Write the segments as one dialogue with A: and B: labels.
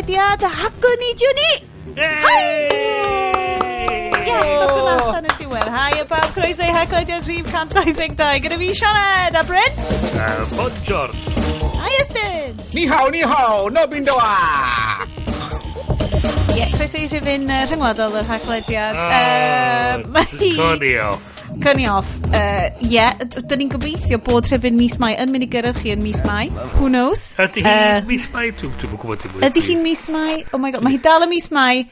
A: Haclediad Hakonijioni! Yes, dod yn allan y diwedd. Hi a bawb, croeso i Haclediad rhif 122. Gyda fi Sioned a Bryn.
B: Bonjour.
A: Hi Estyn.
C: Ni hao, ni hao, no bindo a!
A: Ie, yeah, croeso i rhifyn rhyngwladol yr Haclediad.
B: Coni off.
A: Cynni off. Ie, yeah, dyn ni'n gobeithio bod rhifyn mis Mai yn mynd i gyrraedd chi yn mis Mai. Who knows?
B: Ydy hi'n mis Mai? Dwi'n gwybod dim
A: mwy. Ydy hi'n mis Mai? Oh my God, mae hi dal yn mis Mai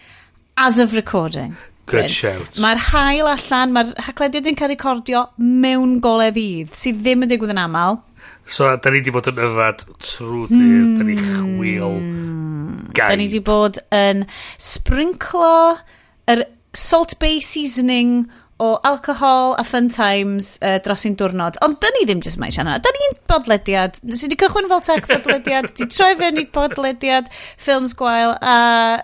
A: as of recording.
B: Good shout.
A: Mae'r haul allan, mae'r haclediad yn cael recordio mewn golau ddydd, sydd ddim yn digwydd yn aml.
B: So, da ni wedi bod yn yfad trwy dydd, da ni chwil gaib.
A: Da ni wedi bod yn sprinklo yr Salt Bay seasoning o alcohol a fun times dros ein diwrnod. Ond dyn ni ddim jyst mae siarad. Dyn ni'n bodlediad. Nes i wedi cychwyn fel tech bodlediad, di troi fewn i bodlediad, ffilms gwael a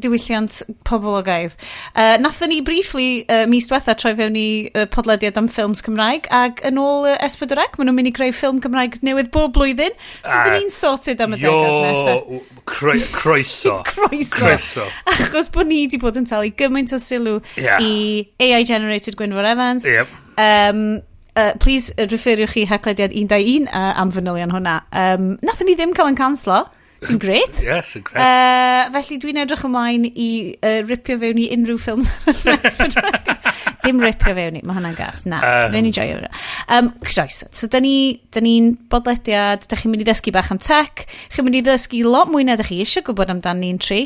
A: diwylliant poblogaidd. Nathon ni briefly mis diwetha troi fewn i podlediad am ffilms Cymraeg, ac yn ôl S4C, maen nhw'n mynd i greu ffilm Cymraeg newydd bob blwyddyn. So dyn ni'n sorted am y degawd nesaf.
B: Croeso.
A: Croeso. Croeso. Achos bod ni wedi bod yn talu gymaint o sylw i AI generated Gwynfor Evans.
B: Yep.
A: Please referiwch chi Haclediad 121 am fanylion hwnna. Nathon ni ddim cael yn canslo, sy'n great.
B: Yes, sy'n great.
A: Felly dwi'n edrych ymlaen i ripio fewn i unrhyw ffilms ar S4C. Dim ripio fewn i, mae hwnna'n gas. Na, fe'n i joio. Croeso. So, da ni'n bodlediad, da chi'n mynd i ddysgu bach am tech, chi'n mynd i ddysgu lot mwy na da chi eisiau gwybod amdan ni'n tri.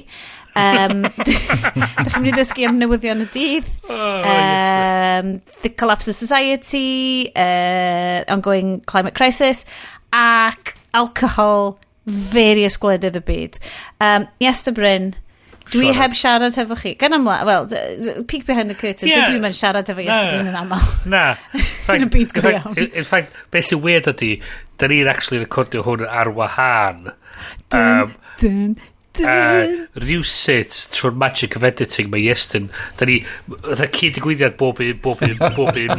A: Da chi'n mynd i ddysgu am newyddion y dydd. The collapse of society, ongoing climate crisis, ac alcohol various gwledydd y byd. Yes, dy Bryn, dwi heb siarad hefo chi. Gan amla, well, peek behind the curtain, yeah. Dwi ddim yn siarad efo Iestyn Bryn yn aml.
B: Na.
A: Yn y byd go iawn.
B: In fact, beth sy'n weird ydy, da ni'n actually recordio hwn ar wahân.
A: Dun, dun,
B: Rywsut trwy'r magic of editing mae Iestyn, da ni, fatha cyd-digwyddiad bob un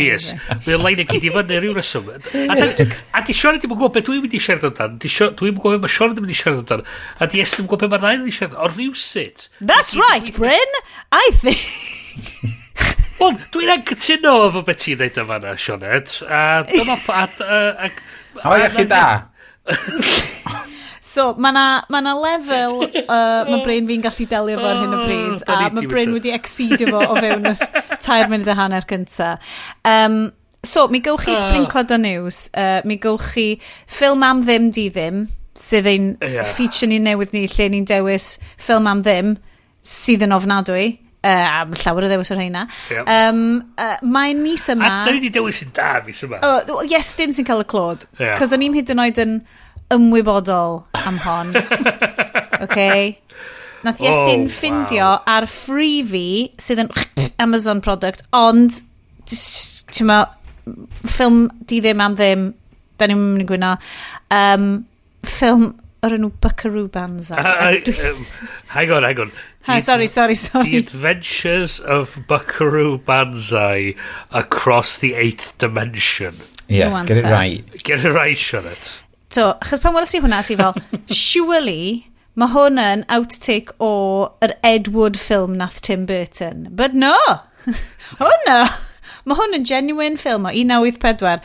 B: mis, mae'n line i gyd i fyny ryw reswm. A di Sioned ddim yn gwybod beth dwi'n mynd i siarad amdan, dwi'n gwybod beth mae Sioned yn mynd i siarad amdan, a di Iestyn ddim yn gwybod beth mae'r ddau yn mynd i siarad, o rywsut.
A: That's right, Bryn! I think...
B: Wel, dwi'n anghytuno efo beth ti'n dweud yn fanna, Sioned. A dyma...
C: O, iechyd da!
A: So, mae na lefel mae brain fi'n gallu delio fo ar hyn o bryd, a mae brain wedi exceedio fo o fewn y 3 munud a hanner gynta. So, mi gywch chi sprinclad o news, mi gywch chi ffilm am ddim di ddim, sydd ein feature ni newydd ni, lle ni'n dewis ffilm am ddim, sydd yn ofnadwy. A llawer o ddewis o'r rheina.
B: Yep.
A: Mae'n mis yma...
B: A da ni wedi dewis yn da mis yma.
A: Iestyn sy'n cael y clod. Cos o'n i'n hyd yn oed yn ymwybodol am hon. Okay. Nath Iestyn ffindio ar Freevee, sydd yn Amazon product, ond ti'n ma, ffilm di ddim am ddim, da ni'n mynd i gwyno, ffilm o'r enw Buckaroo Banzai.
B: Hang on, hang on.
A: Hi, sorry.
B: The Adventures of Buckaroo Banzai Across the Eighth Dimension.
C: Yeah, get it right.
B: Get it right, Sioned.
A: So, achos pan weles i hwnna, si fel, surely, mae hwn yn outtake o yr Ed Wood film nath Tim Burton. But no! Oh no! Mae hwn yn genuine film o 1984.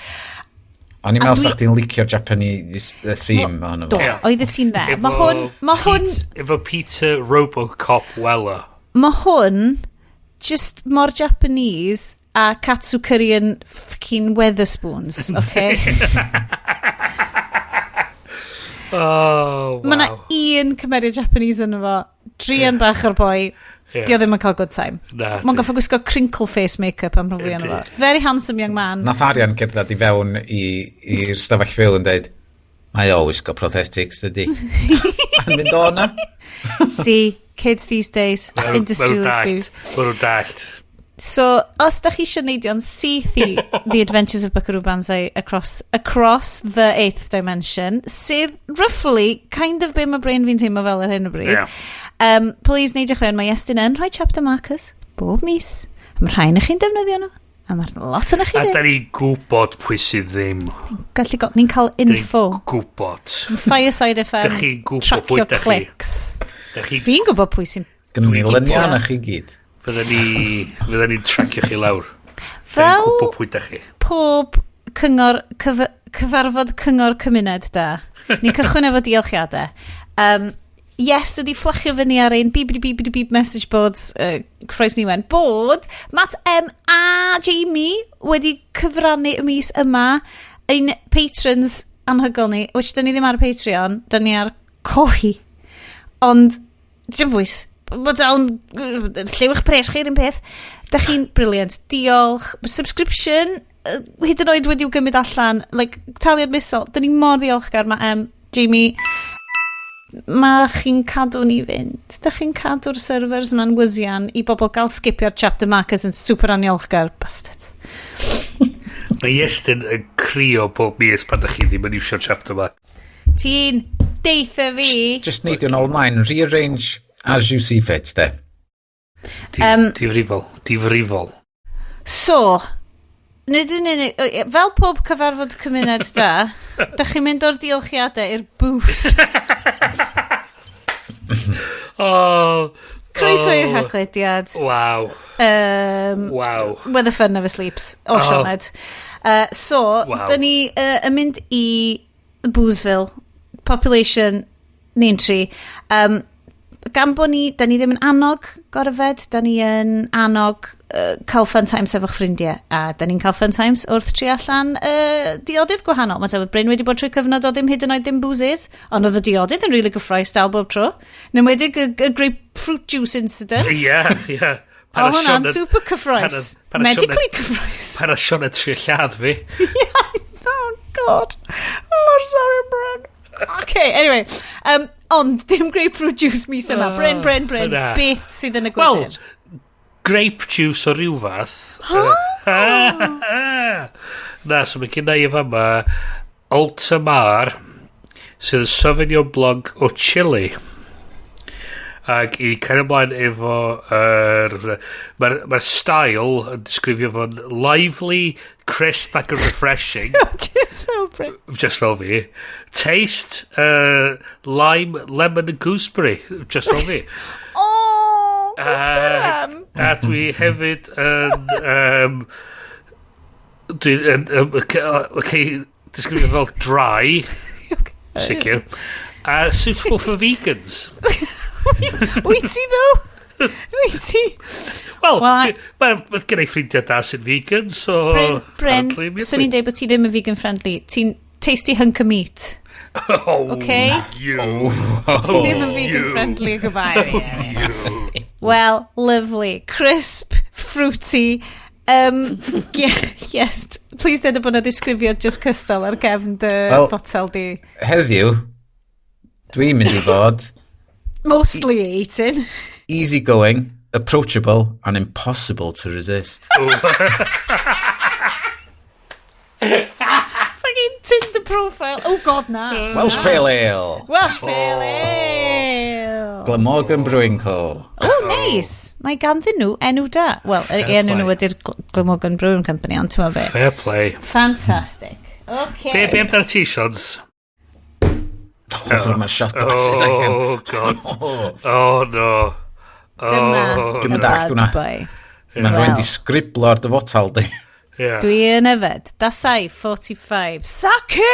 C: O'n i'n meddwl sa'ch chdi'n licio'r Japanese theme ohono fo.
A: Do, oedd y ti'n dde. Mae hwn...
B: Efo Peter Robocop Weller.
A: Mae hwn just mor Japanese a Katsu Curry yn fucking Wetherspoons, okay?
B: Oh, wow.
A: Mae yna un cymeriad Japanese yn efo, druan bach o'r boi, yeah. Dio ddim yn cael good time. Mae'n goffo gwisgo crinkle face make-up am rhan fwy yna fo. Very handsome young man.
C: Nath Arian cerdded i fewn i'r stafell ffilm yn dweud, I always got prosthetics, dydy. A'n mynd o na.
A: See, kids these days, industry smooth.
B: Mae nhw'n dallt.
A: So, os da chi eisiau neidio'n syth i The Adventures of Buckaroo Banzai across the Eighth Dimension, sydd roughly kind of be mae brain fi'n teimlo fel ar hyn o bryd.
B: Yeah.
A: Please neidiwch fewn, mae Iestyn yn rhoi chapter markers bob mis. A mae rhai na chi'n defnyddio nhw. A mae lot o'na chi
B: A
A: ddim.
B: da ni'n gwybod pwy sydd ddim.
A: Gallu go, ni'n cael info.
B: Ni'n gwybod.
A: Fireside FM.
B: Da chi'n gwybod
A: tracio
B: pwy da chi.
A: Clicks.
B: Da chi,
A: Fi'n gwybod pwy sy'n
C: Gynnu ni
A: skipio.
C: lyniau na chi gyd.
B: Fydda ni'n tracio chi lawr.
A: Fel
B: Da ni'n gwybod pwy da chi.
A: pob cyngor, cyfarfod cyngor cymuned da. Ni'n cychwyn efo diolchiadau. Yes, ydi fflachio fyny ar ein beep beep beep beep message boards Croes Niwen bod Matt M a Jamie wedi cyfrannu y mis yma ein patrons anhygoel ni, which dyn ni ddim ar Patreon, dyn ni ar Ko-fi. Ond, dim bwys, bod dal yn llew'ch pres chi'r un peth. Da chi'n brilliant. Diolch. Subscription, hyd yn oed wedi'w gymryd allan, like, taliad misol. Dyn ni mor ddiolchgar. Mae Jamie, mae chi'n cadw ni fynd. Da chi'n cadw'r servers yma'n wysian i bobl gael skipio'r chapter markers yn super aniolchgar. Bastards.
B: Mae Iestyn yn crio bob mis pan da chi ddim yn iwsio'r chapter yma.
A: Ti'n deitha fi.
C: Just neidio nôl ymlaen. Rearrange as you see fit, de.
B: Difrifol. Difrifol.
A: So, nid yn unig, fel pob cyfarfod cymuned da, da chi'n mynd o'r diolchiadau i'r booze.
B: Oh,
A: Croeso i'r
B: oh,
A: Haclediad.
B: Waw. Waw.
A: Where the fun never sleeps. O, oh. Sioned. So, da ni yn mynd i Boozeville. Population ni'n tri. Gan bod ni, da ni ddim yn annog goryfed, da ni yn annog cael fun times efo'ch ffrindiau. A da ni'n cael fun times wrth tri allan diodydd gwahanol. Mae tebyg Bryn wedi bod trwy cyfnod o ddim hyd yn oed ddim boozes, ond oedd y diodydd yn really gyffrous dal bob tro. Yn enwedig y grapefruit juice incident.
B: Ie.
A: O, hwnna'n super cyffrous. Medically cyffrous.
B: Pan oedd Sioned trio lladd fi.
A: Oh, God. Oh, sorry, Bryn. Okay, anyway. Ond, dim grapefruit juice mis yma. Bryn, Bryn, Bryn,
B: Na.
A: beth sydd yn y
B: Wel,
A: gwydr?
B: grape juice o ryw fath. Na, so mae gen i fama Ultamar sydd yn Sauvignon Blanc o Chile. Ac i cael ymlaen efo mae'r style yn disgrifio fo'n lively, crisp ac yn refreshing.
A: Just fel Bryn.
B: Just fel fi. Taste, lime, lemon and gooseberry. Just fel fi.
A: Oh, Crisperan.
B: A dwi hefyd yn... Dwi'n yn... Okay, disgrifio fel dry. Sicr. A suitable for vegans.
A: Wyt ti, though? Wyt ti?
B: Wel,
A: Wel, I-
B: mae ma gen i ffrindiau da sy'n vegan, so
A: Bryn, Bryn,
B: apparently mi
A: swn i'n deud bod ti ddim yn vegan friendly. Ti'n tasty hunk of meat.
B: Oh,
A: Okay?
B: you.
A: Ti ddim yn vegan
B: you.
A: friendly o gyfair.
B: You.
A: Well, lovely. Crisp, fruity. Yeah, yes. Please dweud bod yna ddisgrifiad just cystal ar gefn dy
C: Wel-
A: botel di.
C: Heddiw, dwi'n mynd i fod
A: Mostly eating.
C: easygoing, approachable and impossible to resist.
A: Fucking Tinder profile. Oh God, na.
C: Welsh Pale Ale!
A: Welsh Pale Ale.
C: Glamorgan Brewing Co.
A: Oh, nice. Mae ganddyn nhw enw da. Wel,
B: Fair
A: enw nhw
B: play.
A: ydy'r Glamorgan Brewing Company, ond ti'n be.
B: Fair play.
A: Fantastic. Okay.
B: Be amdano ti, Sions?
C: Oh, mae'r shot glasses allan.
B: Oh, God.
C: Oh,
B: Oh, no. Oh,
A: Dyma
C: Dwi'm yn
A: y
C: dallt
A: bad
C: hwnna.
A: boy.
C: Mae'n rhywun
A: Wel.
C: di sgriblo ar dy fotal di.
B: Yeah.
A: Dwi yn yfed. Dasai 45. Sake!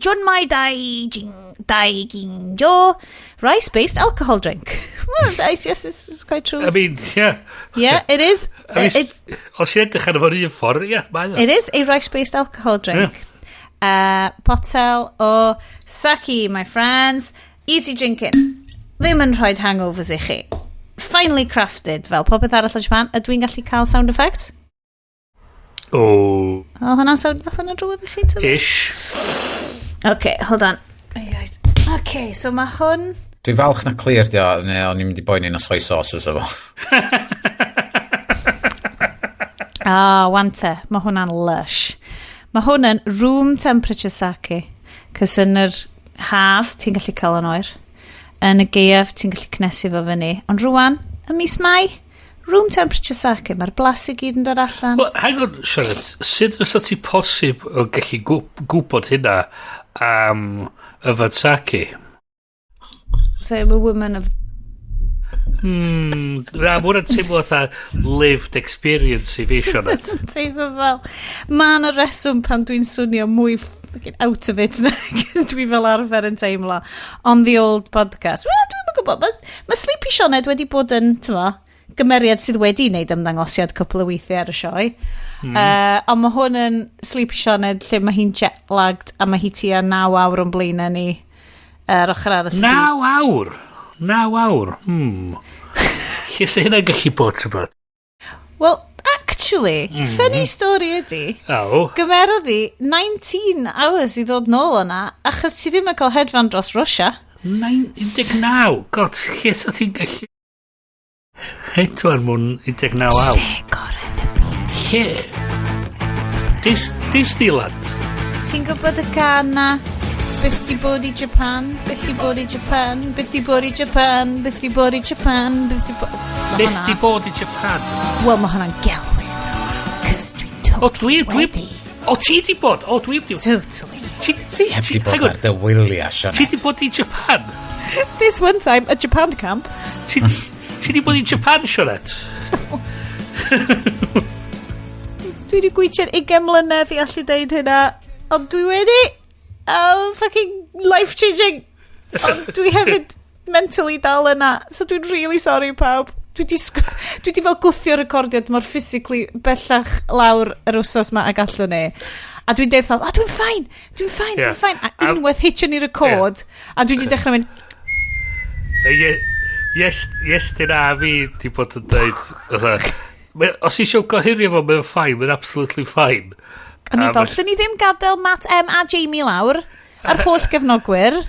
A: Junmai Dai Jing Dai Ginjo. Rice-based alcohol drink. Well, yes, it's quite true.
B: I mean, yeah.
A: Yeah, it is.
B: I mean,
A: It's,
B: os ti'n edrych arno fo'n un ffordd, ie, mae o.
A: It is a rice-based alcohol drink. Potel o sake, my friends. Easy drinking. Ddim yn rhoi hangovers i chi. Finely crafted, fel popeth arall o Japan. Ydw i'n gallu cael sound effect?
B: Oh,
A: O, hwnna'n sound, ddoth hwnna drwodd i chi? Tyfu?
B: ish.
A: Okay, hold on. Okay, so mae hwn.
C: Dwi'n falch na clear di o, neu o'n i'n mynd i boeni na soy sauce fysa fo.
A: Ah, wante. Mae hwnna'n lush. Mae hwn yn room temperature sake. Cys yn yr haf, ti'n gallu cael yn oer. Yn y gaeaf, ti'n gallu cnesu fo fyny. Ond rwan, ym mis Mai, room temperature sake. Mae'r blas i gyd yn dod allan.
B: Well, hang on, Siarad, sut fysa ti posib o gallu gwybod hynna am yfed sake?
A: So I'm a woman of
B: Na, mae hwnna'n teimlo fatha lived experience i fi, Sioned.
A: Teimlo fel, mae yna reswm pan dwi'n swnio mwy fucking out of it na dwi fel arfer yn teimlo on the old podcast. Wel, dwi'n yn gwybod, mae Sleepy Sioned wedi bod yn, ti'n gymeriad sydd wedi wneud ymddangosiad cwpl o weithiau ar y sioe. Ond mae hwn yn Sleepy Sioned lle mae hi'n jet-lagged a mae hi tua 9 awr o'n blaenau ni ar ochr arall y byd.
B: 9 awr? 9 awr? Lle sy'n hynna'n gallu bod, ti'n bod?
A: Well, actually, funny story ydy, gymerodd hi 19 hours i ddod nôl o'na, achos ti ddim yn cael hedfan dros Russia.
B: 19. God, lle sa ti'n gallu hedfan mewn 19 awr?
A: Lle gorau yn y byd.
B: Lle? Disneyland.
A: Ti'n gwybod y gân na? Byth di bod i Japan, byth di bod i Japan, byth di bod i Japan, byth di bod i Japan, byth di bod. Ma'
B: Byth
A: hwnna-
B: di bod i Japan.
A: Wel, mae hwnna'n gelwydd. Cos dwi totally
B: O, dwi
A: wedi.
B: O, ti di bod? O, dwi di.
A: Totally.
B: Ti
C: Ti heb di bod
B: hang on,
C: ar dy wyliau,
B: ti
C: Sioned.
B: di bod i Japan?
A: This one time at Japan camp.
B: Ti di bod i Japan, Sioned?
A: Dwi wedi gweithio'n 20 mlynedd i allu deud hynna, ond dwi wedi. Oh, fucking life-changing. Ond dwi hefyd mentally dal yna, so dwi'n really sorry, pawb. Dwi di fel gwthio recordiad mor physically bellach lawr yr wsos ma ag allwn ni. A dwi'n deud pawb, "Oh, dwi'n fine, dwi'n fine, dwi'n fine." A unwaith hitio ni record, a dwi wedi dechrau mynd,
B: Yes, Iestyn a fi di bod yn dweud, fatha, os eisiau gohirio fo, mae'n fine, mae'n absolutely fine.
A: O'n i
B: A
A: fel, llwn ni ddim gadael Matt M a Jamie lawr, a'r holl gefnogwyr.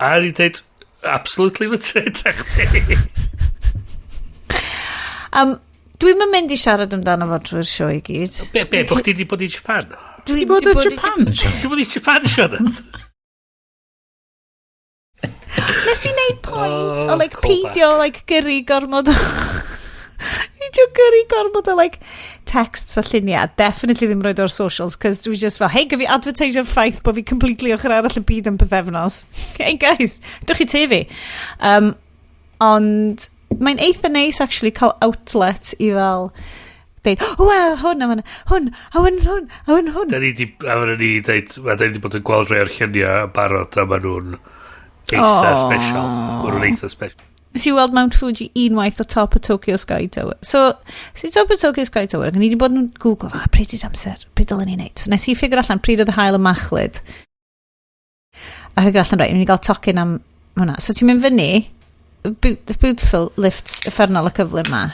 B: A ni dweud, absolutely mae'n dweud a chdi.
A: Dwi'm yn mynd i siarad amdano fo drwy'r sioe i gyd.
B: Be, bo chdi di bod i Japan?
A: Dwi
C: Ti bod
A: di
C: i
A: bod i
C: Japan, Sioned?
B: Ti bod i Japan, Sioned?
A: Nes i wneud point
B: Oh,
A: o like
B: callback.
A: peidio like gyrru gormod o peidio gyrru gormod o like texts a lluniau. Definitely ddim roed o'r socials, cos dwi just fel, "Hey, gyf fi advertisio'r ffaith bod fi completely ochr arall y byd am pythefnos. Hey guys, dwch i te fi." Ond mae'n eitha neis actually cael outlet i fel deud, "Oh, well, hwn, a hwn, hwn, a hwn, hwn, a hwn, hwn."
B: Da ni di, a fydda ni dweud, ma da ni di bod yn gweld rhai o'r lluniau yn barod a ma nhw'n eitha special. Ma nhw'n eitha special.
A: Nes i weld Mount Fuji unwaith o top o Tokyo Sky Tower. So, nes i top o Tokyo Sky Tower, ac o'n i wedi bod yn Google, "Ah, pryd ydy'r amser, pryd dylen ni wneud?" So nes i figure allan pryd oedd y haul yn machlud. A figure allan, right, ni'n gael tocyn am hwnna. So ti'n mynd fyny, beautiful lifts uffernol y cyflym ma,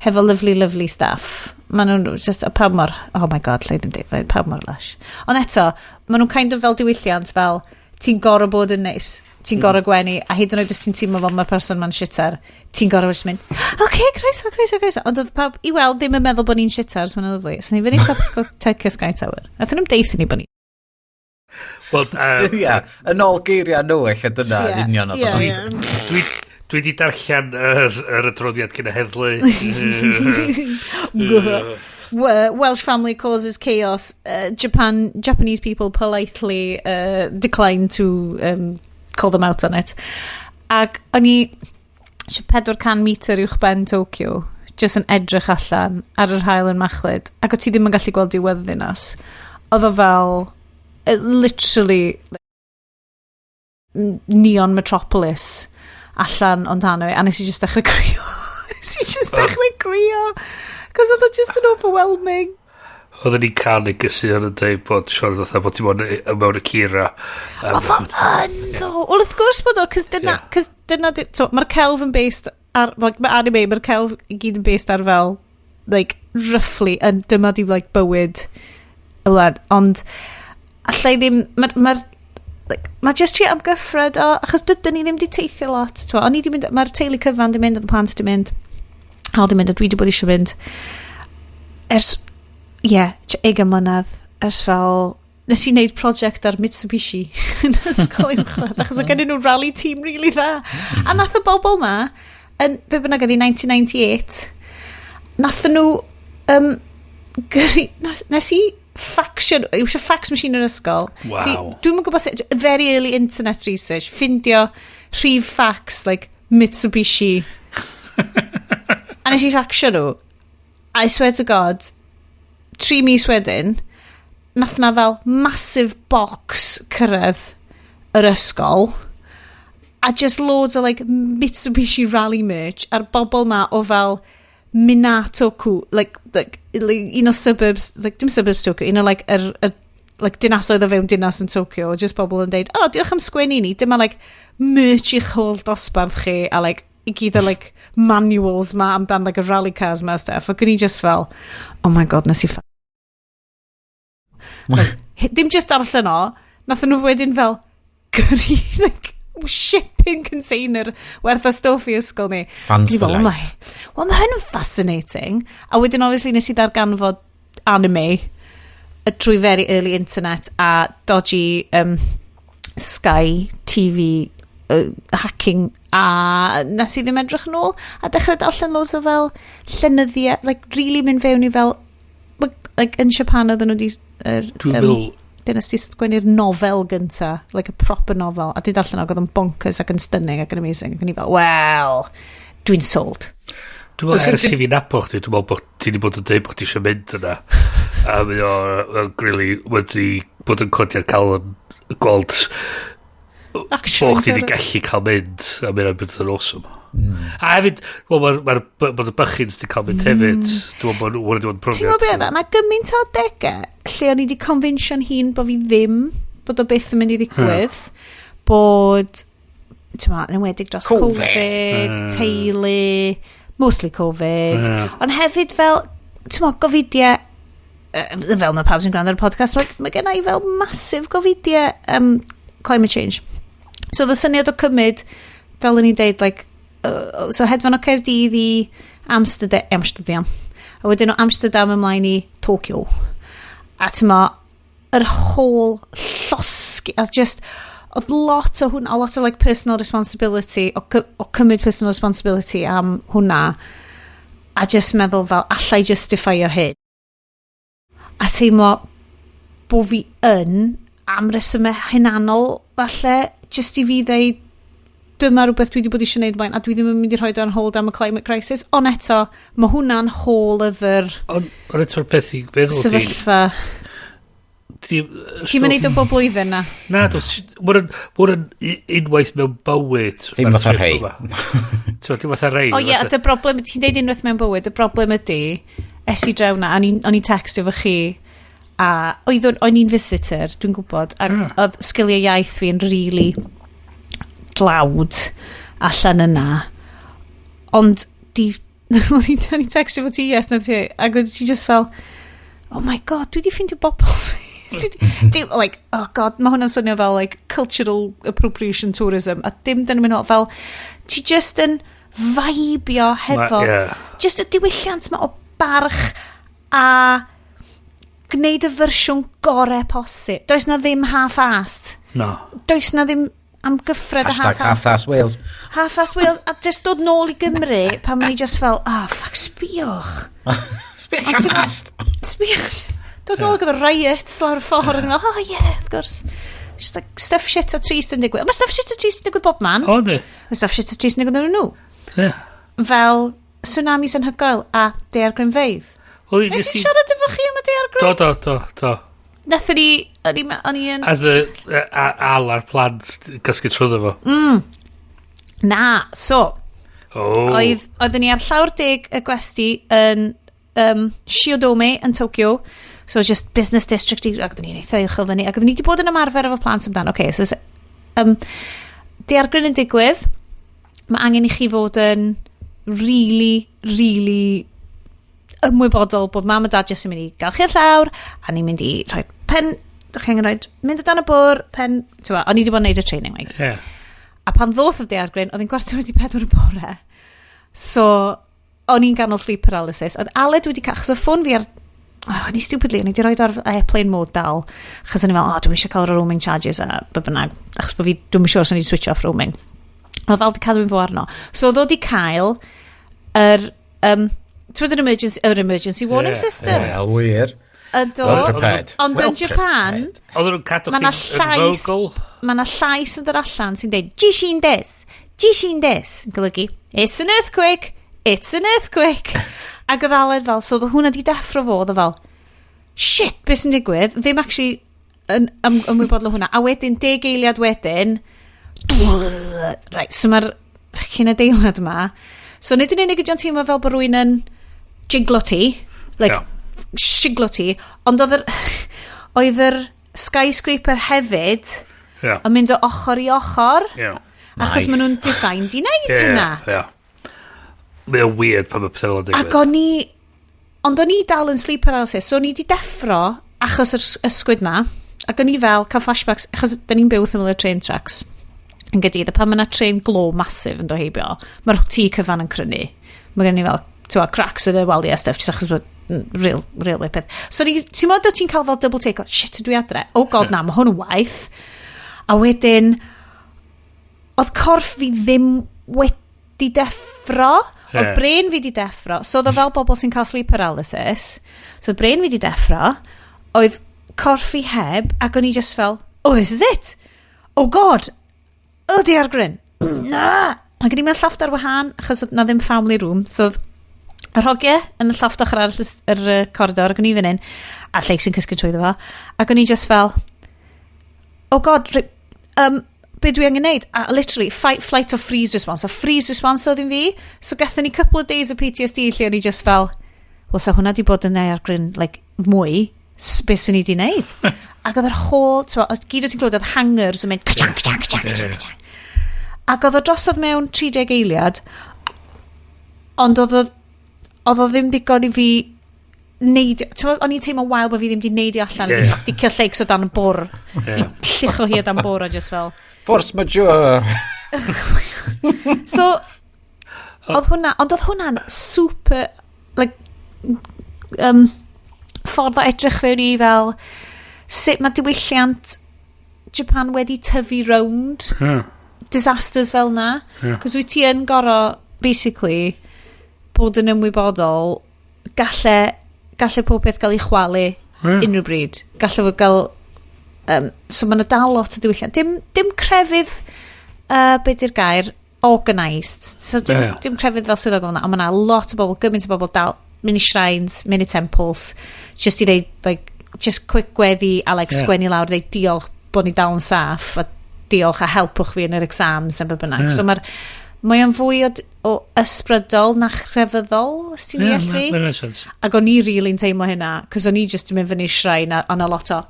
A: hefo lovely, lovely staff. Maen nhw'n just, a pawb mor, oh my God, lle ddim deud, pawb mor lush. Ond eto, maen nhw'n kind of fel diwylliant, fel, ti'n gorau bod yn neis, ti'n gorau gwenu, a hyd yn oed os ti'n teimlo fel mae'r person ma'n shitter, ti'n gorau just mynd, "Oce, okay, croeso, croeso, croeso." Ond oedd pawb i weld ddim yn meddwl bod ni'n shitters, mae'n lyfli. So ni fyny top Tokyo Sky Tower. Nathon nhw'n deithio ni bod ni.
B: Wel,
C: Ia, yn ôl geiriau nhw, eich dyna yn union oedd o'n
B: dwi di darllen yr adroddiad gyda heddlu.
A: Welsh family causes chaos. Japanese people politely decline to call them out on it. Ac o'n i eisiau 400 metr uwch ben Tokyo, just yn edrych allan ar yr haul yn machlud, ac o ti ddim yn gallu gweld diwedd ddinas. Oedd o fel, literally, like, neon metropolis allan o'n dan i, a nes i just dechrau crio. Nes i just dechrau crio. Cos oedd o just yn overwhelming.
B: Oedden ni'n cael negeseuon yn dweud bod Sean fatha bod ti mewn Akira.
A: Oedd o yn, ddo. Wel, wrth gwrs bod o, cos dyna, cos dyna, so, mae'r celf yn based ar, like, mae anime, mae'r celf i gyd yn based ar fel, like, roughly, yn dyma di, like, bywyd y wlad, ond allai ddim, mae'r, ma like, mae just trio amgyffred o, achos dydyn ni ddim di teithio lot, t'mo, o'n i di mynd, mae'r teulu cyfan di mynd, oedd y plant di mynd, a di mynd, a dwi di bod eisiau mynd, ers, ie, yeah, 20 mlynedd, ers fel, nes i wneud prosiect ar Mitsubishi yn ysgol uwchradd, achos oedd gen nhw rally team really dda. A nath y bobl ma, yn, be bynnag oedd hi, 1998, nath nhw, gyrru, nes i faction, iwsio fax machine yn ysgol.
B: Wow.
A: See, dwi'm yn gwybod sut, very early internet research, ffindio rhif fax, like, Mitsubishi. A nes i ffacsio nhw. I swear to God, 3 mis wedyn, nath na fel massive box cyrraedd yr ysgol a just loads o like Mitsubishi Rally merch a'r bobl ma o fel Minato-ku, like un o suburbs, like, dim suburbs Tokyo, un o like, yr like, dinasoedd o fewn dinas yn Tokyo, just bobl yn deud, "Oh, diolch am sgwennu ni, dyma like merch i'ch whole dosbarth chi," a like, i gyd o like manuals ma amdan like y rally cars ma a stuff, ac o'n i just fel, "Oh my God," nes i like, dim just darllen o, nath nhw wedyn fel gyrru like, shipping container werth o stwff i ysgol ni.
C: Fans
A: Dwi
C: for
A: fel, "Oh
C: life.
A: My, well, mae hyn yn fascinating." A wedyn, obviously, nes i ddarganfod anime trwy very early internet a dodgy Sky TV hacking, a nes i ddim edrych yn ôl a dechrau darllen loads o fel llenyddiaeth, like really mynd fewn i fel like yn Japan oedden nhw di
B: Dwi'n meddwl
A: dyna di sgwennu'r nofel gynta, like a proper novel, a dwi'n darllen o, ac oedd o'n bonkers ac yn stunning ac yn amazing, ac o'n i fel, "Well, dwi'n sold."
B: Dwi'n meddwl ers i fi nabod chdi, dwi'n meddwl bod ti wedi bod yn dweud bod ti eisiau mynd yna. A mae o really wedi bod yn codiad cael yn gweld
A: Actually,
B: bod chdi wedi gallu cael mynd, a mae'n bod yn awesome. A hefyd, wel, mae'r ma, ma, ma y bychins wedi cael mynd hefyd. Dwi'n meddwl bod hwnna wedi bod yn
A: Ti'n gwybod
B: profiad.
A: beth, yna gymaint o adegau lle o'n i wedi convinsio'n hun bod fi ddim, bod o byth yn mynd i ddigwydd, bod, ti'n ma, yn enwedig dros
C: Covid.
A: Covid, teulu, mostly Covid, ond hefyd fel, ti'n ma, gofidiau, fel mae pawb sy'n gwrando ar y podcast, like, mae gen i fel massive gofidiau climate change. So the syniad o cymryd, fel o'n i'n deud, like, so hedfan o Caerdydd i Amsterdam, Amsterdam, a wedyn o Amsterdam ymlaen i Tokyo. A ti'n ma, yr whole llosgi, a just, oedd lot o hwnna, a lot o like personal responsibility, o cymryd personal responsibility am hwnna, a just meddwl fel, allai justify-o hyn. A teimlo bo fi yn, am resymau hunanol, falle, just i fi ddeud, dyma rhywbeth dwi wedi bod eisiau gwneud blaen, a dwi ddim yn mynd i rhoi on hold am y climate crisis. Ond eto, mae hwnna'n whole other
B: Ond eto'r peth i feddwl di
A: sefyllfa. Ti'n mynd o bob blwyddyn na?
B: Na, dwi'n... Mae'n unwaith mewn bywyd.
C: Dim fatha rhei.
B: Dim fatha rhei.
A: O ie, a dy broblem, ti'n deud unwaith mewn bywyd, y broblem ydy, es i draw na, a o'n i'n textio fo chi, a o'n i'n visitor, dwi'n gwybod, ac oedd sgiliau iaith fi yn really dlawd allan yna. Ond o'n i'n textio fo ti, yes, na ti, ac oedd ti just fel, "Oh my God, dwi di ffeindio bobl." Like, oh God, mae hwnna'n swnio fel like cultural appropriation tourism, a dim dyna mynd fel, ti just yn vibio hefo, just y diwylliant ma o barch a gwneud y fersiwn gore posib. Does na ddim half-assed.
B: No.
A: Does na ddim amgyffred a
C: Hashtag
A: half-assed.
C: half-ass Wales.
A: Half-assed Wales. A just dod nôl i Gymru pan o'n i just fel, "Ah, oh, fuck, sbiwch."
C: Sbiwch
A: Ond ti'n
C: am-assed.
A: Sbiwch. Dod nôl gyda riots lawr y ffordd. Yeah. Fel, "Oh yeah, of course." Just like stuff shit a trist yn digwydd. Mae stuff shit a trist yn digwydd bob man.
B: O, di.
A: Mae stuff shit a trist yn digwydd yn nhw. Fel tsunamis anhygoel a daeargrynfeydd.
B: Wel,
A: Nes i siarad efo chi am y daeargryn?
B: Do.
A: Nathon ni, o'n i yn
B: A dy, a, al a'r plant gysgu trwyddo fo.
A: Na, so,
B: Oh.
A: Oeddwn ni ar llawr 10 y gwesty yn Shiodome yn Tokyo. So just business district, ac oeddwn ni'n eitha uchel fyny. Ac oeddwn ni wedi bod yn ymarfer efo plant amdano. Okay, so, daeargryn yn digwydd, mae angen i chi fod yn really, really ymwybodol bod mam a dad jyst yn mynd i gael chi ar llawr, a ni'n mynd i rhoi pen, dych chi angen rhoi, mynd o dan y bwr, pen, ti'n gwbod, o'n i wedi bod yn neud y training. Like. A pan ddoth y daeargryn, oedd hi'n 4:45 y bore. So, o'n i'n ganol sleep paralysis. Oedd Aled wedi cael, achos oedd ffôn fi ar, oh, o'n i stupidly, o'n i wedi rhoi ar airplane mode dal. Achos o'n i fel, "Oh, dwi'n eisiau cael roaming charges" a be bynnag. Achos bod fi, dwi'n siŵr os o'n i wedi switch off roaming. Oedd Al wedi cadw fo arno. So, oedd o wedi cael yr, ti'n gwbod yr emergency warning system.
C: Wel, wir.
A: Ydw.
C: Well prepared.
A: Ond
C: Well
A: yn Japan,
C: prepared.
B: Oedden nhw'n cadw
A: Ma' 'na
B: chdi yn vocal.
A: Mae yna llais yn dod allan sy'n deud, "Jishin des, Jishin des," yn golygu, "It's an earthquake, It's an earthquake. Ac oedd Aled fel, so oedd hwnna di deffro fo, oedd o fel, shit, beth sy'n digwydd? Ddim actually yn ymwybodol o hwnna. A wedyn, 10 eiliad wedyn, right, so mae'r fucking adeilad yma. So nid yn unig ydy o'n teimlo fel bod rhywun yn jiglo ti, like, shiglo ti, ond oedd yr skyscraper hefyd yn mynd o ochr i ochr, achos maen nhw'n designed i wneud hynna.
B: Ie. Mae o'n weird pan mae pethau fel yn digwydd.
A: Ac o'n i... Ond o'n i dal yn sleep paralysis, so o'n i di deffro achos yr ysgwyd ma, ac o'n i fel cael flashbacks, achos da ni'n byw wrth ymyl y train tracks yn Gaerdydd, a pan mae yna train glo massive yn dod heibio, mae'r tŷ cyfan yn crynu. Mae gen i fel, ti'n gwbod, cracks yn y waliau stuff, jyst achos bod real, railway peth. So ti'n meddwl ti'n cael fel double take, o, shit, dwi adre. Oh God, na, mae hwn yn waith. A wedyn, oedd corff fi ddim wedi deffro. Oedd brain fi di deffro. So oedd o fel bobl sy'n cael sleep paralysis. So oedd brain fi di deffro. Oedd corff fi heb, ac o'n i just fel, "Oh, this is it. Oh God, ydy ar gryn. Na!" Ac o'n i'n mewn llofft ar wahân, achos oedd na ddim family room. So oedd yr hogiau yn y llofft ochr arall yr corridor, ac o'n i fan hyn, a Lleig sy'n cysgu trwyddo fo. Ac o'n i just fel, "Oh God, be dwi angen neud?" A literally, fight, flight or freeze response. A freeze response oedd un fi. So gathon ni couple of days o PTSD lle o'n i just fel, well, so hwnna di bod yn daeargryn, like, mwy, beth swn i di neud? Ac oedd yr whole, t'mo, oedd gyd o ti'n clywed oedd hangers yn mynd, ka-chang, ka-chang, ka-chang, ka-chang, ka-chang. Ac oedd o drosodd mewn 30 eiliad, ond oedd o ddim digon i fi neidio, t'mo, o'n i'n teimlo wael bod fi ddim di neidio allan, di sticio Lleics o dan y bwr, di llucho hi o dan bwr a just fel,
C: Force majeure!
A: So, oedd hwnna, ond oedd hwnna'n super, like, ffordd o edrych fewn i fel, sut mae diwylliant Japan wedi tyfu rownd disasters fel na. Cos wyt ti yn goro, basically, bod yn ymwybodol, galle pob peth gael ei chwalu unrhyw bryd. Galle fod gael... So mae yna dal lot o diwylliant. Dim crefydd, be di'r gair, organised. So dim, dim crefydd fel swyddogol yna, ond mae yna lot o bobl, gymaint o bobl dal, mini shrines, mini temples, just i ddeud, like, just quick gweddi a like, sgwennu lawr, dweud diolch bod ni dal yn saff, a diolch a helpwch fi yn yr exams a be bynnag. So mae o'n fwy o ysbrydol na chrefyddol, os ti'n deall fi?
B: Mae'n sense.
A: Ac o'n i really'n teimlo hynna, cos o'n i just yn mynd fyny shrine a o'n a lot o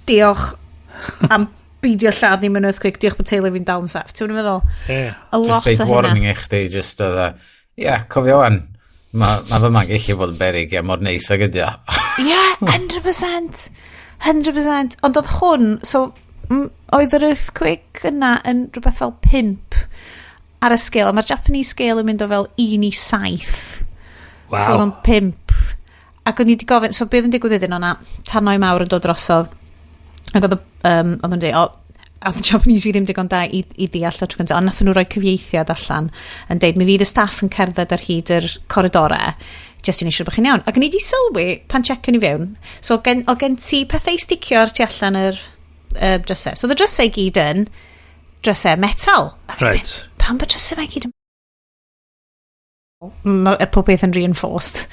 A: diolch am beidio lladd ni mewn earthquake, diolch bod teulu fi'n dal yn saff. Ti'n meddwl?
B: Ie.
A: A lot
C: Just
A: o
C: reid
A: hynna.
C: warning i chdi, just oedd, ie, cofio wan, ma fyma'n gallu bod yn berig, ie, mor neis ag ydi o.
A: Yeah, 100%. 100%. Ond oedd hwn, so, oedd yr earthquake yna yn rhywbeth fel 5 ar y scale, a mae'r Japanese scale yn mynd o fel 1 i 7. So oedd o'n 5. Ac o'n i wedi gofyn, so beth yn digwydd wedyn o'na tannoy mawr yn dod drosodd. Ac oedd oedd yn dweud, o, a oedd y Japanese fi ddim digon da i ddeall o tro cyntaf, ond nathon nhw roi cyfieithiad allan yn deud, mi fydd y staff yn cerdded ar hyd yr coridorau, jyst i neud siŵr bod chi'n iawn. Ac o'n i wedi sylwi pan checio ni fewn, so o gen ti pethau i sticio ar tu allan yr drysau. So oedd y drysau i gyd yn drysau metal. Ac o'n i'n mynd, pam bod drysau fe i gyd yn mae pob beth yn reinforced.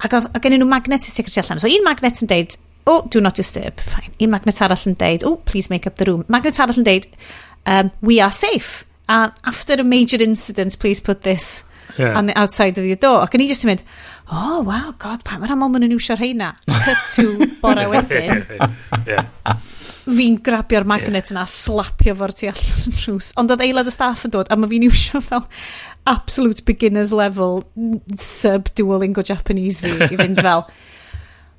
A: Ac oedd gen nhw magnet i sticio tu allan. So un magnet yn deud, "Oh, do not disturb." Fine. Un magnet arall yn deud, "Oh, please make up the room." Magnet arall yn deud, "We are safe. After a major incident, please put this on the outside of your door." Ac o'n i just yn mynd, "Oh, wow, God, pa mor aml maen nhw'n iwsio'r rheina?" Cut to bore wedyn, fi'n grabio'r magnet yna, slapio fo'r tu allan yn drws. Ond oedd aelod y staff yn dod, a mae fi'n iwsio fel absolute beginner's level sub Duolingo Japanese fi i fynd fel,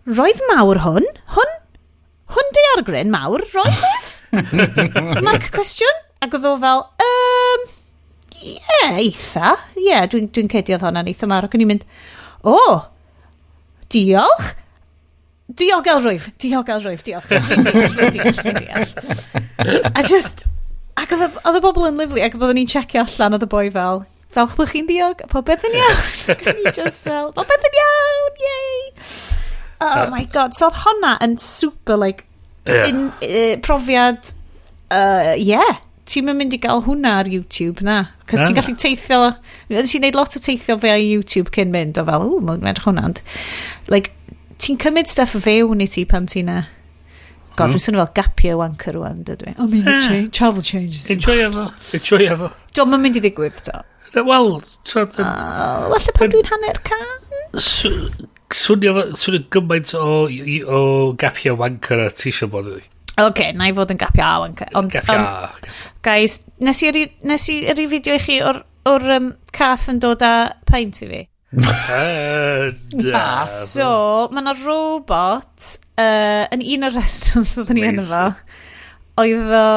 A: roedd mawr hwn, hwn daeargryn mawr, roedd ef? Mark cwestiwn? Ac oedd o fel, ie, eitha, ie, yeah, dwi'n credu oedd hwnna'n eitha mawr. Ac o'n i'n mynd, "O, oh, diolch. Diogel rwyf, diogel rwyf, diolch. Dwi'n deall, dwi'n deall, dwi'n deall." A just, ac oedd y bobl yn lyfli, ac oedden ni'n checio allan, oedd y boi fel, "Falch bod chi'n diog, popeth yn iawn." Ac o'n i just fel, "Popeth yn iawn, yay!" Oh my God, so oedd honna yn super, like, in, profiad, yeah, Ti'n mynd i gael hwnna ar YouTube, na. Cos ti'n gallu teithio. Nes i wneud lot o teithio fe ar YouTube cyn mynd, o fel, ww, mae'n edrych hwnna. Ond, like, ti'n cymryd stuff fewn i ti pan ti'n. God, dwi'n swnio fel gap year wanker rwan, dydw i. I mean, change, travel changes.
B: Enjoy fo. Enjoy fo.
A: Diolch yn mynd i ddigwydd, to.
B: Wel, so,
A: Falle pan dwi'n 50.
B: Swnio gymaint o gap year wanker a ti eisiau bod.
A: Oce, okay, na i fod yn gap year wanker. Ond,
B: Gap year.
A: Guys, nes i yrru fideo i chi o'r cath yn dod â peint i fi?
B: Na.
A: So, mae yna robot yn un o'r restaurants oedden ni yn efo. Oedd o,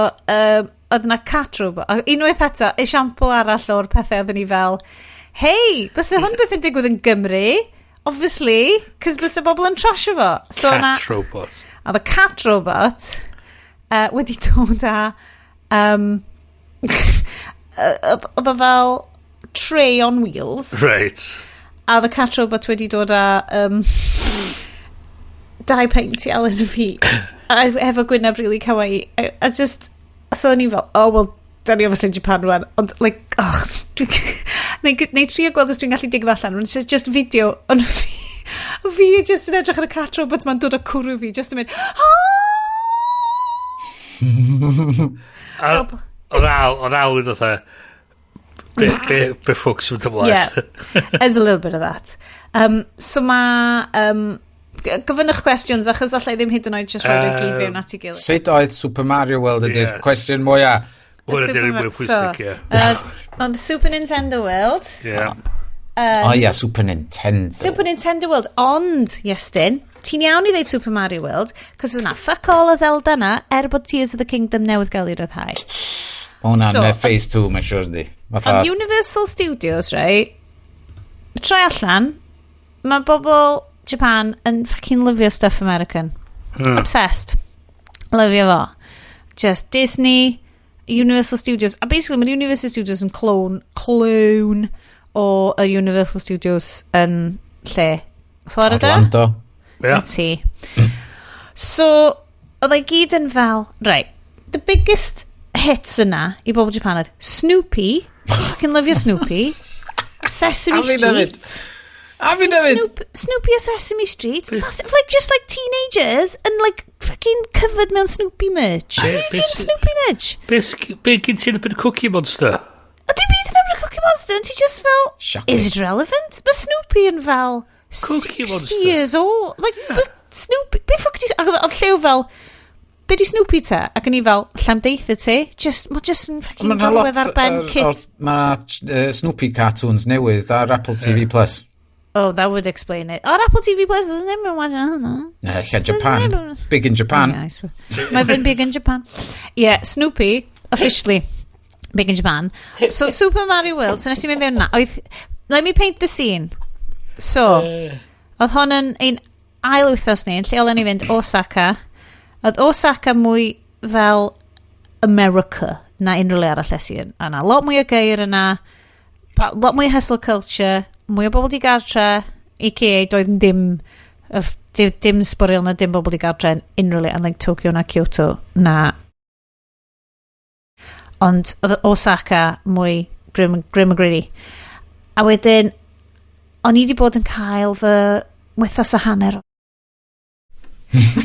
A: oedd yna cat robot. A unwaith eto, esiampl arall o'r pethau oedden ni fel, "Hei, bysa hwn beth yn digwydd yn Gymru?" Obviously, cos bysa bobl yn trasio fo. So
B: Cat
A: yna,
B: robot.
A: oedd y cat robot wedi dod â oedd o fel tray on wheels. A oedd y cat robot wedi dod â dau peint i Aled a fi. A efo gwyneb really kawaii. A just, so o'n i fel, "Oh, well, da ni obviously in Japan rwan." Ond, like, oh, dwi'n neu trio gweld os dwi'n gallu dig allan. It's just video, ond fi just yn edrych ar y cat robot ma'n dod o cwrw fi, just yn mynd, "Ah!"
B: A oedd Al yn fatha, "Be ffwc sy'n mynd ymlaen?"
A: Yeah, there's a little bit of that. So ma... Gofynnwch questions, achos allai ddim hyd yn oed just rhoi gyd fewn at ei gilydd.
C: Sut oedd Super Mario World ydy'r cwestiwn mwyaf?
B: Hwna di'r un mwy pwysig, ie.
A: On the Super Nintendo World.
B: Ie.
C: O ia, Super Nintendo.
A: Super Nintendo World, ond, Iestyn, ti'n iawn i ddeud Super Mario World, cos yna fuck all o Zelda na, er bod Tears of the Kingdom newydd gael ei ryddhau.
C: Ma hwnna'n
A: So,
C: Phase 2, mae'n siŵr yndi. Fatha,
A: Ond Universal Studios, right, troi allan, mae bobl Japan yn fucking lyfio stuff American. Obsessed. Lyfio fo. Just Disney, Universal Studios. A basically, mae Universal Studios yn clone o y Universal Studios yn lle? Florida?
C: Orlando.
B: Ie.
A: Na ti. So, oedd e gyd yn fel, right, the biggest hits yna i bobl Japan oedd Snoopy, fucking lyfio Snoopy, Sesame
C: A fi hefyd.
A: Street.
C: A fi hefyd!
A: Snoopy a Sesame Street. Massive, like, just like teenagers and like fucking covered mewn Snoopy merch. Fucking Snoopy merch.
B: Be gyn ti'n y Cookie Monster?
A: A dim byd yn efo'r Cookie Monster, and ti just fel,
C: Shocking.
A: "Is it relevant?" Mae Snoopy yn fel
B: Cookie
A: 60
B: Monster.
A: years old. Like, yeah. But Snoopy, be ffwc di? Ac oedd Llew fel, "Be di Snoopy te?" Ac o'n i fel, "Llam deitha ti." Just, mae just yn fucking
C: Mae 'na lot
A: gorwedd ar ben kit.
C: Mae Snoopy cartoons newydd ar Apple TV Plus.
A: Oh, that would explain it. Ar Apple TV Plus, doesn't anyone watch hwnna?
C: Ne, lle Japan. Big in Japan.
A: Yeah, I suppose. Mae fe'n big in Japan. Yeah, Snoopy, officially big in Japan. So, Super Mario World, so nes i mynd fewn na. Oedd, let me paint the scene. So, oedd hon yn ein ail wythnos ni, yn lle olen ni fynd Osaka. Oedd Osaka mwy fel America na unrhyw le arall es i yn. Yna lot mwy o geir yna, lot mwy o hustle culture, mwy o bobl di gartre, a.k.a. doedd ddim, dim sbwriel na dim bobl di gartre yn unrhyw le, yn like Tokyo na Kyoto na. Ond oedd Osaka mwy grim a gritty. A wedyn, o'n i wedi bod yn cael fy wythnos a hanner o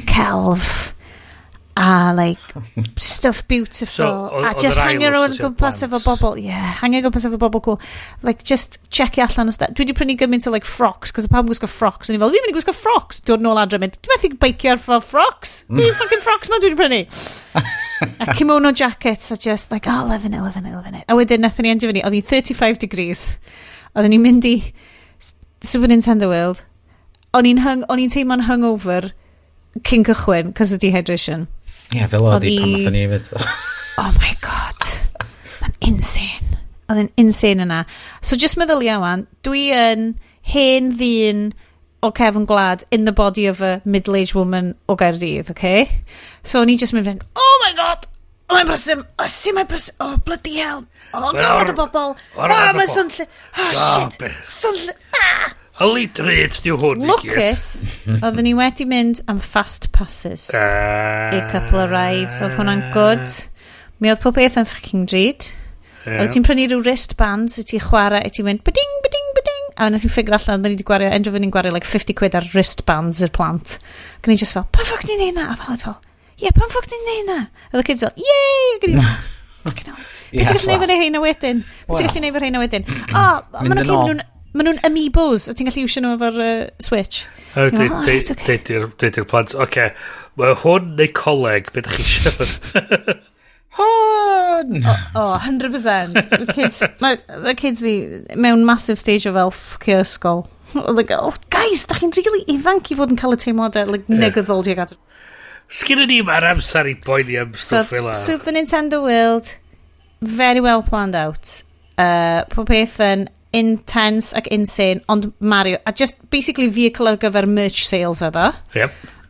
A: celf a like stuff beautiful
B: So,
A: a
B: oedd
A: just
B: yr ail
A: hangio rownd
B: wythnos i'r
A: gwmpas
B: plant?
A: efo bobl, yeah, hangio gwmpas efo bobl cool, like just checkio allan y stuff. Dwi wedi prynu gymaint o like frocks cos pawb yn gwisgo frocks, o'n i fel, "Fi'n mynd i gwisgo frocks," dod nôl adre, mynd, "Dwi'n methu beicio ar fo frocks, dwi'n fucking frocks ma dwi wedi prynu," a kimono jackets a just like, "Oh, loving it, loving it, loving it." A wedyn nathon ni endio fyny, oedd hi 35 degrees, oedden ni'n mynd i Super Nintendo World, o'n i'n teimlo'n hungover cyn cychwyn cos of dehydration.
C: Ie, fel oedd
A: Oedd
C: hi pan nathon ni hefyd.
A: Oh my God. Mae'n insane. Oedd yn insane yna. So just meddylia wan, dwi yn hen ddyn o cefn gwlad in the body of a middle-aged woman o Gaerdydd, okay? So o'n i just mynd, "Oh my God, oh mae'n brysur, oh, see mae'n brysur, oh bloody hell, oh gormod o bobl, oh mae'n swnllyd, oh shit, swnllyd, ah!"
B: Yli drud diw hwn i gyd.
A: Lwcus, oedden ni wedi mynd am fast passes. A couple of rides, oedd hwnna'n good. Mi oedd pob peth yn fucking drud. Oedd ti'n prynu rhyw wristbands i ti chwarae, i ti'n mynd bading, bading, bading. A wnaeth i'n figure allan, oedden ni wedi gwario, endio fyny'n gwario like 50 quid ar wristbands i'r plant. Ac o'n i just fel, "Pa ffoc ni'n neud na?" A fel, fel, "Ie, yeah, pan ffoc ni'n neud na?" A oedd y kids fel, "Yay!" Ac o'n i just, "Fucking hell. Be ti'n gallu neud efo rheina wedyn? Be ti'n gallu neud efo rheina wedyn?" O,
C: Mynd
A: maen
C: yn ôl.
A: nhw'n amiibos, o ti'n gallu iwsio nhw efo'r Switch. Oh, right, okay.
B: Deud i'r plant, "Oce, mae hwn neu coleg, beth ydych chi eisiau?"
C: Hwn!
A: Oh, 100%. Mae kids, mae kids fi mewn massive stage o fel ffwcio ysgol. Like, "Oh, guys, da chi'n really ifanc i fod yn cael y teimladau, like, negyddol tuag at."
B: Sgynny ni mae'r amser i boeni am
A: So,
B: stwff fel 'a.
A: Super Nintendo World, very well planned out. Pob peth yn intense ac insane, ond Mario, a just basically vehicle ar gyfer merch sales oedd o.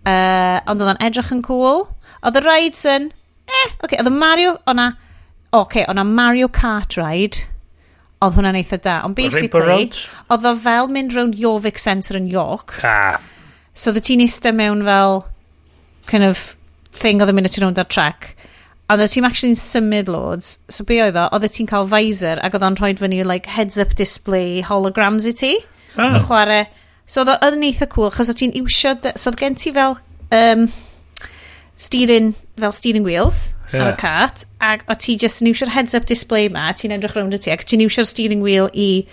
A: Ond oedd o'n edrych yn cool. Oedd y rides yn, okay, oedd y Mario, o'na, okay, o'na Mario Kart ride, oedd hwnna'n eitha da. Ond
B: Rainbow
A: basically,
B: Road?
A: oedd o fel mynd round Jorvik Centre yn York.
B: Ah,
A: So oedd ti'n eistedd mewn fel kind of thing oedd yn mynd â ti rownd ar track. A oedd ti'n actually'n symud loads. So be oedd o? Oedd ti'n cael visor ac oedd o'n rhoi fyny like heads-up display holograms i ti. Yn chwarae. So oedd oedd yn eitha cool, achos oedd ti'n iwsio. So oedd gen ti fel steering, fel steering wheels ar y cart, ac o ti just yn iwsio'r heads-up display ma, ti'n edrych rownd y ti, ac ti'n iwsio'r steering wheel i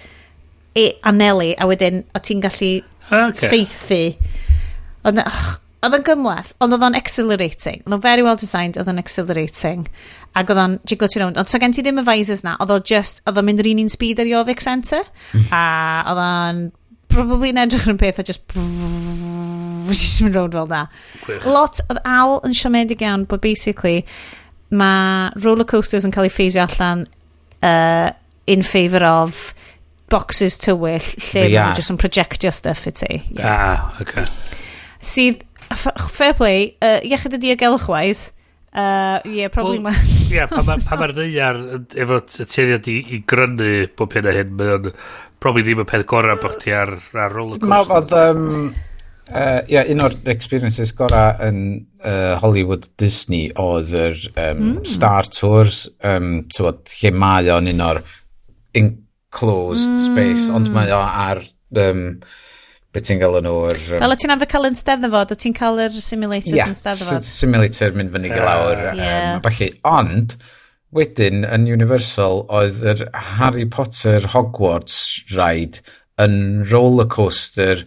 A: anelu, a wedyn o ti'n gallu saethu. Oedd o'n gymhleth, ond oedd o'n exhilarating. Oedd o'n very well designed, oedd o'n exhilarating. Ac oedd o'n jiglo ti rownd. Ond so gen ti ddim y visors na, oedd o just, oedd o'n mynd yr un un speed ar Jorvik Centre. A oedd o'n probably yn edrych yn peth a just mynd rownd fel na.
B: Gwych.
A: Lot, oedd Al yn siomedig iawn bod basically mae roller coasters yn cael eu ffeisio allan in favour of boxes tywyll lle
C: VR.
A: maen nhw just yn projectio stuff i ti. Yeah.
B: Ah, oce.
A: Sydd, fair play, iechyd y diogelwch wise, yeah, probably
B: Wel,
A: ma.
B: Ie, pan mae'r ddaear efo tueddiad i grynu bob hyn a hyn, mae o'n probably ddim y peth gorau bod chdi ar roller
C: Ma,
B: coaster.
C: oedd, yeah, un o'r experiences gorau yn Hollywood Disney oedd yr Star Tours, tywod, lle mae o'n un o'r enclosed space, ond mae o ar, beth ti'n gael nhw, yr
A: Fel o ti'n arfer cael yn Steddfod, o ti'n cael yr simulators
C: yeah,
A: yn Steddfod.
C: Simulator mynd fyny i lawr. Felly, ond, wedyn, yn Universal, oedd yr Harry Potter Hogwarts ride yn roller coaster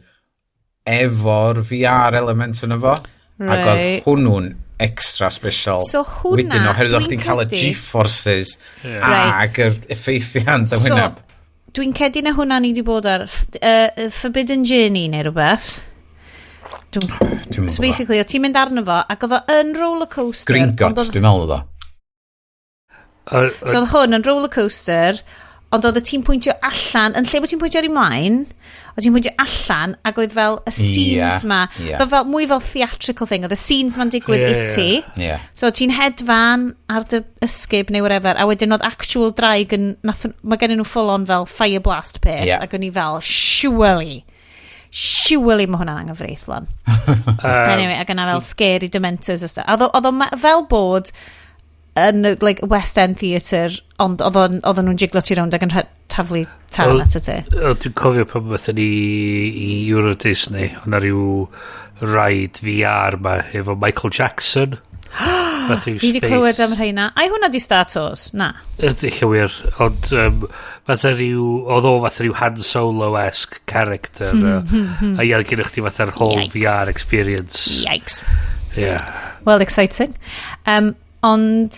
C: efo'r VR element yn efo. Ac oedd hwnnw'n extra special.
A: So hwnna,
C: wedyn, oherwydd o'ch
A: dwi'n
C: chdi'n cael y G-forces ag yr effeithiau yn dy
A: So,
C: wyneb.
A: Dwi'n cedi na hwnna ni wedi bod ar Forbidden Journey neu rhywbeth.
C: Dwi'm yn
A: So
C: gwbod.
A: basically, o ti'n mynd arno fo, ac oedd o yn roller coaster. Ond
C: Gringotts, dwi'n meddwl oedd o.
A: So oedd hwn yn roller coaster, ond oedd y ti'n pwyntio allan, yn lle bod ti'n pwyntio ar ei mlaen, oedd ti'n pwyntio allan, ac oedd fel y scenes ma, oedd fel mwy fel theatrical thing, oedd y scenes ma'n digwydd i ti. So ti'n hedfan ar dy ysgub neu whatever, a wedyn oedd actual draig yn, nath, mae gen nhw full on fel fire blast peth, ac o'n i fel, "Surely, surely mae hwnna'n anghyfreithlon." Anyway, ac yna fel scary dementors a stuff. Oedd o fel bod yn like, West End Theatre, ond oedd nhw'n jiglo ti rownd ac yn taflu tân at y ti.
B: O, dwi'n cofio pan wnaethon ni i Euro Disney, o'na rhyw ride VR ma efo Michael Jackson. Fath rhyw
A: Fi wedi
B: space.
A: clywed am rheina. Ai hwnna di Star Tours? Na.
B: Ydy, wir, ond fatha rhyw, oedd o fatha rhyw Han Solo-esque character. A ia, gennych chdi fatha'r whole
A: Yikes.
B: VR experience.
A: Yikes.
B: Yeah,
A: Well, exciting. Ond,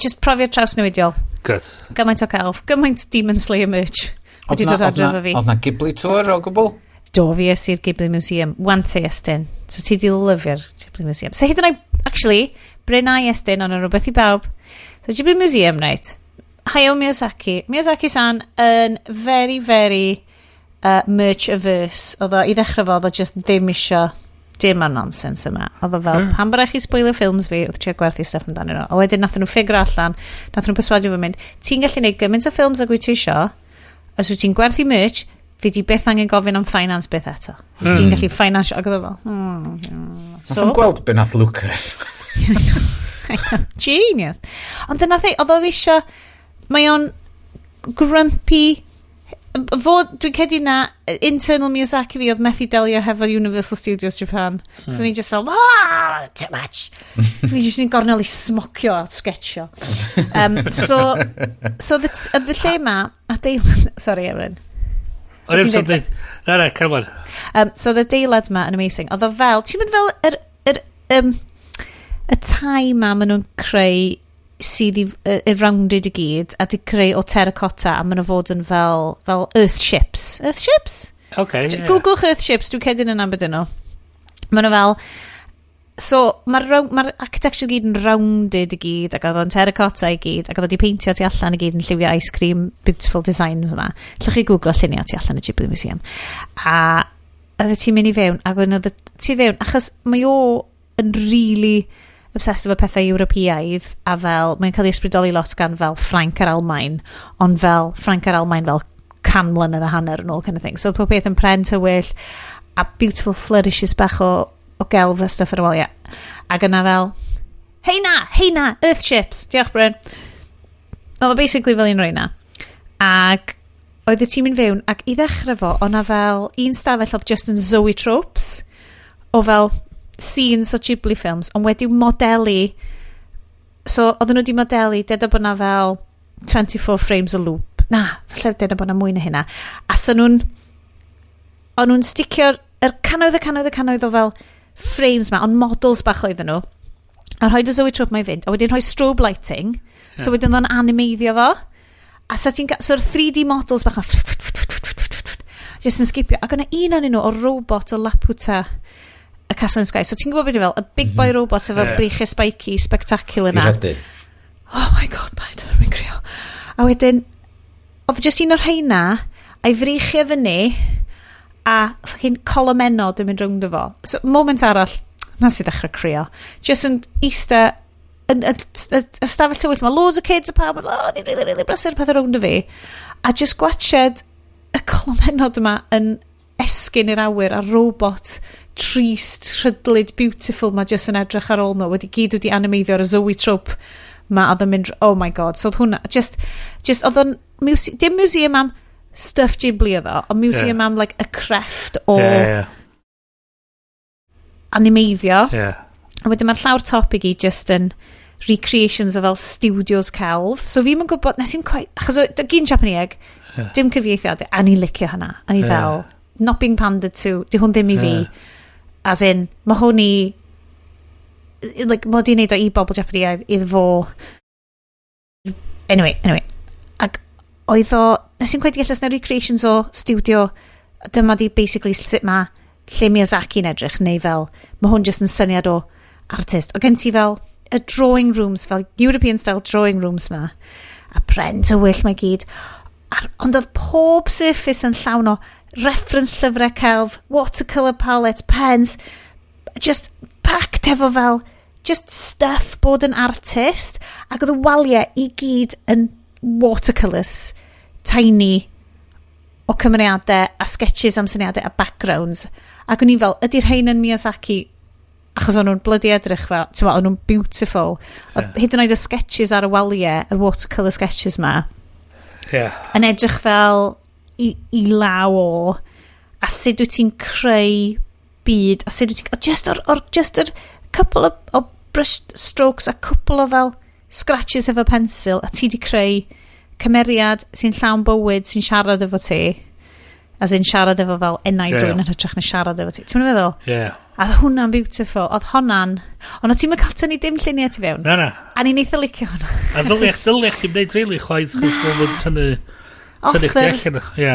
A: just profiad trawsnewidiol.
B: Good.
A: Gymaint o celf, gymaint Demon Slayer merch wedi
C: Oedd
A: dod adre efo fi.
C: Oedd na Ghibli tour o gwbl?
A: Do, fi es i'r Ghibli Museum. Wante, Estyn. So ti di lyfio'r Ghibli Museum. So hyd yn oed, actually, Bryn a Estyn, ond yn rhywbeth i bawb. So Ghibli Museum, right. Hayao Miyazaki. Miyazaki-san yn very, very merch averse. Oedd o, i ddechrau fo, oedd o just ddim isio dim ar nonsense yma. Oedd o fel, "Pam bod chi spoiler films fi?" Oedd trio gwerthu stuff amdanyn nhw. A wedyn nath nhw figure allan, nath nhw perswadio fo mynd, "Ti'n gallu neud gymaint o ffilms ag wyt ti isio, os wyt ti'n gwerthu merch, fi di byth angen gofyn am finance byth eto. Ti'n gallu finance," ac oedd o fel,
C: Nath o'n gweld be nath Lucas.
A: Genius. Ond dyna thing, oedd o eisiau, mae o'n grumpy, fod, dwi'n credu na internal Miyazaki fi oedd methu delio hefo Universal Studios Japan. So ni just fel, "Ah, too much." Fi just yn gornel i smocio a sketcho. So the lle ma, adeilad. Sorry, Erin.
B: O'n i'n
A: Ti'n
B: dweud. Na, na, come on.
A: So the adeilad ma yn amazing. Oedd o fel, ti'n mynd fel yr y tai ma maen nhw'n creu sydd i rounded i gyd a di creu o terracotta a maen nhw fod yn fel earth ships. Earth ships?
B: Okay, yeah.
A: Googlwch earth ships, dwi'n cedyn yn nabod nhw. Maen nhw fel. So, mae'r ma architecture i gyd yn rounded i gyd, ac oedd o'n terracotta i gyd, ac oedd o wedi peintio tu allan i gyd yn lliwiau ice cream, beautiful design yma. Allwch chi googlo lluniau tu allan y Ghibli Museum. A oedd ti'n mynd i fewn, ac oedd ti fewn, achos mae o yn really obsessed efo pethau Ewropeaidd, a fel, mae'n cael ei ysbrydoli lot gan fel Ffrainc a'r Almain, ond fel Ffrainc a'r Almain fel 100 mlynedd a hanner yn ôl kind of thing. So pob peth yn pren tywyll, a beautiful flourishes bach o gelf a stuff ar y waliau. Ac yna fel, "Hei na, hei na, earth ships, diolch Bryn." Oedd o basically fel un o'r. Ac oedd y tîm yn fewn, ac i ddechrau fo, o'na fel un stafell oedd just yn zoetropes, o fel scenes o Ghibli films, ond wedi'w modelu, so oedden nhw wedi modelu, deda bod na fel 24 frames o loop. Na, falle deda bod na mwy na hynna. A so nhw'n, o'n nhw'n sticio'r yr cannoedd y cannoedd y cannoedd o fel frames ma, ond models bach oedden nhw. A rhoi y zoetrope ma i fynd, a wedyn rhoi strobe lighting, so wedyn o'n animeiddio fo. A so ti'n so'r 3D models bach ma, just yn skipio. Ac o'na un ohonyn nhw o robot o Laputa, y Castle in the Sky. So ti'n gwybod beth fel, y big boy robot efo breichiau spiky, spectacular
C: Di
A: na.
C: rhydu.
A: Oh my God, paid, mae'n crio. A wedyn, oedd just un o'r rheina, a'i freichiau fyny, a fucking colomennod yn mynd rownd fo. So, moment arall, nas i ddechrau crio. Just yn eista yn y stafell tywyll, mae loads o kids a pawb, oh, they're really, really brysur pethau rownd y fi. A just gwatched y colomennod yma yn esgyn i'r awyr a robot trist, rhydlyd, beautiful ma just yn edrych ar ôl nhw, wedi gyd wedi animeiddio ar y zoetrope ma oedd yn mynd, oh my God, so oedd hwnna, just oedd o'n, dim museum am stuff Ghibli oedd o, ond museum am, like, y crefft o animeiddio. A wedyn mae'r llawr top i gyd just yn recreations o fel studios celf. So fi'm yn gwybod, nes i'n quite, achos o gyn Japanese, dim cyfieithiad, a ni'n licio hynna. A ni fel, not being pandered to, di hwn ddim i fi. As in, mae hwn i, like, mod i'n neud o i bobl Japanese iddo fo. Anyway. Ac oedd o, nes i'n quite deall os na recreations o studio, dyma di basically sut ma lle Miyazaki'n edrych, neu fel, mae hwn just yn syniad o artist. O gen ti fel y drawing rooms, fel European style drawing rooms ma, a pren tywyll mae gyd. Ond oedd pob surface yn llawn o reference llyfrau celf, watercolour palette, pens, just packed efo fel just stuff bod yn artist, ac oedd y waliau i gyd yn watercolours tiny o cymeriadau a sketches am syniadau a backgrounds, ac o'n i fel, ydy'r rhain yn Miyazaki? Achos o'n nhw'n bloody edrych fel, ti'n o'n nhw'n beautiful. Oedd hyd yn oed y sketches ar y waliau, y watercolour sketches ma, yn edrych fel i law o a sut wyt ti'n creu byd a sut wyt ti'n just or just yr couple o brush strokes a couple o fel scratches efo pencil a ti di creu cymeriad sy'n llawn bywyd sy'n siarad efo ti, as in siarad efo fel enaid rhywun yn hytrach na siarad efo ti, ti'n meddwl? A oedd hwnna'n beautiful, oedd hwnna'n, ond o ti'n cael tynnu dim lluniau ti fewn
B: Na, na.
A: a ni'n eitha licio hwnna.
B: A ddyliach ti'n gwneud really chwaith, chos mae'n tynnu chdi allan. Ie.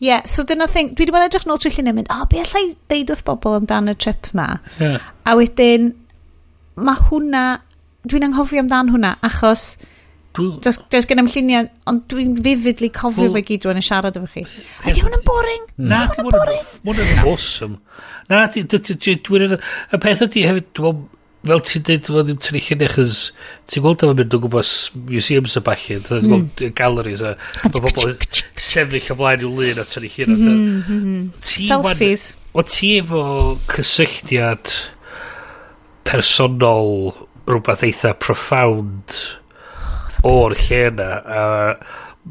A: Yeah, so dyna thing, dwi wedi bod yn edrych nôl trwy lluniau yn mynd, "O, oh, be allai ddeud wrth bobl amdan y trip ma?" A wedyn, mae hwnna, dwi'n anghofio amdan hwnna, achos does gen i'm lluniau, ond dwi'n vividly cofio fe gyd rwan yn siarad efo chi. A di hwn yn boring?
B: Na, di hwn yn awesome. Na, dwi'n... Y peth ydi hefyd, dwi'n fel ti'n dweud, fo ddim tynnu lluniau, chos ti'n gweld efo mynd o gwmpas museums a ballu, ti'n gweld galleries a mae pobl yn sefyll o flaen i'w lun a tynnu llun.
A: Selfies.
B: O ti efo cysylltiad personol rhywbeth eitha profound o'r lle yna. A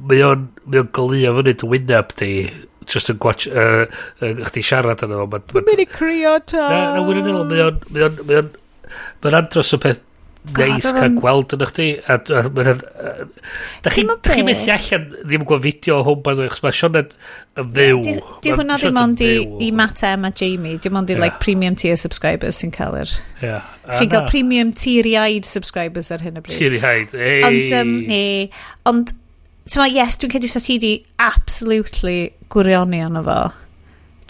B: mae o'n goleuo fyny dy wyneb di, just yn gwatch, chdi siarad yna fo.
A: Mae'n mynd i crio ta.
B: Na, wirioneddol, mae o'n andros o peth neis cael gweld yn chdi. A mae'n... Da chi,
A: Ti'n
B: da chi
A: be?
B: methu allan ddim yn gweld fideo o hwn, by the way, achos mae Sioned yn fyw.
A: Di
B: Ma'
A: hwnna
B: Sioned
A: ddim
B: yn
A: ond i,
B: fyw.
A: i Matt M a Jamie. Dim ond i like premium tier subscribers sy'n cael yr... Chi'n cael premium teary-eyed subscribers ar hyn o bryd.
B: Teary-eyed. Hey.
A: Ond, ne, ond, ti'n ma, yes, dwi'n credu sa ti di absolutely gwirioni ono fo.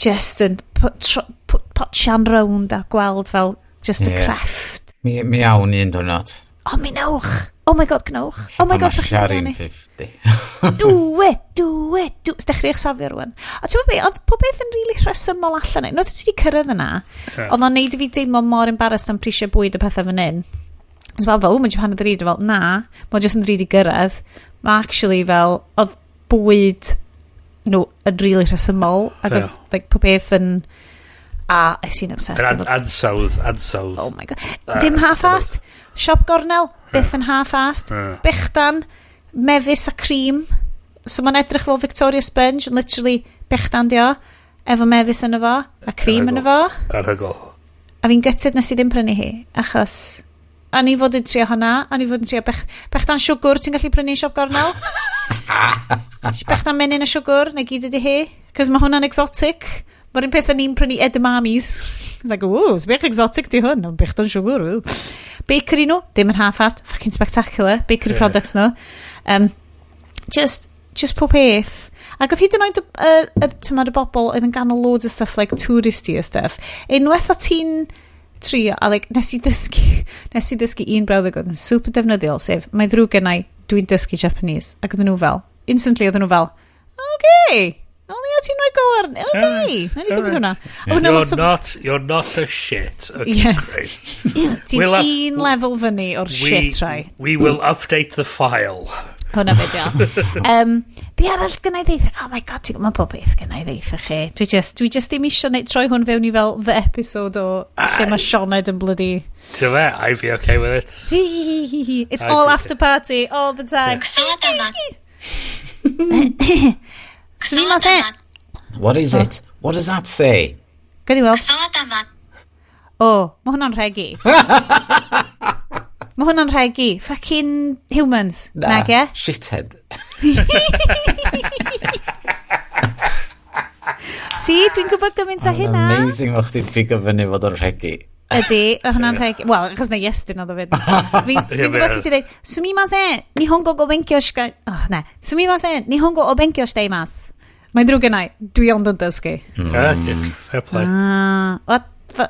A: Just yn put potsian rownd a gweld fel just y crefft.
C: Mi awn un diwrnod.
A: O, mi newch! Oh my God, gnewch! Oh my God, sa'ch chi'n
C: Shari'n
A: gwirioni.
C: 50.
A: Do it, do it, do. Dechreu'ch safio rwan. A ti'n gwybod be, oedd pob beth yn really rhesymol allan. Noedd ti wedi cyrraedd yna, oedd o'n neud i fi deimlo mor embarrassed am prisiau bwyd y pethau fan hyn. So fel, o, mae'n Japan yn ddrud. Fel, na, mae'n just yn ddrud i gyrraedd. Mae actually fel, oedd bwyd nhw yn really rhesymol. Ac oedd like, pob beth yn... A es i'n obsessed
B: Yr
A: efo.
B: ansawdd.
A: Oh my God. Dim half-assed. Siop gornel, byth yn half-assed. Bechdan, mefus a cream. So mae'n edrych fel Victoria Sponge, and literally bechdan dio, efo mefus yno fo, a cream yno fo.
B: Anhygoel.
A: A fi'n gutted nes i ddim prynu hi, achos a ni fod yn trio hwnna, a ni fod yn trio bechdan siwgr, ti'n gallu prynu yn siop gornel? Bechdan menyn a siwgr, neu gyd ydi hi. Cos mae hwnna'n exotic. Mae'r un peth o'n i'n prynu edamames. It's like, ooh, sbech exotic di hwn, ond bechdan siwgr, ooh. Bakery nhw, dim yn half-assed, fucking spectacular. Bakery products nhw. Just pob peth. Ac oedd hyd yn oed y, tymod, y bobl oedd yn ganol loads o stuff like touristy a stuff. Unwaith o ti'n trio, a like, nes i ddysgu un brawddeg oedd yn super defnyddiol, sef, "Mae ddrwg gennau, dwi'n dysgu Japanese." Ac oedden nhw fel, instantly oedden nhw fel, "Okay, o ia, ti'n rhoi go ar, okay, na ni gymryd hwnna." A hwnna
B: You're
A: lot o-
B: not, you're not a shit. Okay,
A: Yes.
B: great.
A: Ti'n un level fyny o'r shit, rai.
B: We will update the file.
A: Hwna fe dio. Be arall gynna i ddeutha? Oh my God, ti'n gwybod, mae pob beth gynna i ddeutha chi. Dwi just ddim eisiau neud, troi hwn fewn i fel the episode o lle mae Sioned yn bloody...
B: Ti'n fe? I'd be okay with it.
A: It's
B: I'd
A: all
B: be
A: after party, all the time.
D: クソ頭クソ
A: すみません。
D: 頭
C: What is it? What does that say?
A: Gawn ni weld.
D: クソ頭
A: O, mae hwnna'n rhegi. Mae hwnna'n rhegi. Fucking humans.
C: Na,
A: Nag e?
C: Shithead.
A: Si, dwi'n gwybod gymaint o hynna.
C: Amazing bod chdi'n ffigo fyny fod o'n rhegi.
A: Ydy, mae hwnna'n rhegi. Wel, achos na Iestyn oedd o fyd. Fi'n gwybod sut i ddweud, すみません、日本語ご勉強しか, oh, na, すみません、日本語お勉強しています. Mae'n ddrwg gennau, dwi ond yn dysgu.
B: Okay, fair play.
A: Ah, what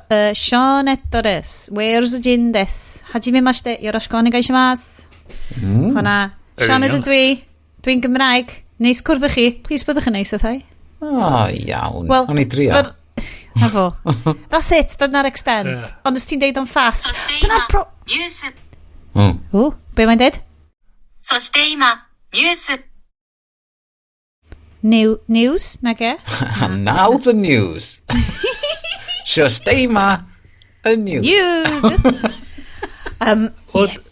A: the, ショネットです。ウェールズ人です。はじめまして、よろしくお願いします。Hwna. Sioned ydw i. Dwi'n Gymraeg. Neis cwrdd â chi. Please byddwch yn neis wrthai.
C: O, iawn.
A: Wel,
C: O'n i drio.
A: Na fo. That's it, dyna'r extent. Ond os ti'n deud o'n fast.
D: そして今
A: Dyna'r pro...
D: ニュース
A: O, be mae'n deud?
D: そして今ニュース
A: News, nag e?
C: And now the news. Stay ma, y news.
A: News! Yeah,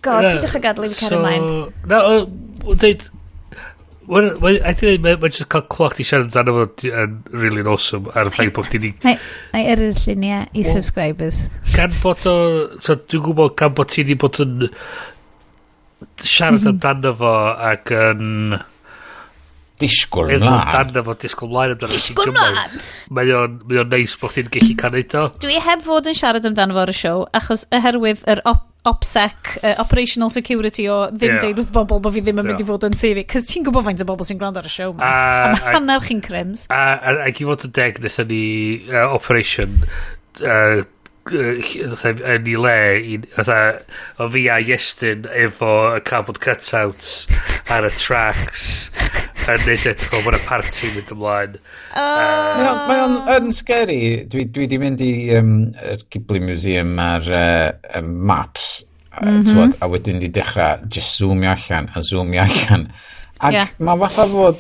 A: God, pidwch â gadael i fi cario ymlaen.
B: Na, dweud... I think mae'n just cael clywed chdi siarad amdano fo yn really awesome ar y ffaith bod chdi di
A: Na i yrru'r lluniau i subscribers.
B: Gan bod o... So dwi'n gwybod gan bod ti di bod yn siarad amdano fo ac yn
C: Disgwyl
B: meddwl
C: mlaen.
B: amdano fo, disgwyl mlaen amdano fo
A: Disgwyl
B: cyn gymaint. Mae o'n neis bod chdi'n gallu cael neud o.
A: Dwi heb fod yn siarad amdano fo ar y siow, achos oherwydd yr OPSEC, Operational Security o ddim deud wrth bobl bod fi ddim yn mynd i fod yn TV. Cos ti'n gwybod faint o bobl sy'n gwrando ar y siow ma. A mae hanner chi'n crims.
B: A i fod yn deg, wnaethon ni operation fatha yn ei le i, fatha, o fi a Iestyn efo y cardboard cutouts ar y tracks yn neud eto bod y party mynd ymlaen.
C: Mae o'n yn scary. Dwi di mynd i yr Ghibli Museum ar maps. A wedyn di dechrau just zoomio allan a zoomio allan. Ac mae fatha fod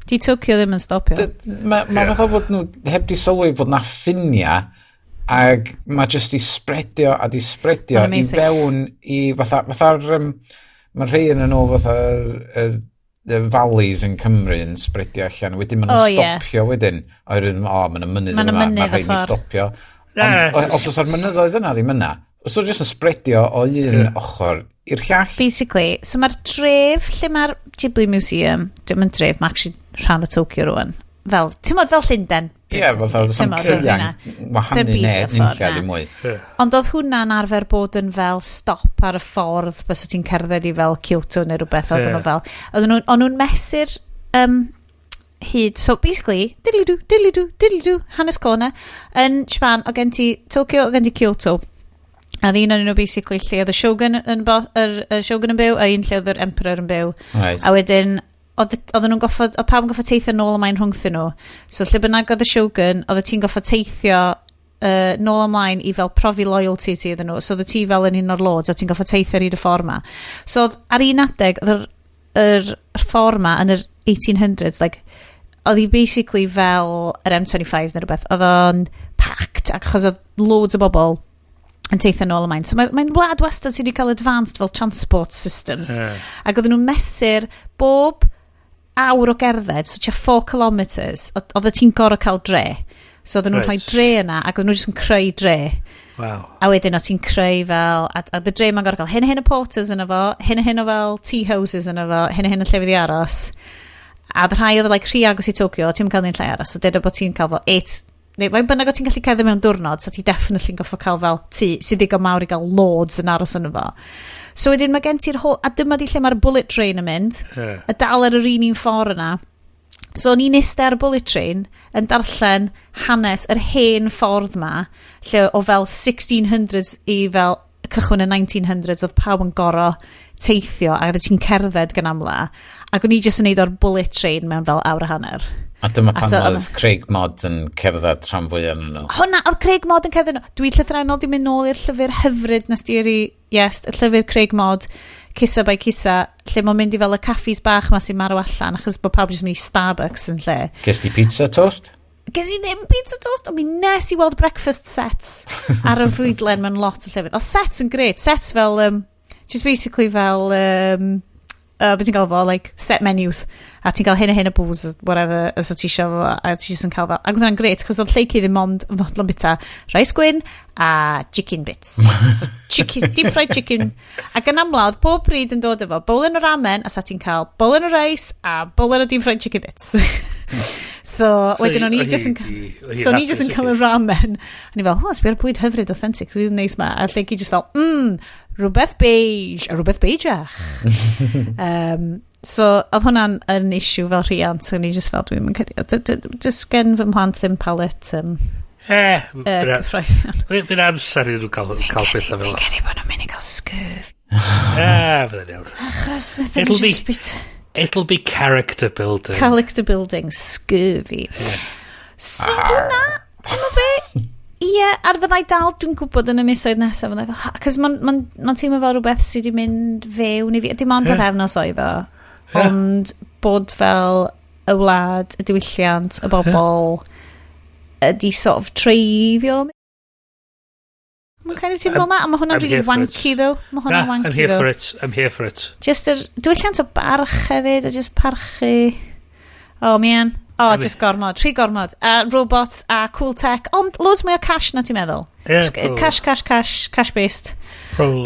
A: Di Tokyo ddim yn stopio.
C: Mae ma fatha fod nhw heb di sylwi fod na ffiniau. Ac mae jyst i spreadio a di spreadio
A: Ma'n
C: i
A: amazing.
C: fewn i fatha'r, mae rhai yn nhw fatha'r y valleys yn Cymru yn spreadio allan. Wedyn maen nhw'n
A: O, ie.
C: stopio wedyn. Oherwydd, o, maen nhw'n mynydd
A: Ma' 'na
C: yma,
A: mynydd
C: mae
A: y
C: rhaid ni
A: ffordd.
C: stopio.
B: Na,
C: Ond os oes ar mynyddoedd yna ddim yna, os o'n jyst yn spreadio o un ochr i'r llall.
A: Basically, so mae'r dref lle mae'r Ghibli Museum, dwi'n mynd dref, mae actually rhan o Tokyo rwan. Fel, ti'n modd fel Llundain.
C: Ie, fatha,
A: Ti'n
C: sam
A: modd,
C: cyrian
A: hynna.
C: wahanu
A: Sef byd
C: ne,
A: y ffordd,
C: nunlla
A: na.
C: ddim mwy.
A: Ond oedd hwnna'n arfer bod yn fel stop ar y ffordd bys ti'n cerdded i fel Kyoto neu rhywbeth oedden nhw fel. Oedden nhw'n o'n nhw'n mesur hyd. So basically, diddly-doo, diddly-doo, diddly-doo, hanes corner. Yn Japan, o gen ti Tokyo, o gen ti Kyoto. A oedd un o'n nhw basically lle oedd y Shogun yn, yr Shogun yn byw, a un lle oedd yr Emperor yn byw. A wedyn, oedden nhw'n goffod, oedd pawb yn goffod teithio nôl ymlaen rhwngthyn nhw. So lle bynnag oedd y Shogun, oedd ti'n goffod teithio nôl ymlaen i fel profi loyalty ti iddyn nhw. So oedd ti fel yn un o'r lords, a ti'n goffod teithio ar hyd y ffordd ma. So oedd, ar un adeg, oedd yr ffordd ma yn yr 1800s, like, oedd hi basically fel yr M25 neu rhywbeth. Oedd o'n packed, ac achos oedd loads o bobl yn teithio nôl ymlaen. So mae'n wlad wastad sydd wedi cael advanced fel transport systems. Ac oedden nhw'n mesur bob awr o gerdded, so tua 4 kilometres, oedd ti'n gorau cael dre. So oedden nhw'n rhoi dre yna, ac oedden nhw jyst yn creu dre. A wedyn o ti'n creu fel, a y dre ma'n gorau cael hyn a hyn o porters yna fo, hyn a hyn o fel tea houses yna fo, hyn a hyn o llefydd i aros. A oedd rhai oedd like rhy agos i Tokyo, ti'n cael un lle aros, so deuda bod ti'n cael fel 8, neu faint bynnag o ti'n gallu cerdded mewn diwrnod, so ti definitely yn goffo cael fel tŷ sydd ddigon mawr i gael lords yn aros yno fo. So wedyn mae gen ti'r whole, a dyma di lle mae'r bullet train yn mynd, a dal ar yr un ffordd yna. So o'n i'n iste ar y bullet train yn darllen hanes yr hen ffordd ma, lle o fel 1600s i fel cychwyn y 1900s oedd pawb yn goro teithio a oedd ti'n cerdded gan amla ac o'n i jyst yn neud o'r bullet train mewn fel awr a hanner.
C: A dyma
A: A
C: pan
A: so
C: oedd Craig Mod yn cerdded rhan fwyaf yn nhw.
A: Hwna, oedd Craig Mod yn cerdded. Dwi llythrennol di mynd nôl i'r llyfr hyfryd nes di yrru, yes, y llyfr Craig Mod, Kissa by Kissa, lle mae'n mynd i fel y caffis bach ma sy'n marw allan, achos bod pawb jyst yn mynd i Starbucks yn lle.
C: Ges di pizza toast?
A: Ges i ddim pizza toast, ond mi nes i weld breakfast sets ar y fwydlen mewn lot o llefydd. O, sets yn great. Sets fel, just basically fel, beth ti'n gael fo, like, set menus. A ti'n cael hyn a hyn o booze, whatever, as o ti isio fo, a ti jyst yn cael fel. Ac oedd hwnna'n great, chos oedd Lleucu ddim ond yn fodlon bita rice gwyn a chicken bits. So, chicken, deep fried chicken. Ac yn amla, oedd pob pryd yn dod efo bowlen o ramen, a sa ti'n cael bowlen o rice a bowlen o deep fried chicken bits. So, wedyn o'n i just yn So o'n i just yn cael y ramen. A ni fel, "Oh, sbio'r bwyd hyfryd, authentic, really nice ma." A Lleucu just fel, rhywbeth beige, a rhywbeth beigeach." So, oedd hwnna'n yn issue fel rhiant, o'n i just fel, dwi'n mynd credu, just gen fy mhlant ddim palate cyffroes iawn.
B: Bydd amser iddyn nhw cael pethau fel
A: Fi'n credu bod nhw'n mynd i gael scurvy.
B: Fydda'n iawn.
A: Achos, ddim just bit
B: It'll be character building.
A: Character building, scurvy. So hwnna, ti'n meddwl be? Ie, ar fyddai dal, dwi'n gwybod yn y misoedd nesaf, fyddai fel, cos mae'n ma teimlo fel rhywbeth sydd wedi mynd fewn i fi, dim ond pythefnos oedd o, ond bod fel y wlad, y diwylliant, y bobl, ydi sort of treiddio. Mae'n kind of teimlo fel na, a mae hwnna'n
B: I'm
A: really
B: here for it.
A: wanky though. Mae
B: Na,
A: hwnna'n
B: I'm
A: wanky
B: here
A: though.
B: for it. I'm here for it.
A: Just yr diwylliant o barch hefyd, a just parchu. Oh man. Oh,
B: I mean-
A: just gormod. Rhy gormod. A robots a cool tech. Ond loads mwy o cash na ti'n meddwl.
B: Yeah,
A: Just cash, cash, cash, cash based.
B: Probably.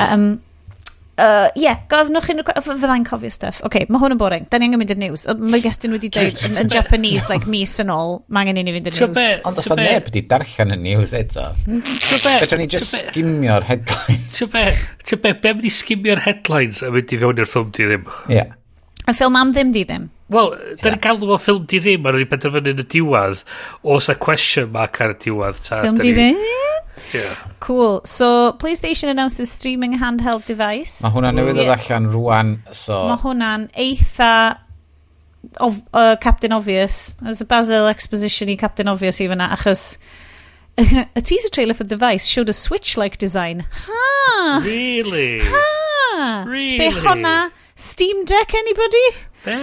A: Yeah, gofnwch unrhyw... Fyddai'n cofio stuff. OK, mae hwn yn boring. Da ni angen mynd i'r news. Mae Iestyn wedi dweud yn Japanese, like, mis yn ôl, mae angen i ni fynd i'r
B: Ti'n
A: news.
B: be?
C: Ond os o neb wedi darllen y news eto.
B: Ti'n be?
C: Fedrwn ni just skimio'r headlines.
B: Ti'n be? Ti'n be? Be mynd i skimio'r headlines a mynd i fewn i'r ffilm di ddim?
C: Ie.
A: Y ffilm am ddim di ddim.
B: Wel, da ni'n galw fo ffilm di ddim, a ni benderfynu yn y diwedd, oes a question mark ar y diwedd. Ta,
A: Ffilm
B: da
A: di
B: ni-
A: ddim?
B: Yeah.
A: Cool. So, PlayStation announces streaming handheld device.
C: Mae hwnna newydd ddod allan rwan, so
A: Mae hwnna'n eitha Captain Obvious. There's a Basil exposition i Captain Obvious i fyna, achos a teaser trailer for the device showed a Switch-like design. Ha!
B: Really?
A: Ha!
B: Really?
A: Be honna? Steam Deck, anybody?
B: Be?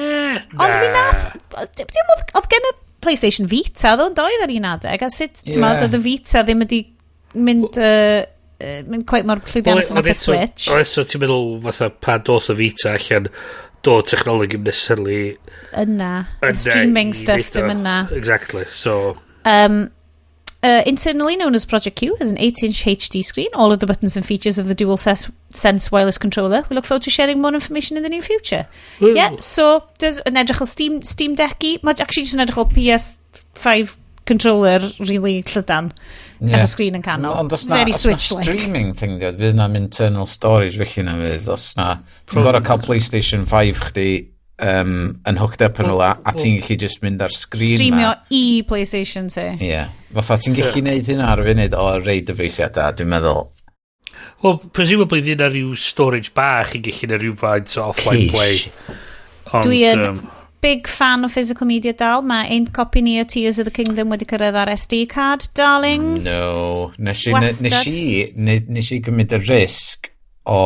A: Ond mi nath... Dim oedd gen y PlayStation Vita, ddo, yn doedd ar un adeg, a sut, ti'n meddwl, oedd y Vita ddim wedi mynd, mynd quite mor llwyddiannus yn y Switch.
B: Ond eto ti'n meddwl fatha pa doth y Vita allan, do technoleg ddim necessarily
A: yna. Streaming stuff ddim yna.
B: Exactly. So
A: Internally known as Project Q, has an 8-inch HD screen, all of the buttons and features of the DualSense wireless controller. We look forward to sharing more information in the near future.
B: Woo.
A: Yeah, so does yn edrych o Steam Deck-y. Mae actually just yn edrych o PS5 controller really llydan efo screen yn canol.
C: Ond os na,
A: Very
C: os na
A: Switch-like.
C: Streaming thing, di, fydd na'm internal storage felly na fydd. Os na, ti'n gorau cael PlayStation 5 chdi yn hooked up yn rhywle, a ti'n gallu just mynd ar screen
A: Streamio
C: ma.
A: I PlayStation ti.
C: Ie. Yeah. Fatha ti'n gallu neud hynna ar y funud o rei dyfeisiadau, dwi'n meddwl.
B: Well, presumably fydd yna rhyw storage bach i gallu neud rhywfaint o offline
C: Cish.
B: play. Ond,
A: Dwi yn big fan o physical media dal. Mae ein copi ni o Tears of the Kingdom wedi cyrraedd ar SD card, darling.
C: No. Nes i,
A: Wastad.
C: nes i gymryd y risg o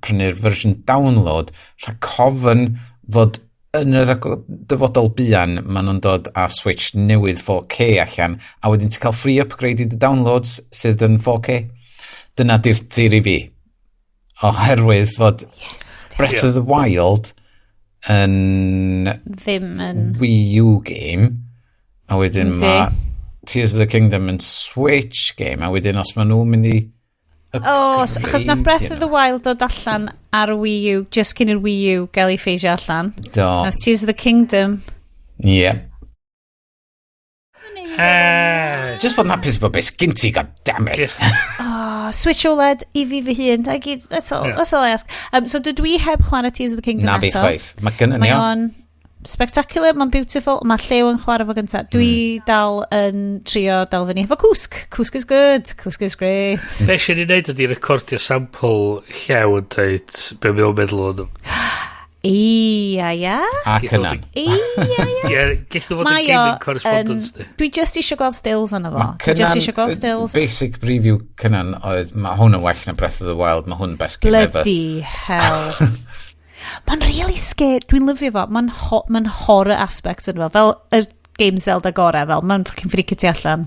C: prynu'r fersiwn download rhag ofn fod yn yr dyfodol buan maen nhw'n dod â Switch newydd 4K allan a wedyn ti'n cael free upgrade i dy downloads sydd yn 4K. Dyna di'r theori fi. Oherwydd fod
A: Yes,
C: Breath of the Wild yn
A: ddim yn
C: Wii U game a wedyn
A: Yndi.
C: mae Tears of the Kingdom yn Switch game a wedyn os maen nhw'n mynd i
A: O, so, achos nath Breath of the
C: upgradeio
A: Wild dod allan ar y Wii U, just cyn i'r Wii U gael ei ffeisio allan.
C: nhw. Do.
A: Nath Tears of the Kingdom.
C: Ie.
B: Eh,
C: Just fod yn hapus efo beth sgyn ti, god damn it.
A: Oh, Switch OLED i fi fy hun. I gyd, that's all,
B: Yeah.
A: that's all I ask. So dydw i heb chwarae Tears of the Kingdom
C: Na fi
A: eto.
C: chwaith. Mae gynnu ni
A: Mae
C: o.
A: o'n spectacular, mae'n beautiful, mae Llew yn chwarae fo gyntaf. Dwi dal yn trio dal fyny efo cwsg. Cwsg is good, cwsg is great.
B: Be eisiau ni wneud ydi recordio sample Llew yn dweud be mae o'n meddwl o'n.
A: Ia, ia.
C: A Cynan.
A: Ia, ia.
B: Ie, gallwn fod yn
A: Mae o
B: gaming correspondence
A: yn
B: ni.
A: Dwi just eisiau gweld stills yna fo.
C: Mae
A: Dwi just
C: Cynan,
A: eisiau gweld stills.
C: Basic preview Cynan oedd, mae hwn yn well na Breath of the Wild, mae hwn best game ever.
A: Bloody hell. Mae'n really scary. Dwi'n lyfio fo. Mae'n ma horror aspect yn fo. Fel y game Zelda gore, fel mae'n fucking freakio ti allan.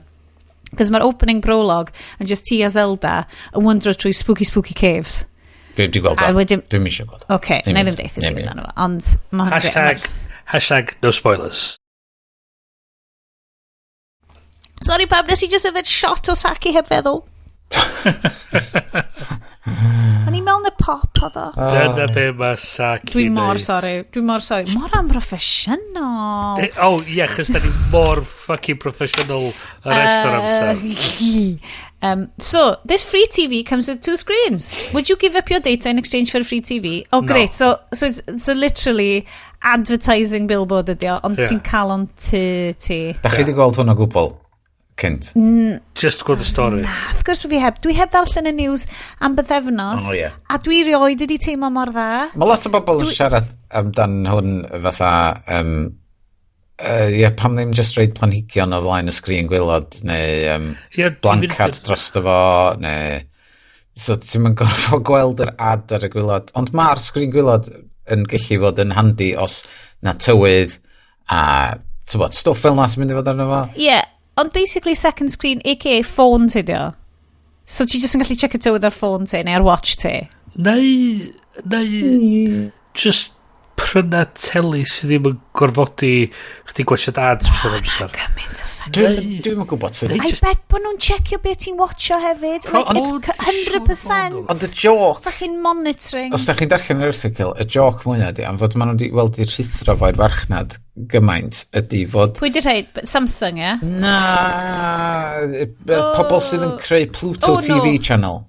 A: Cos mae'r opening prologue yn just ti a Zelda yn wandro trwy spooky spooky caves.
C: Dwi wedi gweld
A: A
C: o. Dwi'm eisiau gweld o.
A: Oce,
C: Ddim
A: na i ddim
C: mynd.
A: deitha ti
C: Ddim mynd.
A: amdano fo. Ond mae hwnna'n grêt.
B: #No spoilers.
A: Sorry pawb, nes i just yfed shot o sake heb feddwl. O'n i'n meddwl na pop oedd o.
B: Dyna be mae sake
A: Dwi'n mor
B: neud.
A: sorry. Dwi'n mor sorry. Mor amhroffesiynol.
B: O, ie, chos da ni mor fucking professional y rest o'r amser.
A: So, this free TV comes with two screens. Would you give up your data in exchange for a free TV? Oh,
B: No.
A: great. So literally advertising billboard ydi o, ond ti'n cael o'n tŷ ti.
C: Da chi wedi gweld hwn o gwbl cynt?
B: Just gweld y stori.
A: Na, wrth gwrs fi heb. Dwi heb ddarllen y news am bythefnos.
C: O, ie.
A: A dwi rioed wedi teimlo mor dda.
C: Mae lot o bobl yn siarad amdan hwn fatha, ie, pam ddim just roid planhigion o flaen y sgrin gwaelod, neu
B: Ie, ti'n
C: blancad drosto fo, neu. So ti'n mynd gorfod gweld yr ad ar y gwaelod. Ond mae'r sgrin gwaelod yn gallu fod yn handi os na tywydd a ti'n bod, stwff fel na sy'n mynd i fod arno fo.
A: Ie, yeah, ond basically second screen, aka phone ti dio. So ti just yn gallu check it tywydd ar phone ti, neu ar watch ti.
B: Neu just pryna teli sydd ddim yn gorfodi chdi gwachod ads trwy'r amser.
A: Gymaint o fucking
C: Dwi'n yn gwybod sut.
B: Neu
A: I
B: just
A: bet bod nhw'n checio beth ti'n watcho hefyd. Like, it's
B: O,
A: 100%
B: siŵr
C: Ond y joke
A: fucking monitoring.
C: Os da chi'n darllen yr erthygl, y joc mwyaf ydi, am fod maen nhw wedi weld i'r rhuthro fo'r farchnad gymaint, ydy fod
A: Pwy di'r rhaid? Samsung, ie?
C: Na, pobl sydd yn creu Pluto
A: Oh, no.
C: TV channel.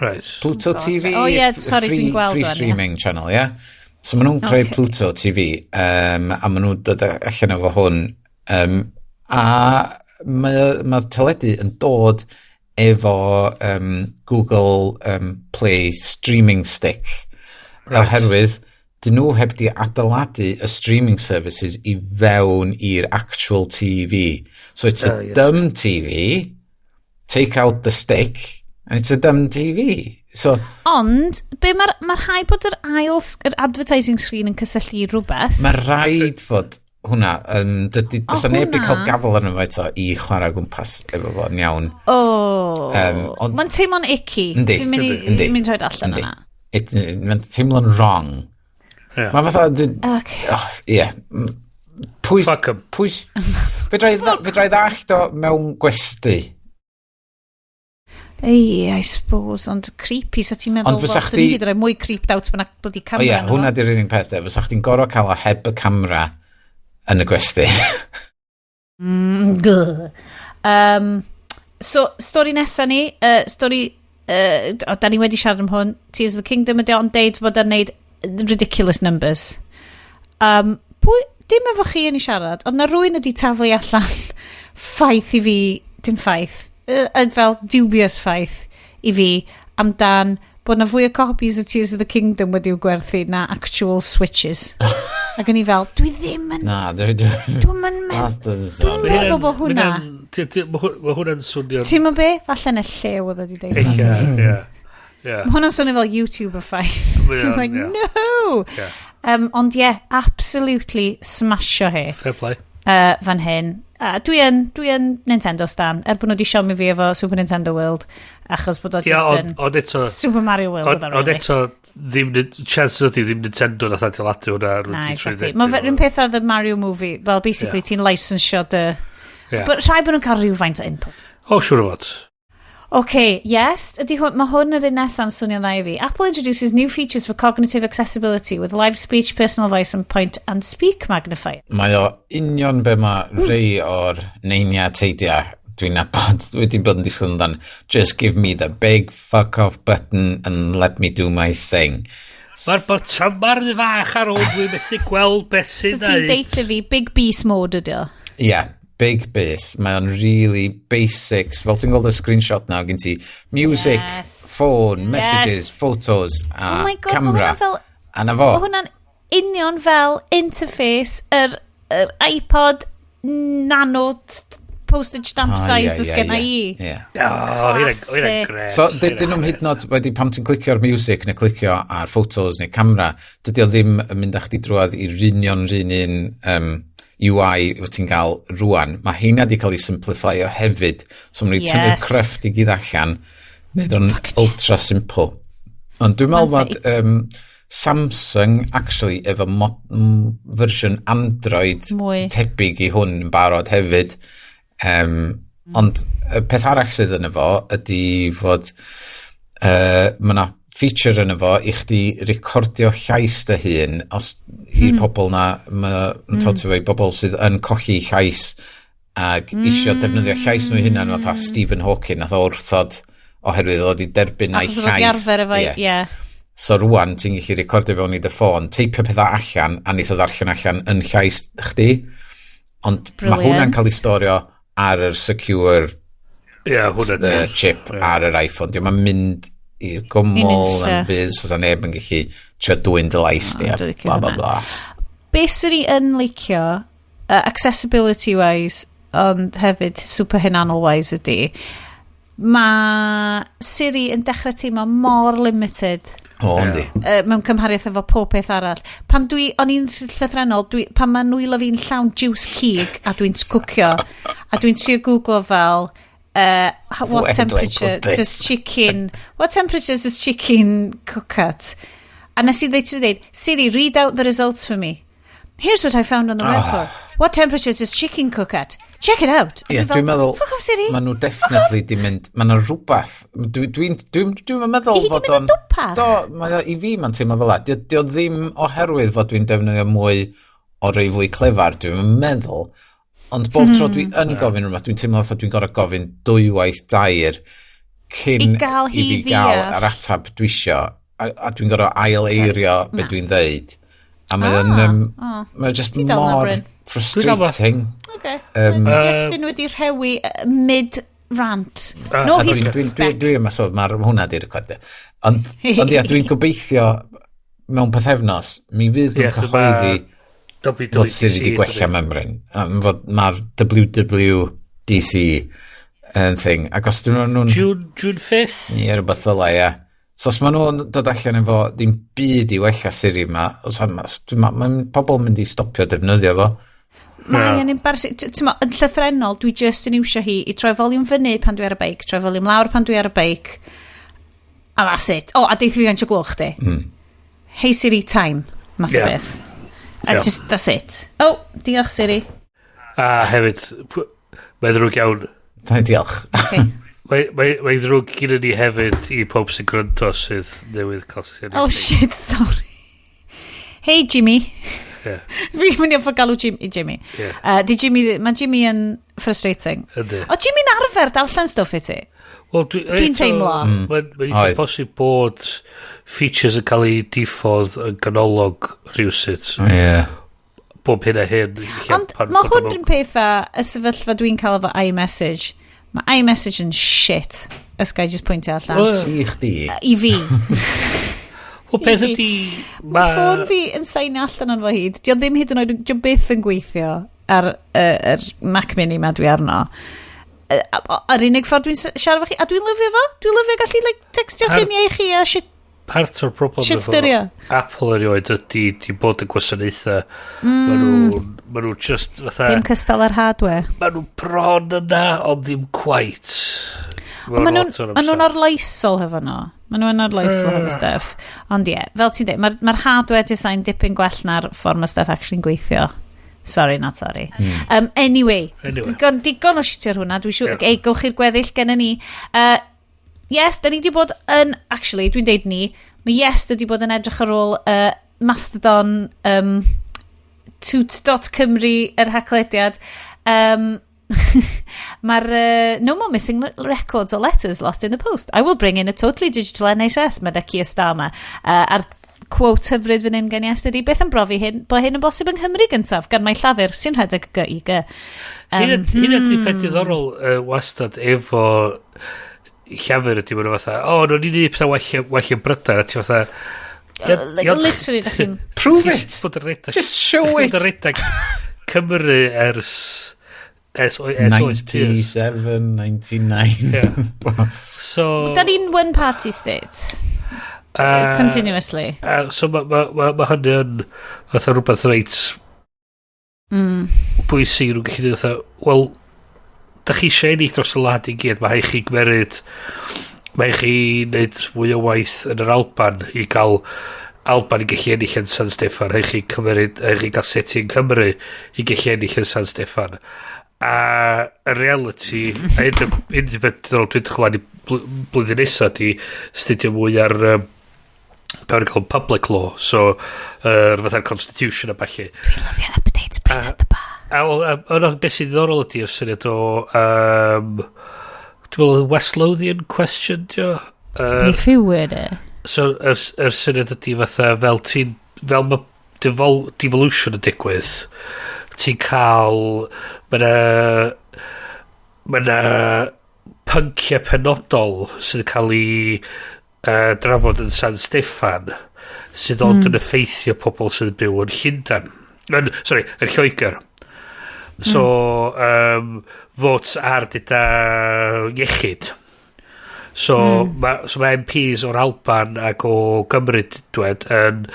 B: Right.
C: Pluto
A: God.
C: TV,
A: Oh, ie, sorry,
C: free,
A: dwi'n gweld
C: free
A: wan, ie.
C: streaming channel, ie? Yeah? So maen nhw'n creu Pluto TV, a maen nhw'n dod allan efo hwn, a mae teledu yn dod efo Google Play streaming stick. Right. Oherwydd, dyn nhw heb di adeiladu y streaming services i fewn i'r actual TV. So it's a dumb TV, take out the stick, and it's a dumb TV. So,
A: Ond, be mae'r ma rhaid bod yr ail, yr advertising screen yn cysylltu i rhywbeth.
C: mae rhaid fod hwnna, dydy, does
A: O,
C: neb wedi cael
A: hwnna.
C: gafel arno fo eto i chwarae o gwmpas efo fo'n iawn.
A: Oh.
C: Ond-
A: Mae'n teimlo'n icky.
C: Yndi.
A: Fi'n mynd i,
C: Yndi.
A: mynd rhoi allan
C: Yndi.
A: yna.
C: Mae'n teimlo'n wrong.
B: Ie.
C: Mae fatha...
A: Okay.
C: Oh, ie. Pwy...
B: Fuck 'em.
C: Pwy... Fedra i ddallt o mewn gwesty.
A: Ei, I suppose, ond creepy, sa ti'n meddwl,
C: Ond fysa
A: fel,
C: chdi-
A: swn i hyd yn oed mwy creeped out pan bloody
C: O
A: camera
C: ie,
A: yno fo.
C: hwnna di'r unig peth e. Fysa chdi'n gorfod cael o heb y camera yn y gwesty.
A: Gah. So, stori nesa ni, stori, o, da ni wedi siarad am hwn, Tears of the Kingdom ydi o'n deud bod o'n neud ridiculous numbers. Pwy, dim efo chi yn ei siarad, ond na rwy'n ydi taflu allan ffaith i fi, dim ffaith, fel dubious ffaith i fi, amdan bod na fwy o copies o Tears of the Kingdom wedi'w gwerthu na actual Switches. Ac o'n i fel, dwi ddim yn,
C: Na, dwi'n...
A: dwi'n yn meddwl,
C: That doesn't sound...
A: Dwi'n meddwl bod hwnna-
B: Mae hwnna'n swnio'n...
A: Ti'n mynd be? Falle yn y llew oedd wedi deud.
B: Eich, ie. Ie.
A: Mae hwnna'n swnio fel YouTuber ffaith.
B: Mae o'n,
A: Like,
B: ie.
A: no!
B: Ie.
A: Ond ie, yeah, absolutely smasho hi
B: Fair play.
A: Fan hyn. Dwi yn Nintendo stan, er bod nhw wedi siomi fi efo Super Nintendo World, achos bod o
B: Ie,
A: just
B: ond
A: yn
B: ond eto...
A: Super Mario World
B: Ond
A: oedd o,
B: ond
A: really.
B: eto, ddim, chances ydy ddim Nintendo nath adeiladu hwnna
A: Na,
B: rwy'n
A: exactly. Mae fe'r un peth â The Mario Movie. Well, basically, ti'n licensio dy...
B: Ie.
A: But rhaid bod nhw'n cael rhywfaint o input.
B: O, siŵr o fod.
A: Okay, yes, ydy hwn, mae hwn yr un nesa'n swnio'n dda i fi. Apple introduces new features for cognitive accessibility with live speech, personal voice and point and speak magnifier.
C: Mae o union be mae rei o'r neinia teidia dwi'n nabod wedi bod yn disgwyl amdan. "Just give me the big fuck off button and let me do my thing."
B: Mae'r botwm ma'r fach ar ôl, dwi'n methu gweld beth
A: So
B: sy'n
A: ti'n
B: neud.
A: deitha fi, big beast mode ydy o?
C: Yeah, big base. Mae o'n really basics. Fel ti'n gweld y screenshot na, gen ti music, phone, messages, photos, a
A: Oh my God, ma'
C: camera.
A: hwnna fel-
C: A na fo.
A: Mae hwnna'n union fel interface yr iPod Nano postage stamp
C: Ah,
A: size does gen i.
B: Oh, hynna'n
A: Classic.
B: gret.
C: So, dydyn nhw'n hyd yn oed wedi pam ti'n clicio'r music neu clicio ar photos neu camera, dydy o ddim yn mynd â chdi drwodd i'r union yr un un UI wyt ti'n gael rwan. Mae heina di cael ei simplify-o hefyd. So maen nhw wedi tynnu'r crefft i gyd allan, wneud o'n ultra simple. Ond dwi'n meddwl
A: Ma'n
C: bod Samsung actually efo fersiwn Android
A: Mwy.
C: tebyg i hwn yn barod hefyd. Ond y peth arall sydd yn efo ydy fod mae yna feature yn efo i chdi recordio llais dy hun os i'r pobl na mae mm. i bobl sydd yn colli llais ac isio defnyddio llais nhw hunan, fatha Stephen Hawking nath o wrthod oherwydd oedd wedi derbyn na'i
A: Achos oedd o 'di
C: llais.
A: arfer efo,
C: Ie.
A: ie.
C: So rwan ti'n gallu recordio fewn i dy ffôn, teipio pethau allan a neith o ddarllen allan yn llais chdi. Ond mae
A: Brilliant.
C: hwnna'n cael ei storio ar yr secure
B: Ie, hwnna.
C: chip ar yr iPhone. Dio'm yn mynd i'r gwmwl
A: I nunlle.
C: yn byd, so neb yn gallu trio dwyn dy lais di a
A: Dwi'n licio
C: bla bla
A: hwnna.
C: bla.
A: Be swn i yn licio, accessibility-wise, ond hefyd super hunanol-wise ydy, mae Siri yn dechrau teimlo mor limited
C: O, yndi.
A: Mewn cymhariaeth efo pob peth arall. Pan dwi, o'n i'n llythrennol, dwi, pan mae nwylo fi'n llawn juice cig a dwi'n cwcio, a dwi'n trio googlo fel, what
C: Where do I
A: temperature
C: put this?
A: does chicken, what temperature does chicken cook at? A nes i ddeud, dweud, "Siri, read out the results for me. Here's what I found on the web for. What temperature does chicken cook at? Check it out." A
C: Ie,
A: dwi fel,
C: dwi'n meddwl,
A: "Fuck off, Siri."
C: maen nhw definitely di mynd, maen nhw rhywbeth, dwi'n dwi, dwi, dwi meddwl
A: Di hi 'di
C: fod
A: mynd yn
C: o'n...
A: dwpach?
C: Do, mae o, i fi mae'n teimlo fel la. Di o ddim oherwydd fod dwi'n defnyddio mwy o rei fwy clefar, dwi'n meddwl. Ond bob tro dwi yn gofyn rhywbeth, dwi'n teimlo fatha dwi'n gorfod gofyn dwywaith dair cyn
A: I gael hi
C: i fi gael
A: ddeall.
C: yr atab dwi isio. A dwi'n gorfod ail eirio be dwi'n ddeud. A mae o'n,
A: Ah,
C: oh. Mae o just
A: Ti dal 'na,
C: mor
A: Bryn?
C: frustrating.
A: Okay.
B: Um,
A: Iestyn wedi rhewi mid-rant. No,
C: A
A: he's
C: dwi'n dwi yma, so mae'r hwnna di recordio. Ond ia, dwi'n gobeithio mewn pythefnos, mi fydd nhw'n
B: Ie, achos
C: cyhoeddi
B: ma'
C: fod Siri wedi
B: WWDC
C: gwella mymryn. Fod mae'r WWDC yn thing. Ac os dyn nhw'n...
B: June 5th?
C: Ie, rhywbeth fel 'a, ie. So os maen nhw'n dod allan efo ddim byd i wella Siri yma, os ma, ma, ma pobl yn mynd i stopio defnyddio fo.
A: Mae yn embarrassing. T'mo, yn llythrennol, dwi just yn iwsio hi i troi volume fyny pan dwi ar y beic, troi volume lawr pan dwi ar y beic. A that's it. O, a deith fi faint o gloch di. Hey Siri, time. Math o beth. A just, that's it. Oh, diolch, Siri.
B: A hefyd, mae'n ddrwg iawn.
C: Da, diolch.
A: Okay.
B: Mae ddrwg gyda ni hefyd i pob sy'n gwrando sydd newydd cael sy'n
A: Oh shit, sorry. Hey Jimmy. Dwi'n mynd i orfod galw Jimmy. Jimmy. Di Jimmy, mae Jimmy yn frustrating.
B: Yndi.
A: O, Jimmy'n arfer darllen stwff i ti?
B: Wel, dwi,
A: Dwi'n teimlo.
B: Mae'n eitha
C: Oedd.
B: posib bod features yn cael ei diffodd yn ganolog rhywsut. Bob hyn a hyn.
A: Ond mae hwn yn peth a y sefyllfa dwi'n cael efo iMessage. Mae iMessage yn shit. Ys ga i just pwyntio allan.
C: I chdi.
A: I fi.
B: Wel, peth ydi.
A: Mae ffôn fi yn sign allan yn fo hyd. Dio ddim hyd yn oed, dio byth yn gweithio ar yr Mac Mini ma dwi arno. A'r unig ffordd dwi'n siarad efo chi, a dwi'n lyfio fo. Dwi'n lyfio gallu, like, textio lluniau i chi a shit.
B: Part o'r problem
A: Shit
B: efo
A: styrio.
B: Apple erioed ydy di bod y gwasanaethau. Ma nhw just fatha.
A: Ddim cystal ar hardware.
B: Ma nhw bron yna, ond ddim quite.
A: Ond ma nhw'n arloesol hefo nhw. Ma nhw'n arloesol hefo stuff. Ond ie, fel ti'n dweud, mae'r ma hardware design dipyn gwell na'r ffordd mae stuff actually'n gweithio. Sorry, not sorry. Anyway,
B: Anyway.
A: digon o shit ar hwnna. Dwi'n siŵr,
B: Ie.
A: ei, gowch chi'r gweddill gen ni. Yes, da ni wedi bod yn, actually, dwi'n deud ni, mae Yes wedi bod yn edrych ar ôl Mastodon toot.cymru, yr haclediad. Mae'r "No more missing records or letters lost in the post. I will bring in a totally digital NHS," medda Keir Starmer. A'r quote hyfryd fan hyn gen Yes ydy, "Beth am brofi hyn, bod hyn yn bosib yng Nghymru gyntaf, gan mai Llafur sy'n rhedeg y GIG."
B: Hyn ydy peth diddorol wastad efo Llafur ydy maen nhw fatha, "O, oh, nhw'n ni'n neud pethau well yn Brydain," a ti fatha,
A: Like, literally, dach chi'n
C: Prove it!
B: Bod yn redag,
C: Just show
B: bod
C: it!
B: yn redag Cymru ers oes Piers.
C: 97, 99.
B: Yeah. So,
A: Da ni'n one party state. Continuously.
B: So mae ma, ma, ma hynny yn fatha rhywbeth reit bwysig nhw'n gallu dweud fatha, "Wel, da chi eisiau ennill dros y wlad i gyd, mae rhaid chi gymeryd, mae rhaid chi wneud fwy o waith yn yr Alban i gael Alban i gallu ennill yn San Steffan, rhaid chi cymeryd, rhaid chi gael seti yn Cymru i gallu ennill yn San Steffan." A y reality, a un o'r beth diddorol dwi'n edrych ymlaen i blwyddyn nesaf di studio mwy ar be o'n cael public law, so yr fatha'r constitution a ballu.
A: Dwi'n lyfio updates, bring at the bar.
B: A wel, un o'r beth sy'n ddiddorol ydy'r syniad o dwi'n meddwl oedd West Lothian question, dio?
A: If you were there.
B: So, yr syniad ydy fatha fel mae devolution yn digwydd, ti'n cael, mae 'na pynciau penodol sydd yn cael ei drafod yn San Steffan sydd ond yn effeithio pobl sydd yn byw yn Llundain. Yn, sorry, yn Lloegr. So, votes ar dyda iechyd. So, so ma MPs o'r Alban ac o Gymru dwed yn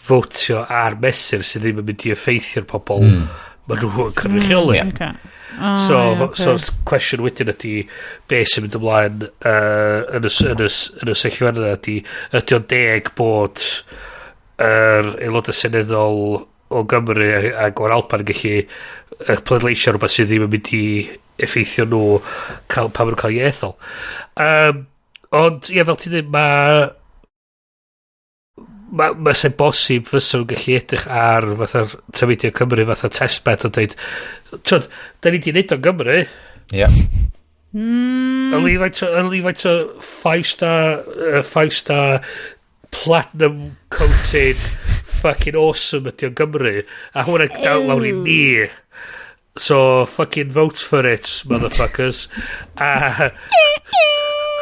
B: votio ar mesur sydd ddim yn mynd i effeithio'r pobl maen nhw yn cynrychioli.
A: Okay. Oh,
B: So,
A: ie, okay.
B: so cwestiwn wedyn ydy be sy'n mynd ymlaen yn y sefyllfa yna ydy ydy o'n deg bod yr aelodau seneddol o Gymru ac o'r Alban yn gallu pleidleisio rhywbeth sydd ddim yn mynd i effeithio nhw cael, pan maen nhw'n cael ei ethol. Ond, ie, fel ti'n dweud, mae sy'n bosib fysa nhw'n gallu edrych ar fatha'r tameidiau Cymru fatha testbed a dweud, twyd, da ni di wneud o'n Gymru. Y lefaint o five star platinum coated fucking awesome ydy o'n Gymru a hwnna lawr i ni, so fucking vote for it, motherfuckers. A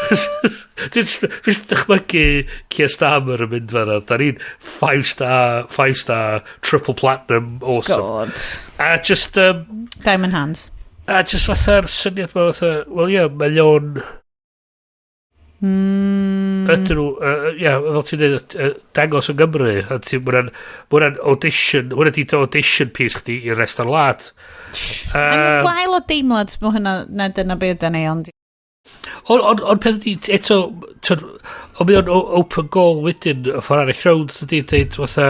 B: dwi'n just dychmygu Keir Starmer yn mynd fan'na. Da ni'n five star, triple platinum, awesome.
A: God.
B: A just,
A: Diamond hands.
B: A just fatha'r syniad ma fatha, wel ie, mae o'n. Ydyn nhw, ia, fel ti'n dweud, dangos yn Gymru, a ti, ma' hwnna'n audition, hwnna di dy audition piece chdi i'r rest o'r wlad.
A: Mae'n wael o deimlad mae hwnna, na dyna beth yna ni, ond
B: Ond peth ydi, eto, t'od, ond mae o'n open goal wedyn, y ffordd arall rownd, dydi, deud, fatha,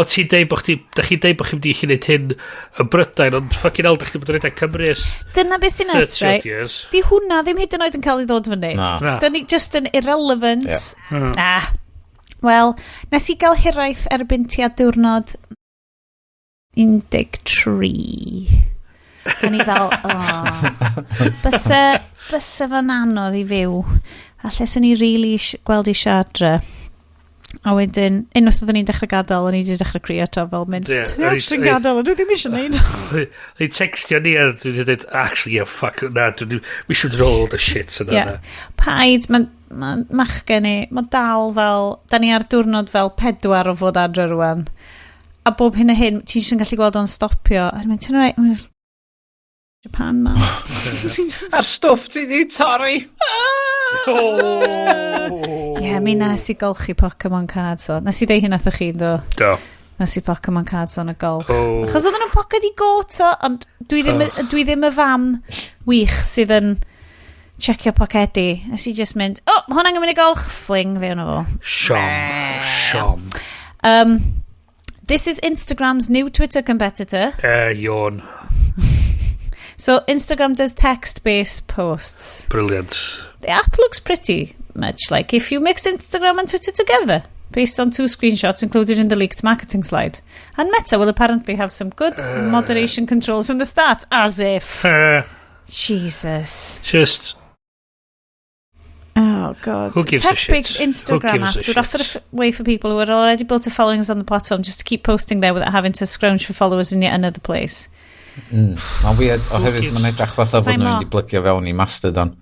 B: o ti'n deud bod chdi, da chi'n deud bod chi'n mynd i allu neud hyn yn Brydain, ond fucking hell, da chi'n bod yn rhedeg Cymru ers
A: dyna beth sy'n nuts,
B: 30
A: right?
B: odd years.
A: Di hwnna ddim hyd yn oed yn cael ei ddod fyny.
C: Na.
B: Na.
A: Da ni just yn irrelevant.
C: Ie.
A: Ah. Wel, nes i gael hiraeth erbyn tua diwrnod 13. A ni fel, oh, byse fo'n anodd i fyw. A lle swn i really gweld eisiau adre. A wedyn, unwaith oedden ni'n dechrau gadael, o'n i wedi dechrau crio eto fel mynd,
B: Ie,
A: dwi'n actually'n gadael, a dwi ddim eisiau neud.
B: Ni'n textio ni a dwi'n dweud, actually, yeah, fuck, na, dwi'n we should roll all the shit yna.
A: Ie. Paid, mae'n ma machgen ni, mae dal fel, da ni ar diwrnod fel 4 o fod adre rwan. A bob hyn a hyn, ti'n jyst yn gallu gweld o'n stopio. A dwi'n mynd, ti'n rhaid, Japan, mam.
C: A'r stwff ti di torri!
B: Oh.
A: Ie, yeah, mi nes i golchi Pokemon cards o. Nes i ddeud hyn wrthoch chi, do.
B: Do.
A: Nes i Pokemon cards o'n y golch.
B: Oh.
A: Achos oedden nhw'n poced i got o, ond dwi ddim y fam wych sydd yn checio pocedi. Nes i just mynd, oh, ma hwnna'n mynd i golch, fling fe yno fo.
B: Siom. Siom.
A: This is Instagram's new Twitter competitor.
B: Yawn.
A: So Instagram does text-based posts.
B: Brilliant.
A: The app looks pretty much like if you mix Instagram and Twitter together, based on two screenshots included in the leaked marketing slide. And Meta will apparently have some good moderation controls from the start, as if. Jesus.
B: Just,
A: Oh, God.
B: Who gives a
A: Text-based
B: shit? Who
A: Instagram
B: gives
A: app
B: a
A: would
B: shit?
A: offer a way for people who had already built a followings on the platform just to keep posting there without having to scrounge for followers in yet another place.
C: Mae'n weird, oherwydd
B: gives-
C: mae'n edrych fatha bod
A: Saimo.
C: nhw'n mynd i blygio fewn i Mastodon.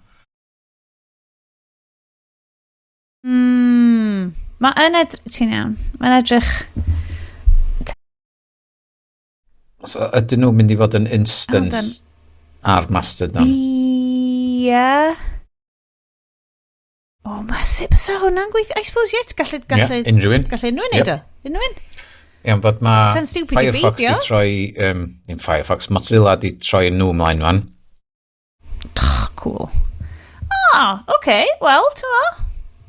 A: Mae yn edrych... Ti'n iawn. Mae'n edrych...
C: So, ydyn nhw'n mynd i fod yn instance ar Mastodon?
A: Ie. O, mae sut bysa hwnna'n gweithio? I suppose, ie, yeah, gallu, gallu,
C: Ie, unrhyw un.
A: gallu unrhyw un neud o. Unrhyw un.
C: Ie, ond fod mae
A: Sa'n stupid i
C: Firefox di
A: beidio.
C: troi, ddim Firefox, Mozilla di troi nhw ymlaen wan.
A: Oh, cool. Ah, oh, okay, well, ti'n mo.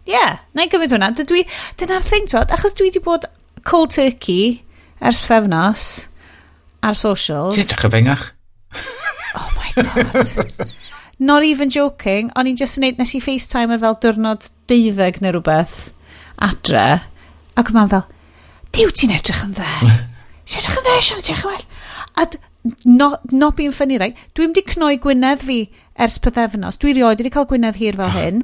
A: Yeah, na i gymryd hwnna. Dydw i, dyna'r thing, ti'n achos dwi wedi bod cold turkey ers pythefnos ar socials.
C: Ti'n edrych yn fengach?
A: Oh my God. Not even joking, o'n i'n just yn neud, nes i FaceTime ar fel diwrnod 12 neu rhywbeth adre, ac mae'n fel, Duw, ti'n edrych yn dde. Ti'n edrych yn dde, Sian, ti'n edrych yn well. A not being funny, right? Dwi'n wedi cnoi gwinedd fi ers pythefnos. Dwi rioed wedi cael gwinedd hir fel hyn.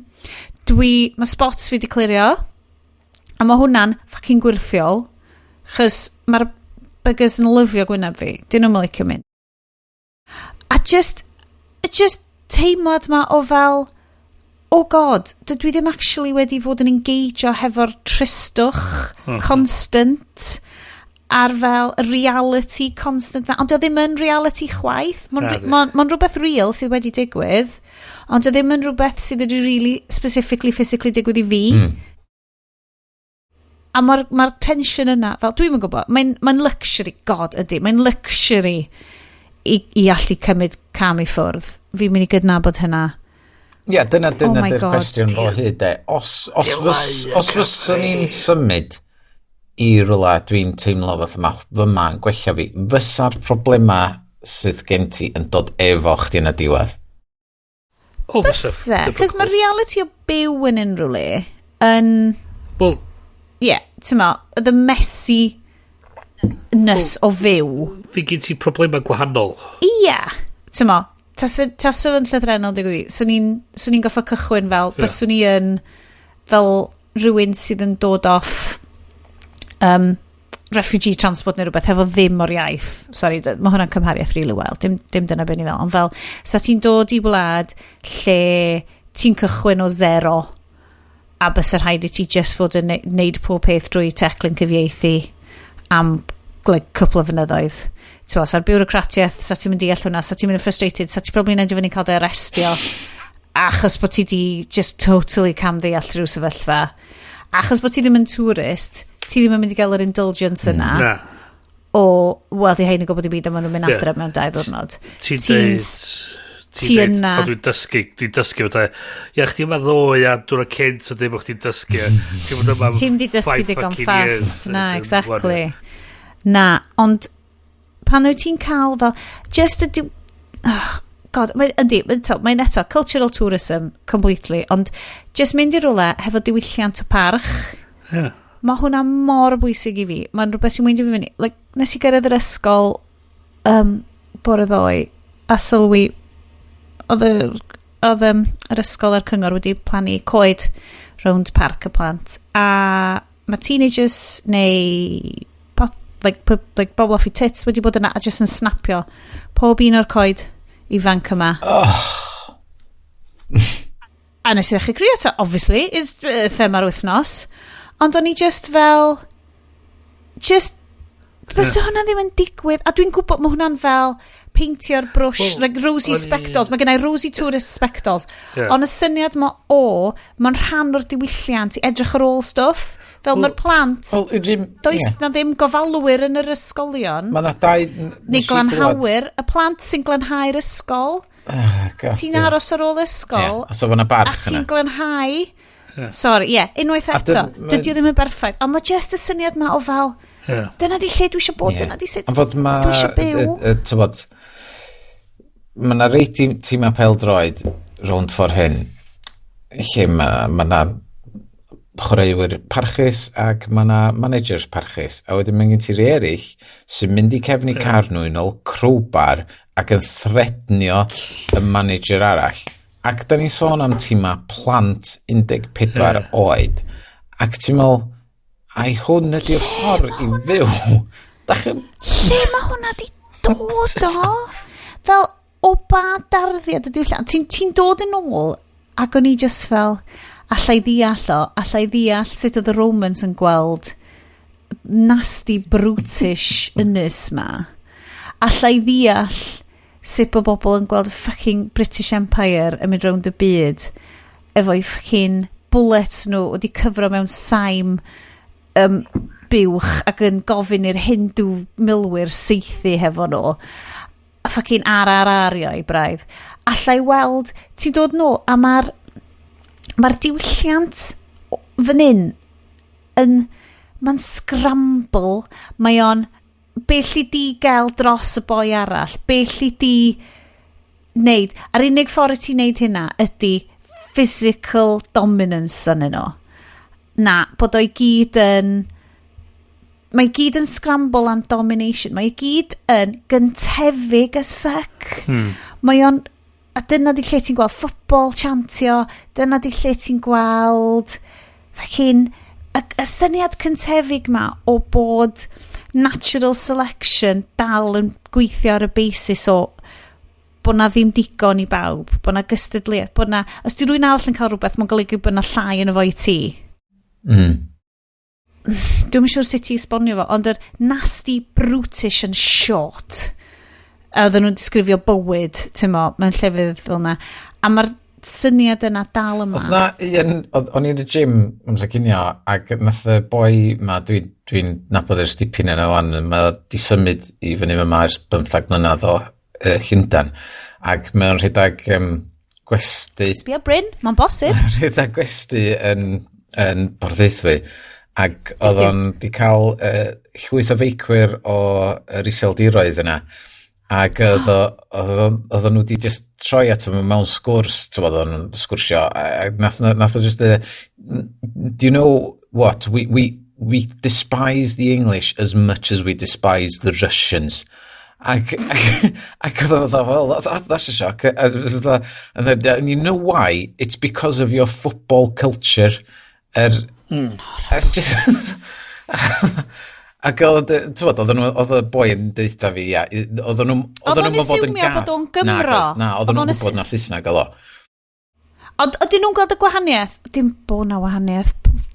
A: Mae spots fi wedi clirio, a mae hwnna'n fucking gwyrthiol, chos mae'r buggers yn lyfio gwyneb fi. Dyn nhw'n licio mynd. A just teimlad ma o fel, oh God, dydw i ddim actually wedi fod yn engageio hefo'r tristwch constant a'r fel reality constant na. Ond dio ddim yn reality chwaith. Mae'n
B: Nadi.
A: ma rhywbeth real sydd wedi digwydd, ond dio ddim yn rhywbeth sydd wedi really specifically physically digwydd i fi. A mae'r ma tension yna, fel dwi'm yn gwybod, mae'n mae luxury, God ydy, mae'n luxury i allu cymryd cam i ffwrdd. Fi'n mynd i gydnabod hynna.
C: Ie, dyna
A: Oh my
C: dyna dy'r
A: God.
C: cwestiwn o hyd e. Os fyswn ni'n symud i rwla dwi'n teimlo fatha ma fy ma'n gwella fi, fysa'r problema sydd gen ti yn dod efo chdi yn y diwedd?
B: O, fysa.
A: Byse, cos mae reality o byw yn unrhyw le yn,
B: Wel,
A: ie, yeah, ti'n mo, the messy-ness o fyw.
B: fi gen ti problemau gwahanol.
A: Ie, ti'n mo, tasa fo'n llythrennol digwydd, swn i'n goffo cychwyn fel,
B: Ie.
A: byswn i yn fel rhywun sydd yn dod off refugee transport neu rhywbeth hefo ddim o'r iaith. Sorry, mae hwnna'n cymhariaeth really well. Dim dyna beth ni fel. Ond fel, sa ti'n dod i wlad lle ti'n cychwyn o zero a bysa rhaid i ti just fod yn neud pob peth drwy teclyn cyfieithu am like, cwpl o flynyddoedd. T'mo, sa'r biwrocratiaeth, sa ti'n mynd i deall hwnna, sa ti'n mynd yn frustrated, sa ti'n probably yn endio fyny cael dy arestio. Achos bod ti di just totally camddeall rhyw sefyllfa. Achos bod ti ddim yn tourist, ti ddim yn mynd i gael yr indulgence yna.
B: Na.
A: O, wel, di hein yn gwybod i byd a maen nhw'n mynd adre mewn 2 ddiwrnod.
B: Ti'n deud,
A: ti
B: deud,
A: yna.
B: "O, dwi'n dysgu, fatha, ia, chdi yma ddoe a diwrnod cynt a ddim bod chdi'n dysgu. Ti'n bod yma am
A: Ti'n di dysgu
B: 5
A: digon
B: fucking years."
A: fast. Na, exactly. Na, ond pan wyt ti'n cael fel, just y oh, God, mae'n, yndi, mae'n eto, cultural tourism, completely, ond just mynd i rywle hefo diwylliant o parch, mae hwnna mor bwysig i fi. Mae'n rhywbeth sy'n weindio fi fyny. Like, nes i gyrraedd yr ysgol bore ddoe a sylwi oedd yr ysgol a'r cyngor wedi plannu coed rownd parc y plant a mae teenagers neu like, like bobl off i tits wedi bod yna a just yn snapio pob un o'r coed ifanc yma.
C: Oh.
A: A nes i ddechrau crio eto, obviously, it's thema'r wythnos. Ond o'n i just fel, just, bysa hwnna ddim yn digwydd. A dwi'n gwybod mae hwnna'n fel peintio'r brwsh,
B: Wel,
A: like rosy spectols. Mae gennau rosy tourist spectols. Ond y syniad ma o, mae'n rhan o'r diwylliant i edrych ar ôl stwff. Fel mae'r plant,
C: Wel, yr
A: does na ddim gofalwyr yn yr ysgolion.
C: Mae 'na dau
A: Neu
C: nes i glywed
A: glanhawyr, y plant sy'n glanhau'r ysgol.
C: Ah, God,
A: Ti'n
C: ie.
A: aros ar ôl ysgol,
C: Ie, a so fo' 'na
A: a
C: barch
A: ti'n
C: yna.
A: glanhau. Sorry, ie, yeah, unwaith
C: A
A: eto, dydy o ddim yn berffaith, ond mae just y syniad ma o fel, dyna di lle dwi eisiau bod, dyna di sut
C: A fod ma
A: dwi eisiau byw.
C: Tybod, ma 'na rei tîma pêl-droed rownd ffordd hyn, lle ma 'na chwaraewyr parchus ac ma 'na managers parchus. A wedyn mae gen ti rei eraill sy'n mynd i cefn i car nhw i nôl crowbar ac yn threatnio y manager arall. Ac da ni'n sôn am tîma plant 14 oed. Ac ti'n meddwl, ai hwn ydy'r ffordd i fyw? Dach chi'n
A: Lle mae hwnna di dod o? Fel, o ba darddiad y diwylliant? Ti'n ti dod yn ôl, ac o'n i just fel, allai ddeall o, allai ddeall sut oedd y Romans yn gweld nasty, brutish ynys ma. Allai ddeall sut bod bobl yn gweld y fucking British Empire yn mynd rownd y byd efo'i fucking bullets nhw wedi cyfro mewn saim buwch ac yn gofyn i'r Hindu milwyr saethu hefo nhw a fucking RRR i braidd. Allai weld, ti'n dod nôl a mae'r diwylliant fan hyn yn, mae'n scramble, mae o'n be lli di gael dros y boi arall, be lli di wneud. A'r unig ffordd i ti wneud hynna ydy physical dominance yn nhw. Na, bod o'i gyd yn, mae i gyd yn scramble am domination. Mae i gyd yn gyntefig as fuck. Mae o'n... A dyna di lle ti'n gweld football chantio, dyna di lle ti'n gweld fucking y syniad cyntefig ma o bod natural selection dal yn gweithio ar y basis o bod na ddim digon i bawb, bod na gystadleuaeth, bod na... Os di rhywun arall yn cael rhywbeth, mae'n golygu bod na llai yn efo i ti. Dwi'm yn siŵr sut i esbonio fo, ond yr nasty, brutish and short. A oedden nhw'n disgrifio bywyd, ti'n mo, mewn llefydd fel yna. A mae'r syniad yna dal yma.
C: Oedd na un, o'n i yn y gym amser cinio, ac nath y boi ma, dwi'n dwi nabod ers dipyn yna wan, mae di symud i fyny yma ers 15 mlynedd o Llundan, ac mae o'n rhedeg gwesty,
A: Sbia Bryn, mae'n bosib.
C: Rhedeg gwesty yn Porthaethwy, ac oedd o'n di cael llwyth o feicwyr o yr Iseldiroedd yna, ac oedd nhw di just troi ato fo mewn sgwrs, ti'n bod, o'n nhw'n sgwrsio, a nath o just dweud, "Do you know what, we despise the English as much as we despise the Russians." Ac oedd o fatha, "Well, that's a shock." And then, "And you know why? It's because of your football culture." Er just... Ac oedd, ti'n bod, oedd y boi yn deutha fi, ia, oedd
A: Oedd o'n
C: nhw'n bod yn
A: asiwmio
C: gas.
A: bod o'n Gymro?
C: Na, na, oedd
A: Oedd
C: nhw'n
A: o'n
C: gwybod na Saesneg oedd o.
A: Ond ydyn nhw'n gweld y gwahaniaeth? Dim bod na wahaniaeth.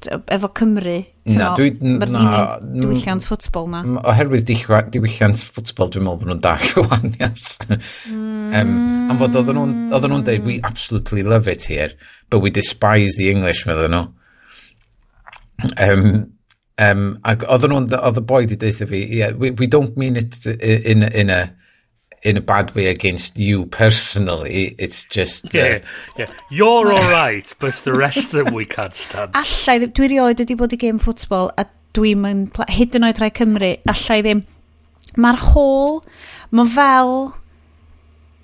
A: efo Cymru.
C: Na,
A: Mae'r diwylliant ffwtbol na.
C: Oherwydd diwylliant ffwtbol, dwi'n meddwl bod nhw'n dall y wahaniaeth. Am fod oedden nhw'n dweud, "We absolutely love it here, but we despise the English," meddyn nhw. Ac oedd y boi di deutha fi, "Yeah, we don't mean it in a bad way against you personally, it's just..."
B: Yeah. You're all right, but it's the rest of them we can't stand.
A: Allai ddim, dwi rioed wedi bod i game football a dwi'n mynd, hyd yn oed rhai Cymru, allai ddim. Mae'r whole, mae fel,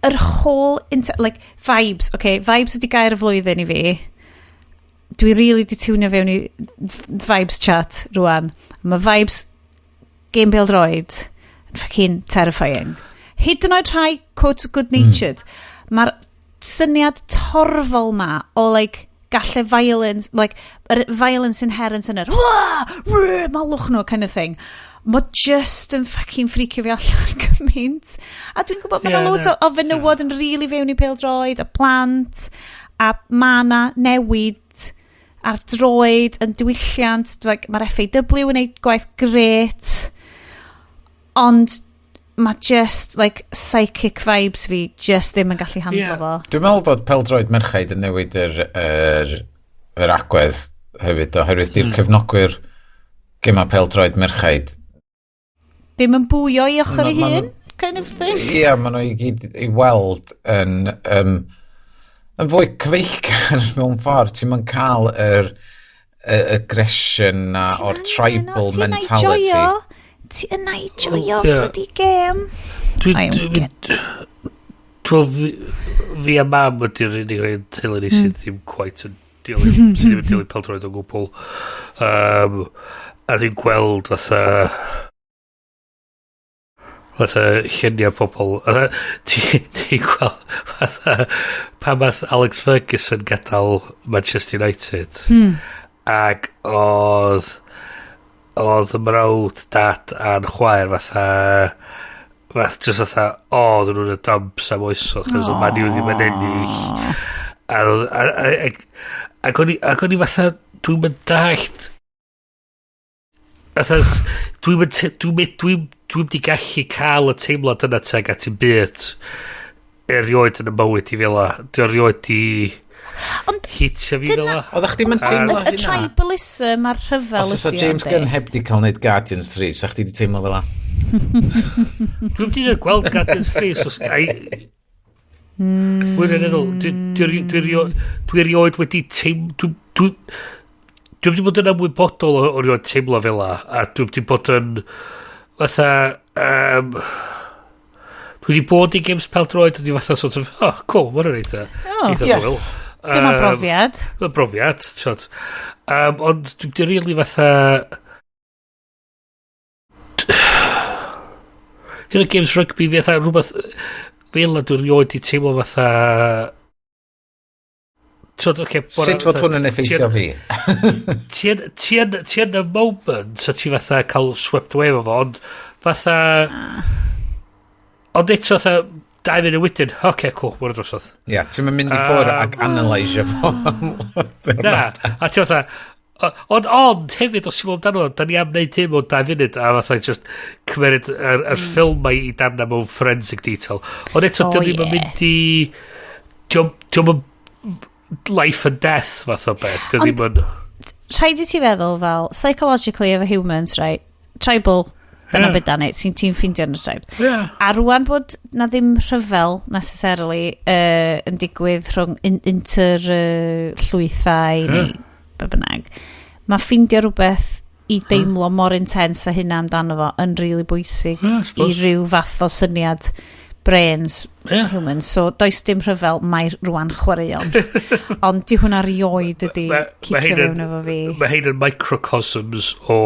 A: yr whole, like, vibes, okay, vibes ydi gair y flwyddyn i fi. Dwi really di tiwnio fewn i vibes chat rwan. Mae vibes game pêl-droed yn fucking terrifying. Hyd yn oed rhai, quote, good-natured. Mae'r syniad torfol ma o, like, galle violence, like, yr violence inherent yn yr "Wah! Rrr, malwch nhw" kind of thing. Mae just yn fucking freakio fi allan gymaint. A dwi'n gwybod mae yna loads o fenywod yn really fewn i pêl-droed, a plant, a ma' na newid ar droed yn diwylliant. Like, mae'r FAW yn neud gwaith gret, ond mae just, like, psychic vibes fi just ddim yn gallu handlo fo.
C: Dwi'n meddwl bod peldroed merchaid yn newid yr agwedd hefyd, oherwydd di'r cefnogwyr gema peldroed merchaid
A: ddim yn bwio i ochr ei hun, kind of thing.
C: Ie, maen nhw i gyd i weld yn fwy cyfeillgar mewn ffordd. Ti'n ma'n cael yr aggression na o'r tribal mentality.
A: Ti yna i joio bloody game. I am
B: Dwi'n fi a mam ydy'r unig rai yn teulu ni sydd ddim quite yn dilyn, sydd ddim yn dilyn peldroed o gwbl. A dwi'n gweld fatha lluniau pobl. Fatha, ti gweld fatha pan math Alex Ferguson gadael Manchester United. Ac oedd y mrawd dad a'n chwaer fatha just fatha, o, oedden nhw'n y dumps am oesoedd, chos oedd Man U ddim yn ennill. A, ac o'n i fatha, dwi'n mynd dallt, fatha, dwi'n mynd, dwi'n dwi'n dwi'n di gallu cael y teimlad yna teg at i'n byd erioed yn y mywyd i fel 'a. Dwi erioed di
A: Ond
B: hitio fi fel 'a.
C: Oeddech chdi'm yn teimlo
A: y
C: hynna?
A: Tribalism a'r rhyfel
C: Os oes
A: ydi o,
C: James
A: yndi?
C: Gunn heb di cael neud Guardians 3, sa chdi di teimlo fel 'a?
B: Dwi'n di gweld Guardians 3, so ai. Wirioneddol, dwi erioed wedi teim... Dwi wedi bod yn ymwybodol o erioed teimlo fel 'a, a dwi wedi bod yn fatha, dwi wedi bod i games pêl-droed, a dwi fatha sort of, "Oh, cool, mae'n eitha, eitha hwyl."
A: Dyma brofiad.
B: Dyma brofiad, t'wod. Ond dwi wedi really fatha, hyn o games rugby fatha rhywbeth fel 'na dwi erioed di teimlo fatha, t'wod, ocê,
C: Sut fod hwn yn effeithio fi?
B: Ti yn y moment a ti fatha cael swept away efo fo, ond fatha, ond eto fatha 2 munud wedyn, "Oce, cool, mae'n drosodd."
C: Ia, ti'n mynd i ffwrdd ac analysio fo.
B: Na, a ti fatha, ond hefyd, os ti'n meddwl amdano, da ni am wneud hyn mewn 2 munud, a fatha just cymeryd yr ffilm mae i darna mewn forensic detail. Ond eto, oh, ddim yn mynd i... Dio'm yn life and death fath o beth. Dio ddim yn.
A: Rhaid i ti feddwl fel, psychologically efo humans, right, tribal, dyna beth dan ti'n ffindio yn y tribe. A rwan bod na ddim rhyfel necessarily yn digwydd rhwng inter llwythau neu be bynnag, mae ffindio rhywbeth i deimlo mor intense a hynna amdano fo yn really bwysig
B: Yeah, I
A: i
B: suppose.
A: ryw fath o syniad brains humans. So does dim rhyfel, mae rwan chwaraeon. Ond di hwnna rioed ydi
B: Ma'
A: cicio
B: hein
A: fewn efo fi.
B: Mae hein yn microcosms o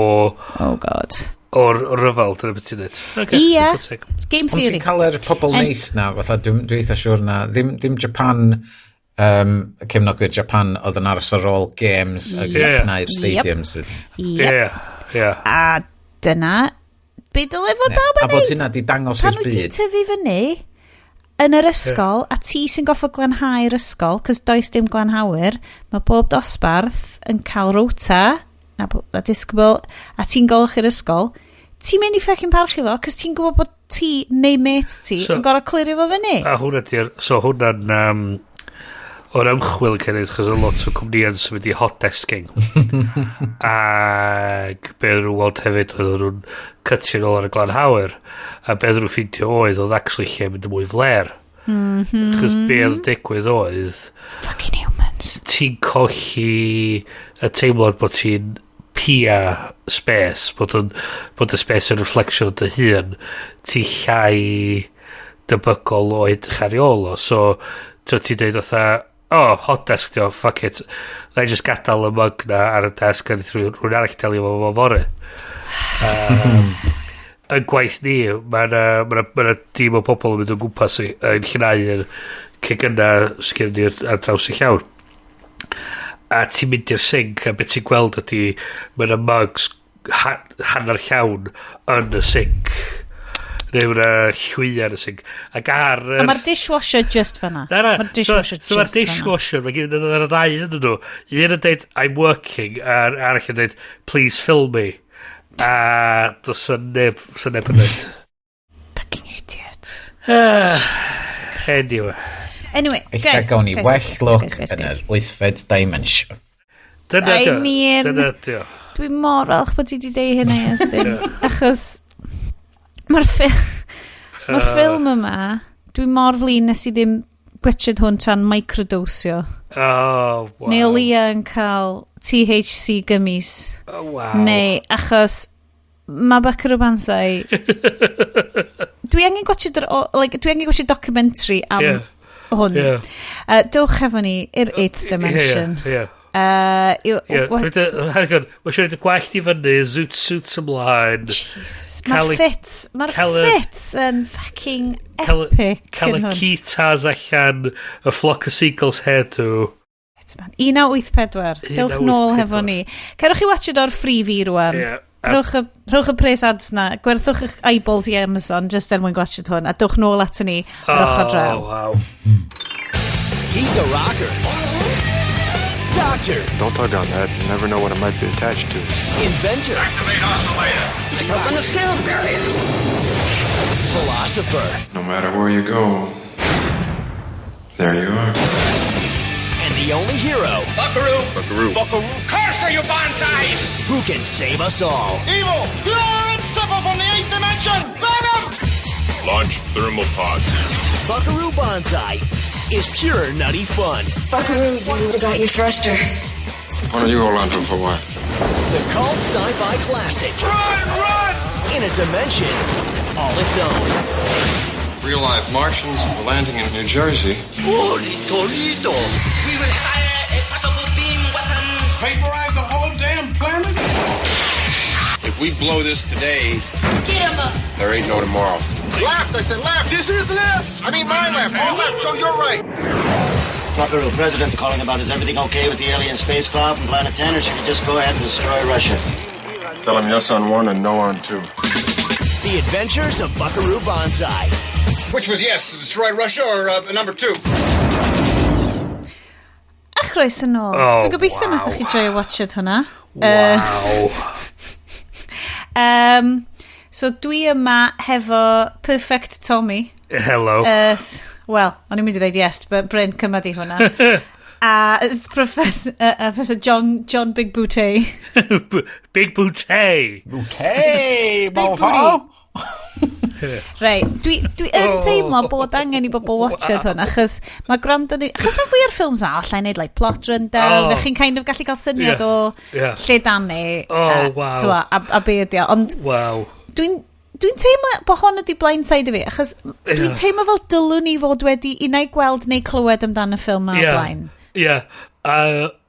A: Oh God.
B: o'r ryfel, dyna beth ti'n dweud. Okay,
A: Ie.
B: good take.
A: Game
C: Ond ti'n
A: theory.
C: cael yr pobl neis na, fatha dwi eitha siŵr na, ddim Japan, cefnogwyr Japan oedd yn aros ar ôl games ac yn llnau'r stadiums.
A: Yep.
B: Ie.
A: A dyna be dyle fod pawb
C: A
A: yn
C: bod
A: neud.
C: hynna di dangos
A: Pan
C: i'r
A: wyt ti'n
C: byd.
A: tyfu fyny yn yr ysgol, a ti sy'n goffo glanhau'r ysgol, cos does dim glanhawyr, mae bob dosbarth yn cael rota, a disgybl, a ti'n golchi'r ysgol, ti'n mynd i fucking parchu fo, cos ti'n gwybod bod ti neu mate ti
B: So-
A: yn gorfod clirio fo fyny.
B: A hwnna di'r... So hwnna'n... O'r ymchwil yn cynnig, chos o lot o cwmnïau'n symud i hot desking. Ac be oedden nhw'n weld hefyd, oedden nhw'n cytio nôl ar y glanhawyr. A be oedden nhw'n ffeindio oedd actually lle mynd yn mwy fler. Chos be oedd yn digwydd oedd,
A: Fucking humans.
B: Ti'n colli y teimlad bod ti'n pia space, bod y space yn reflection o dy hun, ti llai debygol o edrych ar ei ôl o. So, ti'n deud fatha, "Oh, hot desk dio, fuck it. Na i just gadael y mug na ar y desk a neith rhywun arall delio fo fory." Yn gwaith ni, mae yna ma dîm o bobl yn mynd o gwmpas yn llnau'r cegynna sgyn ni ar draws y llawr. A ti'n mynd i'r sink a beth ti'n gweld ydy mae yna mugs hanner llawn yn y sink. Neu mae yna llwya yn y sink. Ac ar
A: A mae'r dishwasher just fyna.
B: Na.
A: Mae'r dishwasher
B: So mae'r
A: just fyna.
B: Dishwasher, mae gen y ddau yn nhw. Un yn deud, "I'm working," a'r arall yn deud, "Please film me." A does 'na neb yn deud.
A: Fucking idiot.
B: Anyway.
A: Anyway,
C: Ella
A: guys,
C: gawn ni
A: guys,
C: well
A: guys,
C: look
A: guys, guys,
C: yn yr
A: guys.
C: wythfed dimension.
B: Dyna
A: I
B: dio.
A: mean-
B: Dyna dio.
A: Dwi mor falch bod ti wedi deud hynna, Iestyn. Achos mae'r ffilm yma, dwi mor flin nes i ddim gwatchad hwn tra'n microdosio.
B: Oh, wow.
A: Neu o leia yn cael THC gummies.
B: Oh, wow.
A: Neu achos mae Buckaroo Banzai... Dwi angen gwatchad like, dwi angen gwatchad documentary am hwn. Dewch efo ni i'r eighth dimension.
B: Ie. Ie, hang on, mae eisiau rhaid y gwallt i fyny, zoot suits ymlaen.
A: Jesus, mae'r fits, mae'r fits yn fucking epic.
B: Cael y
A: yn hwn.
B: keytars allan, y Flock of Seagulls hairdo.
A: Right, man. 1984. Dewch nôl hefo ni. Cerwch chi watch it o'r Freevee rwan.
B: Ie.
A: Rhowch y pres ads na, gwerthwch eich eyeballs i Amazon just er mwyn gwatchad hwn, a dewch nôl ato ni ar ochr draw.
B: Oh, wow.
E: He's a rocker. Doctor.
F: Don't tug on that. You never know what it might be attached to.
E: Inventor.
G: Activate oscillator.
E: It's broken the sound barrier. Philosopher.
F: No matter where you go, there you are.
E: And the only hero.
G: Buckaroo.
F: Buckaroo.
G: Buckaroo. Curse you, Banzai!
E: Who can save us all.
G: Evil! Pure and simple from the eighth dimension! Grab him!
F: Launch thermal pod.
E: Buckaroo Banzai is pure nutty fun.
H: Buckaroo, you got your thruster.
F: Why don't you hold on to it for a while?
E: The cult sci-fi classic.
G: Run, run!
E: In a dimension all its own.
F: Real live Martians landing in New Jersey.
G: Holy Toledo! We will fire a portable beam weapon.
I: Vaporize the whole damn planet?
F: If we blow this today,
H: Get him up.
F: there ain't no tomorrow.
G: Left, I said left! This is left! I mean my left, our left, go your right!
J: Buckaroo, President's calling about is everything okay with the alien space cloud from Planet 10, or should we just go ahead and destroy Russia?
F: Tell him yes on one and no on two.
E: The Adventures of Buckaroo Banzai.
I: Which was yes, destroy Russia or number two?
A: A chroeso nôl.
B: Oh,
A: Dwi'n gobeithio
B: wow.
A: nath chi joio watchad hwnna.
B: Wow.
A: So dwi yma hefo Perfect Tommy.
B: Hello.
A: Wel, o'n i'n mynd i ddeud yes, but Bryn cymad i hwnna. A Professor John Big Booty.
B: Big Booty.
C: Hey,
A: Big Booty. Reit, dwi yn teimlo bod angen i bobl watchad hwn, achos mae gwrando ni... Achos mae fwy o'r ffilms ma, allai wneud like, plot rundown,
B: Oh.
A: oh. chi'n kind of gallu cael syniad o lle dan ni,
B: Oh, wow.
A: t'mo, a be ydi o. Ond dwi'n teimlo bod hon ydi blindside i fi, achos dwi'n teimlo fel dylwn ni fod wedi unai gweld neu clywed amdan y ffilm ma o'r blaen.
B: Ie. A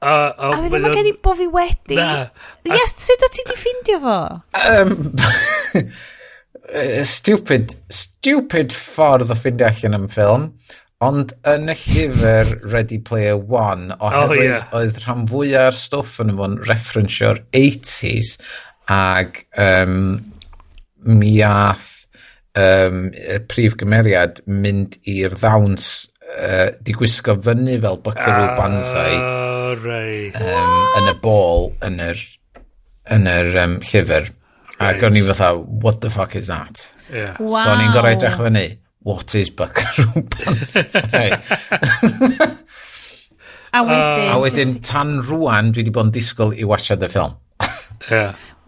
A: A fi ddim yn credu bod fi wedi.
B: Na.
A: Yes, sut o ti di ffindio fo?
C: Stupid ffordd o ffindio allan am ffilm, ond yn y llyfr Ready Player One, oherwydd oedd rhan fwyaf o'r stwff yn fo'n referensio'r 80s, ag mi ath y prif gymeriad mynd i'r ddawns di gwisgo fyny fel Buckaroo Banzai.
B: Right.
C: Yn y ball yn yr llyfr. Ac o'n i fatha, "What the fuck is that?"
B: Yeah.
A: Wow.
C: So o'n i'n gorau edrych fyny, what is Buckaroo Banzai?
A: A wedyn...
C: A wedyn, tan rwan, dwi wedi bod yn disgwyl i watchad y ffilm.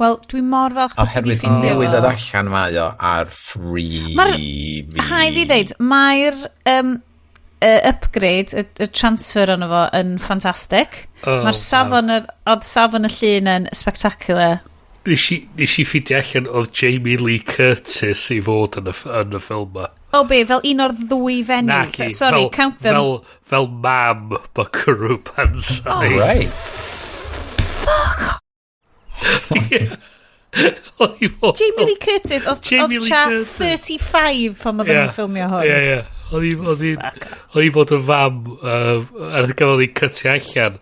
A: Wel, dwi'n mor falch bod ti wedi
C: Oherwydd
A: ffindio
C: newydd
A: fo.
C: ddod allan mae o ar free.
A: Rhaid fi ddeud, mae'r upgrade, y transfer ono fo yn ffantastig.
B: Oh,
A: Mae'r safon, oedd safon y llun yn spectacular.
B: Nes i ffeindio allan oedd Jamie Lee Curtis i fod yn y ffilm ma.
A: O be, fel un o'r ddwy fenyw.
B: Naci.
A: Sorry,
B: fel,
A: count them.
B: Fel mam Buckaroo Banzai.
C: Oh, right.
A: Fuck.
B: Oedd i fod-
A: Jamie Lee Curtis, oedd
B: Jamie
A: oedd
B: Lee
A: cha
B: Curtis.
A: 35 pan oedden nhw'n ffilmio hwn.
B: Ie. Oedd i fod yn fam ar gafodd ei cytio allan.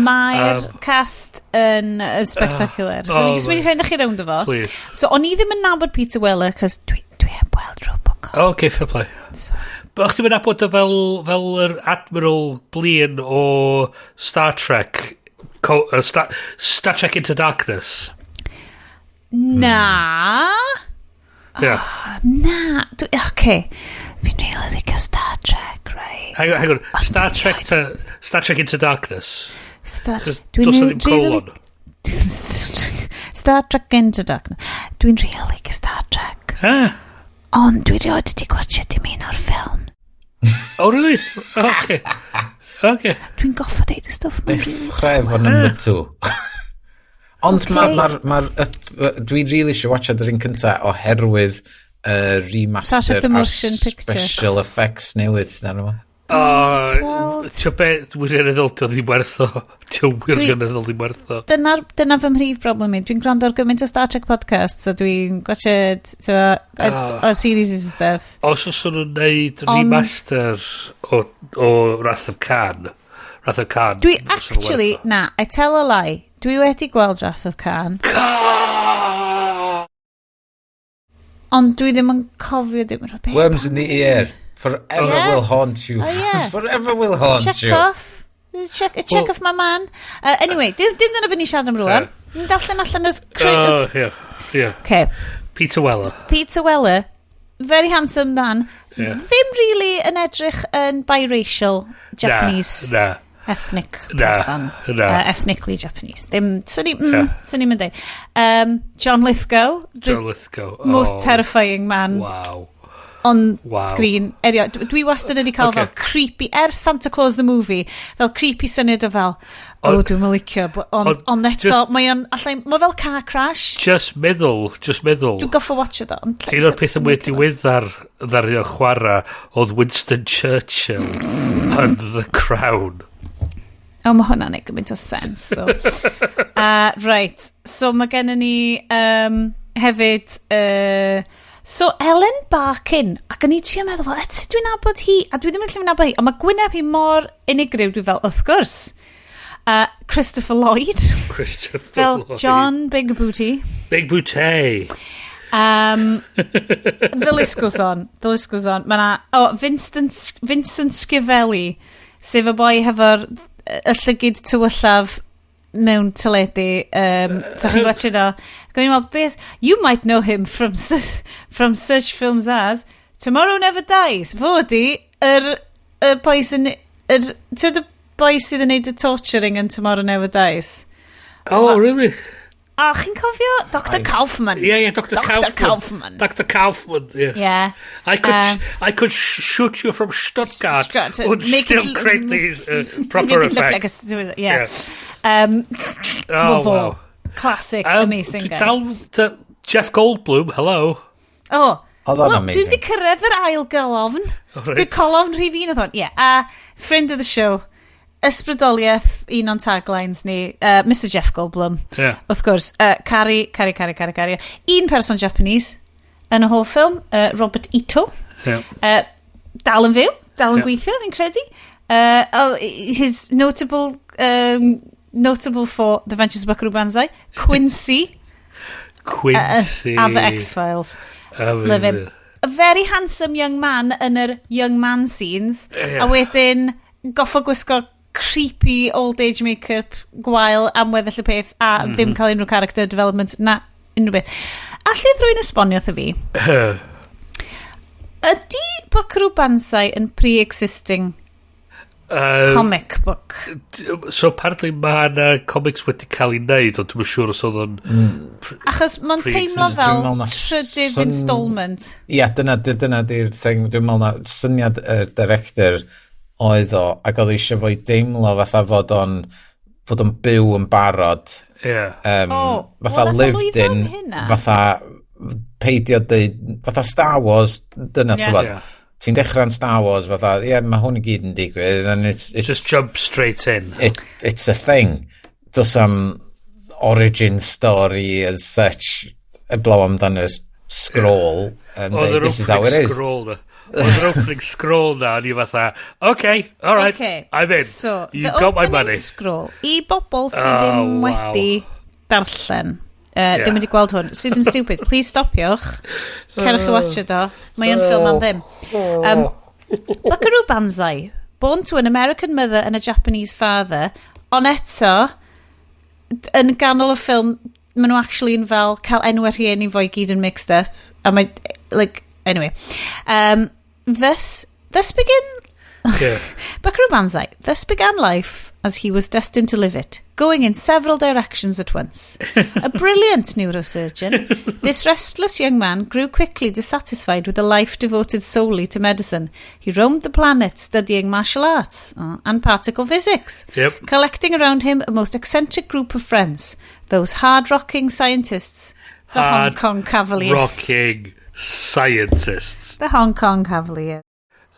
A: Mae'r cast yn spectacular. So,
B: Oh,
A: fi jyst mynd i rhaid chi rownd o fo.
B: Please.
A: So, o'n i ddim yn nabod Peter Weller, cos dwi heb weld Robocop.
B: Oh, okay, fair play.
A: So.
B: But o'ch ti'n mynd nabod o fel yr Admiral Blin o Star Trek, Star Trek Into Darkness.
A: Na.
B: Yeah.
A: Na. Dwi, okay. Fi'n really licio Star Trek, right?
B: Hang on, hang on.
A: Ond
B: Star
A: dwi
B: Trek
A: erioed-
B: to, Star Trek Into Darkness.
A: Star
B: Cos
A: Dwi'n
B: does 'na ddim
A: really
B: colon.
A: Star Trek Into Darkness. Dwi'n really licio Star Trek.
B: Ah.
A: Ond dwi rioed wedi gwachio dim un o'r ffilm.
B: Oh, really? Okay. Okay.
A: Dwi'n goffo deud y stwff ma'n really
C: Dechrau efo number two. Ond
A: Ocê.
C: Dwi'n really eisiau watchad yr un cynta oherwydd remaster
A: Star Trek The
C: a
A: Motion Picture.
C: special effects newydd sydd arno fo.
B: Oh,
A: weld.
B: Ti'n be, wirioneddol, dio ddim werth o. Ti'n wirioneddol ddim werth o.
A: Dyna fy mhrif broblem i. Dwi'n gwrando ar gymaint o Star Trek podcasts a dwi'n gwachod o series and stuff.
B: Os oes nhw'n neud remaster o Wrath of Khan, Wrath of Khan.
A: Dwi
B: fysa fo werth
A: actually,
B: o.
A: na, I tell a lie. Dwi wedi gweld Wrath of Khan. Ond dwi ddim yn cofio dim. Be,
C: Worms in the ear. Forever
A: Yeah.
C: will haunt you.
A: Oh, yeah.
C: Forever will haunt
A: Check
C: you.
A: off. Check, check
B: Well-
A: off my man. Anyway, dim dyna beth ni siarad am rwan. Ni'n darllen allan y...
B: Oh, yeah, yeah.
A: Okay.
B: Peter Weller.
A: Peter Weller, very handsome man.
B: Yeah.
A: Ddim really yn edrych yn biracial Japanese
B: Na, na.
A: ethnic
B: Na,
A: person.
B: na.
A: Ethnically Japanese. Ddim, swn i,
B: Yeah.
A: swn i'n mynd. John Lithgow, the
B: John Lithgow.
A: most
B: Oh,
A: terrifying man
B: Wow.
A: on
B: Wow.
A: screen. Erioed. Dwi wastad wedi cael
B: Okay.
A: fel creepy, ers Santa Claus the movie, fel creepy syniad o fel, oh,
B: Ond-
A: dwi'n licio, ond
B: ond
A: eto, mae o'n, allai, mae fel car crash.
B: Just meddwl, just meddwl.
A: Dwi'n goffo watch it o. Ond
B: Un o'r pethau mwy diweddar ddaru o chwarae oedd Winston Churchill yn The Crown.
A: O, mae hwnna'n neud gymaint o sens, though. Right, so mae gennym ni hefyd... So, Ellen Barkin, ac o'n i trio meddwl, fel, sut dwi'n nabod hi? A dwi ddim yn gallu nabod hi, ond mae gwyneb hi mor unigryw, dwi fel, wrth gwrs. Christopher Lloyd,
B: Christopher
A: fel
B: Lloyd.
A: John Big Booty.
B: Big Booty.
A: The list goes on. The list goes on. Mae na, oh, Vincent Schiavelli, sef y boi hefo'r y llygid tywyllaf mewn teledu. So chi'n watch it o. Gwyn i'n meddwl, beth, you might know him from such films as Tomorrow Never Dies. Fo ydi yr boi sy'n, ti'n y boi sydd yn neud y torturing yn Tomorrow Never Dies?
B: Oh, really?
A: A chi'n cofio Dr Kaufman?
B: Yeah, Dr.
A: Dr.
B: Kaufman.
A: Kaufman.
B: Dr. Kaufman, yeah.
A: Yeah.
B: I could shoot you from Stuttgart,
A: Stuttgart,
B: and
A: make
B: still
A: it
B: create these proper
A: Make it look
B: effects.
A: like a, yeah.
B: Oh,
A: Fo.
B: wow.
A: Classic, amazing
B: Dwi
A: guy.
B: Dal, Jeff Goldblum, hello.
A: Oh,
C: Oedd o'n
A: well,
C: amazing.
A: Dwi wedi cyrraedd yr ail golofn.
B: Oh, reit.
A: Dwi'n colofn rhif un oedd hwn. Yeah. A friend of the show, ysbrydoliaeth, un o'n taglines ni, Mr Jeff Goldblum.
B: Yeah.
A: Wrth gwrs, caru, caru, caru, caru, caru. Un person Japanese yn y whole film, Robert Ito.
B: Yeah.
A: Dal yn fyw, dal yn
B: Yeah.
A: gweithio, fi'n credu. Oh, his notable for The Adventures of Buckaroo Banzai, Quincy,
B: Quincy.
A: a The X-Files.
B: Amazing.
A: Love him. a very handsome young man yn yr young man scenes, a wedyn goffo gwisgo creepy old age make-up gwael am weddill y peth a ddim cael unrhyw character development na unrhyw beth. Allith rhywun esbonio wrtho fi, ydy Buckaroo Banzai yn pre-existing comic book?
B: So apparently mae yna comics wedi cael ei wneud, ond dwi'n siŵr os oedd o'n
A: Achos mae'n teimlo
C: Pre-existing.
A: fel
C: Dwi'n meddwl na
A: trydydd installment.
C: Ie, dyna di'r thing. Dwi'n meddwl na syniad y director oedd o, ac oedd eisiau fo i deimlo fatha fod o'n byw yn barod.
A: O,
C: fatha
A: wel, nath o
C: lived
A: lwyddo
C: in,
A: am hynna.
C: Fatha peidio deud, fatha Star Wars, dyna, ti'n gwbod. Ti'n dechrau'n Star Wars, fatha, ie, yeah, mae hwn i gyd yn digwydd, and it's
B: Just jump straight in.
C: It's a thing. Does am origin story as such, eblaw amdan y scroll, and
B: Oedd
C: deud,
B: yr
C: "This is how it
B: opening
C: is."
B: scroll na. Oedd yr opening scroll na, o'n i fatha, "Okay, all right, I'm in."
A: So,
B: You
A: the
B: got my
A: opening
B: money.
A: scroll, i bobl sydd
B: Oh,
A: ddim
B: wow.
A: wedi darllen, ddim wedi gweld hwn, sydd yn stupid, please stopiwch. Cerwch i watch o. Mae yn ffilm am ddim. Buckaroo Banzai, born to an American mother and a Japanese father, ond eto, yn ganol y ffilm, maen nhw actually yn fel cael enwau rhieni fo i gyd yn mixed up. A mae, like, anyway. Thus begin Buckaroo Banzai thus began life as he was destined to live it, going in several directions at once. A brilliant neurosurgeon, this restless young man grew quickly dissatisfied with a life devoted solely to medicine. He roamed the planet studying martial arts and particle physics, collecting around him a most eccentric group of friends, those hard-rocking scientists, the
B: Hard
A: Hong Kong Cavaliers.
B: Rocking scientists.
A: The Hong Kong Cavaliers.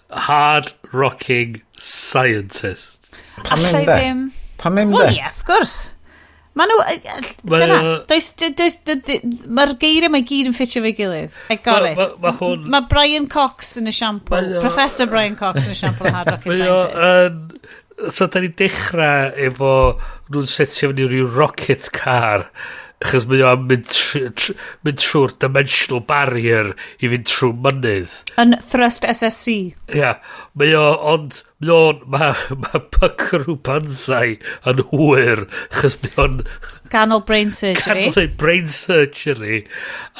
B: Hard rocking scientists.
C: Pam
A: Allai
C: mynd de?
A: ddim.
C: Pam mynd
A: Wel
C: de?
A: ie, wrth gwrs. Mae nhw
B: Mae
A: dyna, does, does, mae'r geiriau mae gyd yn ffitio fe'i gilydd. I got it. Mae Brian Cox yn y siampl. Professor Brian Cox yn y siampl o Hard Rocking
B: Mae o
A: Scientist.
B: So, da ni'n dechrau efo nhw'n setio fyny rhyw rocket car achos mae o am mynd trwy'r dimensional barrier i fynd trwy mynydd.
A: Yn Thrust SSC.
B: Ia, yeah, mae o, ond, mae o'n, mae Buckaroo Banzai yn hwyr, achos mae o'n
A: Ganol brain surgery.
B: Canol neud brain surgery.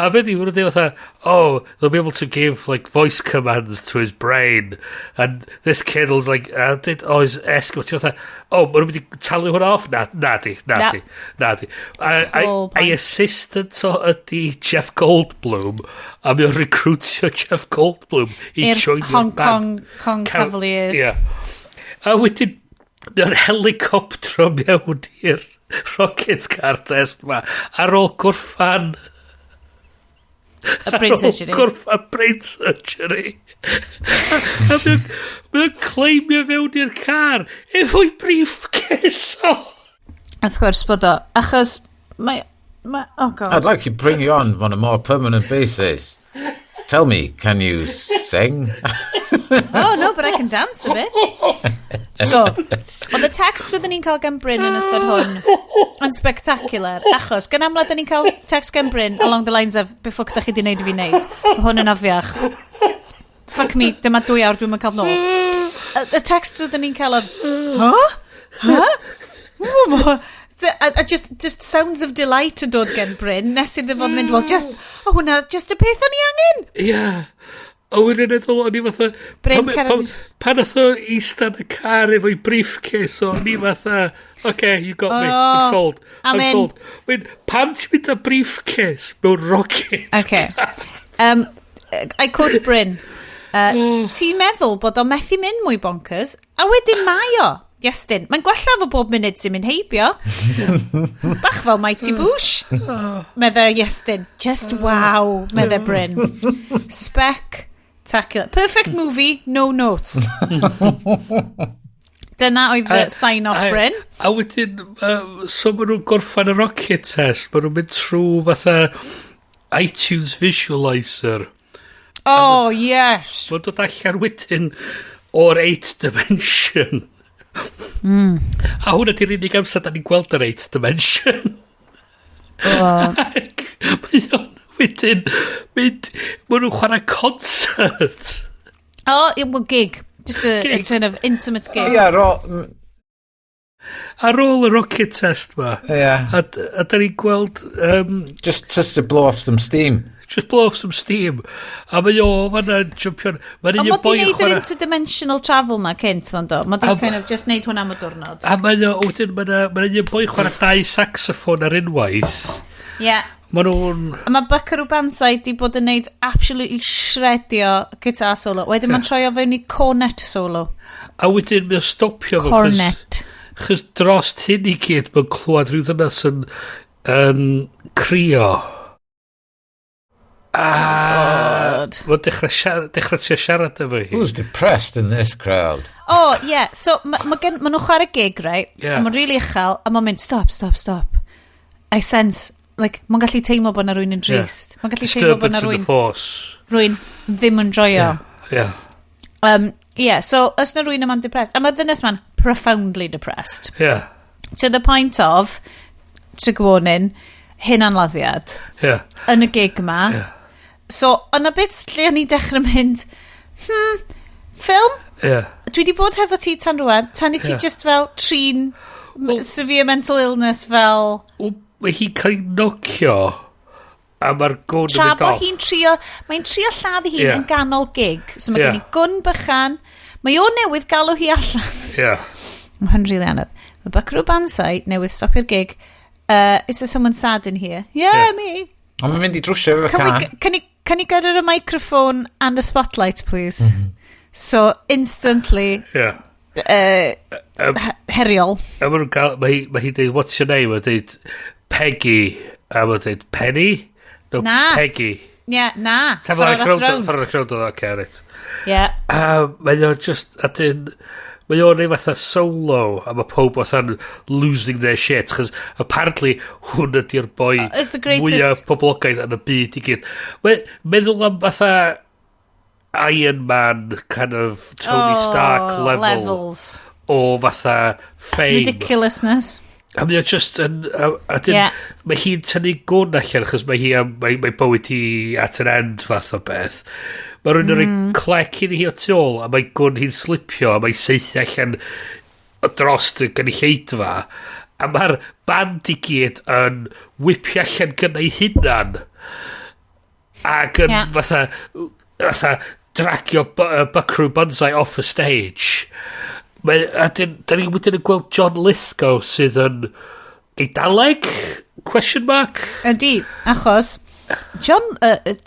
B: A fe di, maen nhw'n dweud fatha, "Oh, they'll be able to give, like, voice commands to his brain. And this kid was like, did, oh, his escort," ti'n fatha, "Oh, maen nhw'n mynd i talu hwnna off?" Na, na di, na
A: Na.
B: di, na di. A,
A: Whole point.
B: a assistant o ydi Jeff Goldblum, a mae o'n recruitio Jeff Goldblum i
A: I'r
B: joinio'r
A: Hong
B: band.
A: Kong Cavaliers.
B: Ie. A wedyn, mae o'n helicoptero mewn i'r rocket car test ma ar ôl gorffan
A: Y brain
B: ar ôl
A: surgery.
B: gorffan brain surgery. A mae o'n climbio fewn i'r car efo'i briefcase o.
A: Wrth gwrs bod o. Achos mae, oh God.
C: "I'd like to bring you on a more permanent basis. Tell me, can you sing?"
A: Oh no, but I can dance a bit. So, oedd y text oedden ni'n cael gan Bryn yn ystod hwn yn spectacular, achos gan amla dyn ni'n cael text gan Bryn along the lines of, "Be ffwc da chi di wneud i fi wneud? Mae hwn yn afiach. Fuck me, dyma 2 awr dwi'n cael nôl." Y text oedden ni'n cael oedd, "Huh? Huh? Ww, A just sounds of delight yn dod gen Bryn, nes iddo fod mynd, "Well, just, oh, hwnna, just y peth o'n i angen."
B: Ia. Yeah. A wedyn meddwl, o'n i fatha
A: Bryn
B: Pan nath o eistedd yn y car efo'i briefcase o, o'n i fatha, "Okay, you got me, I'm sold.
A: I'm
B: I'm
A: in."
B: sold." Wyn, pam ti'n mynd â briefcase mewn rocket?
A: Okay. I quote Bryn. "Ti'n meddwl bod o methu mynd mwy bonkers, a wedyn mae o. Iestyn, mae'n gwella fo bob munud sy'n mynd heibio. Bach fel Mighty Boosh," medde Iestyn. "Just wow," medde Bryn. Spectacular. Perfect movie, no notes. Dyna oedd y sign-off Bryn.
B: A wedyn, so maen nhw'n gorffan y rocket test, maen nhw'n mynd trwy fatha iTunes Visualizer.
A: Oh, yes.
B: Mae'n dod allan wedyn o'r 8th dimension. A hwnna di'r unig amser da ni'n gweld yr 8th dimension.
A: Oh.
B: Ac mae o'n Wedyn, mynd, maen nhw'n chwarae concert.
A: Oh, well, gig. Just a,
B: Gig.
A: a kind of intimate gig.
C: Ia, ro...
B: Ar ôl y rocket test ma.
C: Ia.
B: A da ni'n gweld...
C: Just to blow off some steam.
B: Just blow off some steam. A mae o fanna yn jumpio'n... Mae'n
A: Ond
B: un
A: mod
B: boi
A: i'n
B: yn
A: neud yr
B: chwarae...
A: interdimensional travel ma cynt, ddo'n do. Mod i'n kind of just neud hwnna am y diwrnod.
B: A mae o, wedyn, mae un boi chwarae dau saxophone ar unwaith.
A: Ie. Yeah.
B: Mae nhw'n...
A: A mae Buckaroo Banzai di bod yn neud absolutely shredio guitar solo. Wedyn mae'n troi o fewn i cornet solo.
B: A wedyn mae o'n stopio fo.
A: Cornet.
B: Chos drost hyn i gyd, mae'n clywed rhyw ddynas yn crio. A
A: God.
B: mae'n dechrau, dechrau trio siarad efo hi.
C: Who's depressed in this crowd?
A: Oh, yeah. So, mae ma ma nhw'n chwarae gig, right?
B: Yeah.
A: Mae'n really uchel, a mae'n mynd, stop, stop, stop. I sense, like, mae'n gallu teimlo bod na rywun yn drist. Mae'n gallu teimlo bod
B: Disturbance
A: na
B: in the
A: rywun,
B: force.
A: rywun ddim yn joio.
B: Yeah.
A: Yeah, so, os na rywun yma'n depressed, a mae ddynes ma'n profoundly depressed.
B: Yeah.
A: To the point of, trigger warning, hunanladdiad.
B: Yeah.
A: Yn y gig yma.
B: Yeah.
A: So, yna bit lle o'n i'n dechrau mynd, ffilm?
B: Yeah.
A: Dwi wedi bod hefo ti tan rwan, tan i ti
B: Ie.
A: just fel trin severe mental illness fel...
B: Wel, mae hi'n cael ei nocio a mae'r gwn yn
A: Tra
B: mynd
A: bo
B: off.
A: hi'n trio, mae'n trio lladd ei hun
B: Ie.
A: yn ganol gig. So mae
B: Ie.
A: gen i gwn bychan, mae o newydd galw hi allan.
B: Yeah.
A: Mae hwn rili anodd. Mae Buckaroo Banzai newydd stopio'r gig. Is there someone sad in here? Yeah,
B: Ie.
A: me.
C: Ond mae'n mynd i drwsio efo
A: Can, we,
C: car.
A: can you get her a microphone and a spotlight, please? So, instantly,
B: Yeah.
A: heriol.
B: A maen nhw'n gael, mae hi- mae hi'n dweud, what's your name? Mae'n dweud, Peggy. A mae'n dweud, Penny? No,
A: Na.
B: Peggy.
A: Yeah, na.
B: Ta
A: Ffordd
B: ffordd
A: arall rownd.
B: Ffordd arall rownd, oce, reit.
A: Yeah.
B: A mae o just, a dyn, mae o'n ei fatha solo, a mae pob fatha'n losing their shit, chos apparently hwn ydy'r boi
A: It's the greatest-
B: mwyaf poblogaidd yn y byd i gyd. Mae, meddwl am fatha Iron Man kind of Tony
A: Oh,
B: Stark level
A: Levels.
B: o fatha fame.
A: Ridiculousness.
B: A mae o just yn... A dyn,
A: Yeah.
B: Mae hi'n tynnu gwn allan, achos mae hi am, mae bywyd hi at an end fath o beth. Mae rhywun yn rhoi clec iddi hi o tu ôl, a mae gwn hi'n slipio, a mae saethu allan dros y gynulleidfa. A mae'r band i gyd yn whipio allan gyda'i hunan. Ac yn
A: Yeah.
B: fatha dragio Buckaroo Banzai off the stage. Mae, a dyn, da ni wedyn yn gweld John Lithgow sydd yn Eidaleg? Question mark?
A: Ydy, achos John,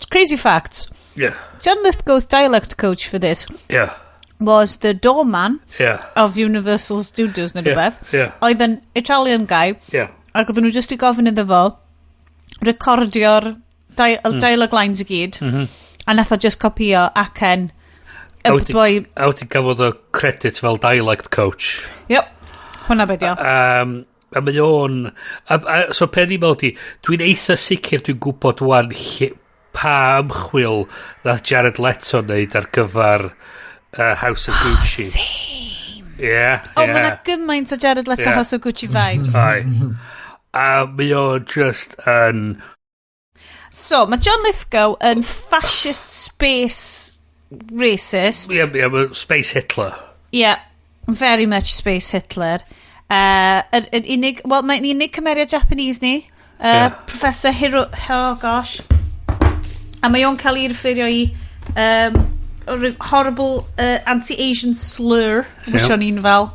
A: crazy fact,
B: Yeah.
A: John Lithgow's dialect coach for this
B: Yeah.
A: was the doorman
B: Yeah.
A: of Universal Studios neu
B: Yeah,
A: rhywbeth.
B: yeah.
A: Oedd yn Italian guy,
B: Yeah.
A: ac oedden nhw just i gofyn iddo fo recordio'r dialogue lines i gyd, a nath o just copio acen y
B: A wedyn-
A: boi...
B: A wedyn gafodd o credit fel dialect coach.
A: Yep, hwnna be di o.
B: A mae o'n... So pen i'n meddwl di, dwi'n eitha sicr dwi'n gwybod wan lle, pa ymchwil nath Jared Leto wneud ar gyfer House of Gucci.
A: Same.
B: Yeah,
A: O,
B: yeah.
A: mae 'na gymaint o Jared Leto
B: Yeah.
A: House of Gucci vibes.
B: Aye. A mae o just yn...
A: So, mae John Lithgow yn fascist space racist.
B: Yeah, yeah, ma' Space Hitler.
A: Yeah, very much space Hitler. Yr unig, wel, mae'n unig cymeriad Japanese ni.
B: Yeah.
A: Professor Hiro... Oh, gosh. A mae o'n cael ei referio i horrible anti-Asian slur, which
B: Yeah.
A: o'n i'n fel,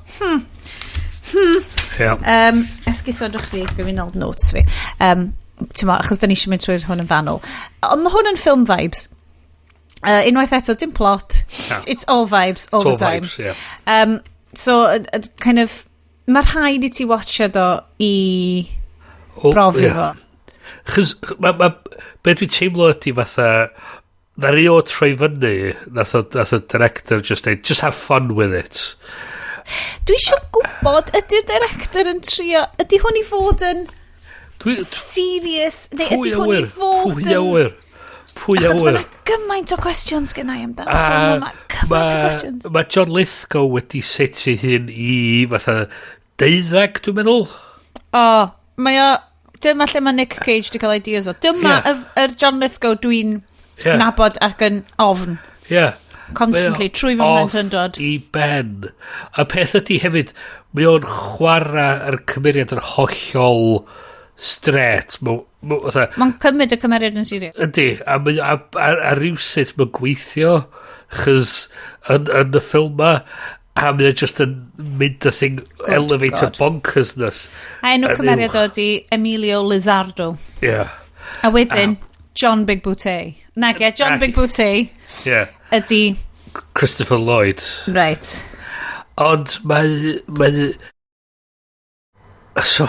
B: Yeah.
A: Esgusodwch fi, dwi'n mynd nôl notes fi. Ti'n mo, achos da ni eisiau mynd trwy'r hwn yn fanwl. Ond mae hwn yn film vibes. Unwaith eto, dim plot.
B: Na.
A: It's all vibes, all
B: It's all
A: the time.
B: vibes, yeah.
A: So, kind of, mae rhaid i ti watchad o i
B: O,
A: brofi
B: ie.
A: fo.
B: Chos, ma, be dwi'n teimlo ydy fatha, na o troi fyny, nath o director just deud, just have fun with it.
A: Dwi eisiau gwybod, ydy'r director yn trio, ydy hwn i fod yn
B: Dwi,
A: serious, neu
B: pwy
A: ydy
B: a
A: hwn i
B: wyr?
A: fod
B: Pwy a
A: yn...
B: wyr? Pwy a
A: Achos
B: wyr?
A: mae yna gymaint o questions gennau amdano ffilm yma. Gymaint o questions.
B: Mae John Lithgow wedi setio hun i fatha 12, dwi'n meddwl.
A: O, mae o... Dyma lle mae Nick Cage di cael ideas o. Dyma yr John Lithgow dwi'n nabod ac yn ofn.
B: Yeah.
A: Constantly, trwy fy mhlentyndod.
B: I ben. A peth ydy hefyd, mae o'n chwarae yr cymeriad yn hollol straight.
A: Mae'n cymryd y cymeriad yn serious.
B: Ydy, a rhywsut mae'n gweithio, chys yn y ffilm ma, a mae o'n just yn mynd y thing elevator bonkersness.
A: A enw cymeriad o ydy Emilio Lizardo.
B: Yeah.
A: A wedyn, John Big Booty. Nage, John Big Booty.
B: Yeah.
A: Ydy
B: Christopher Lloyd.
A: Right.
B: Ond mae so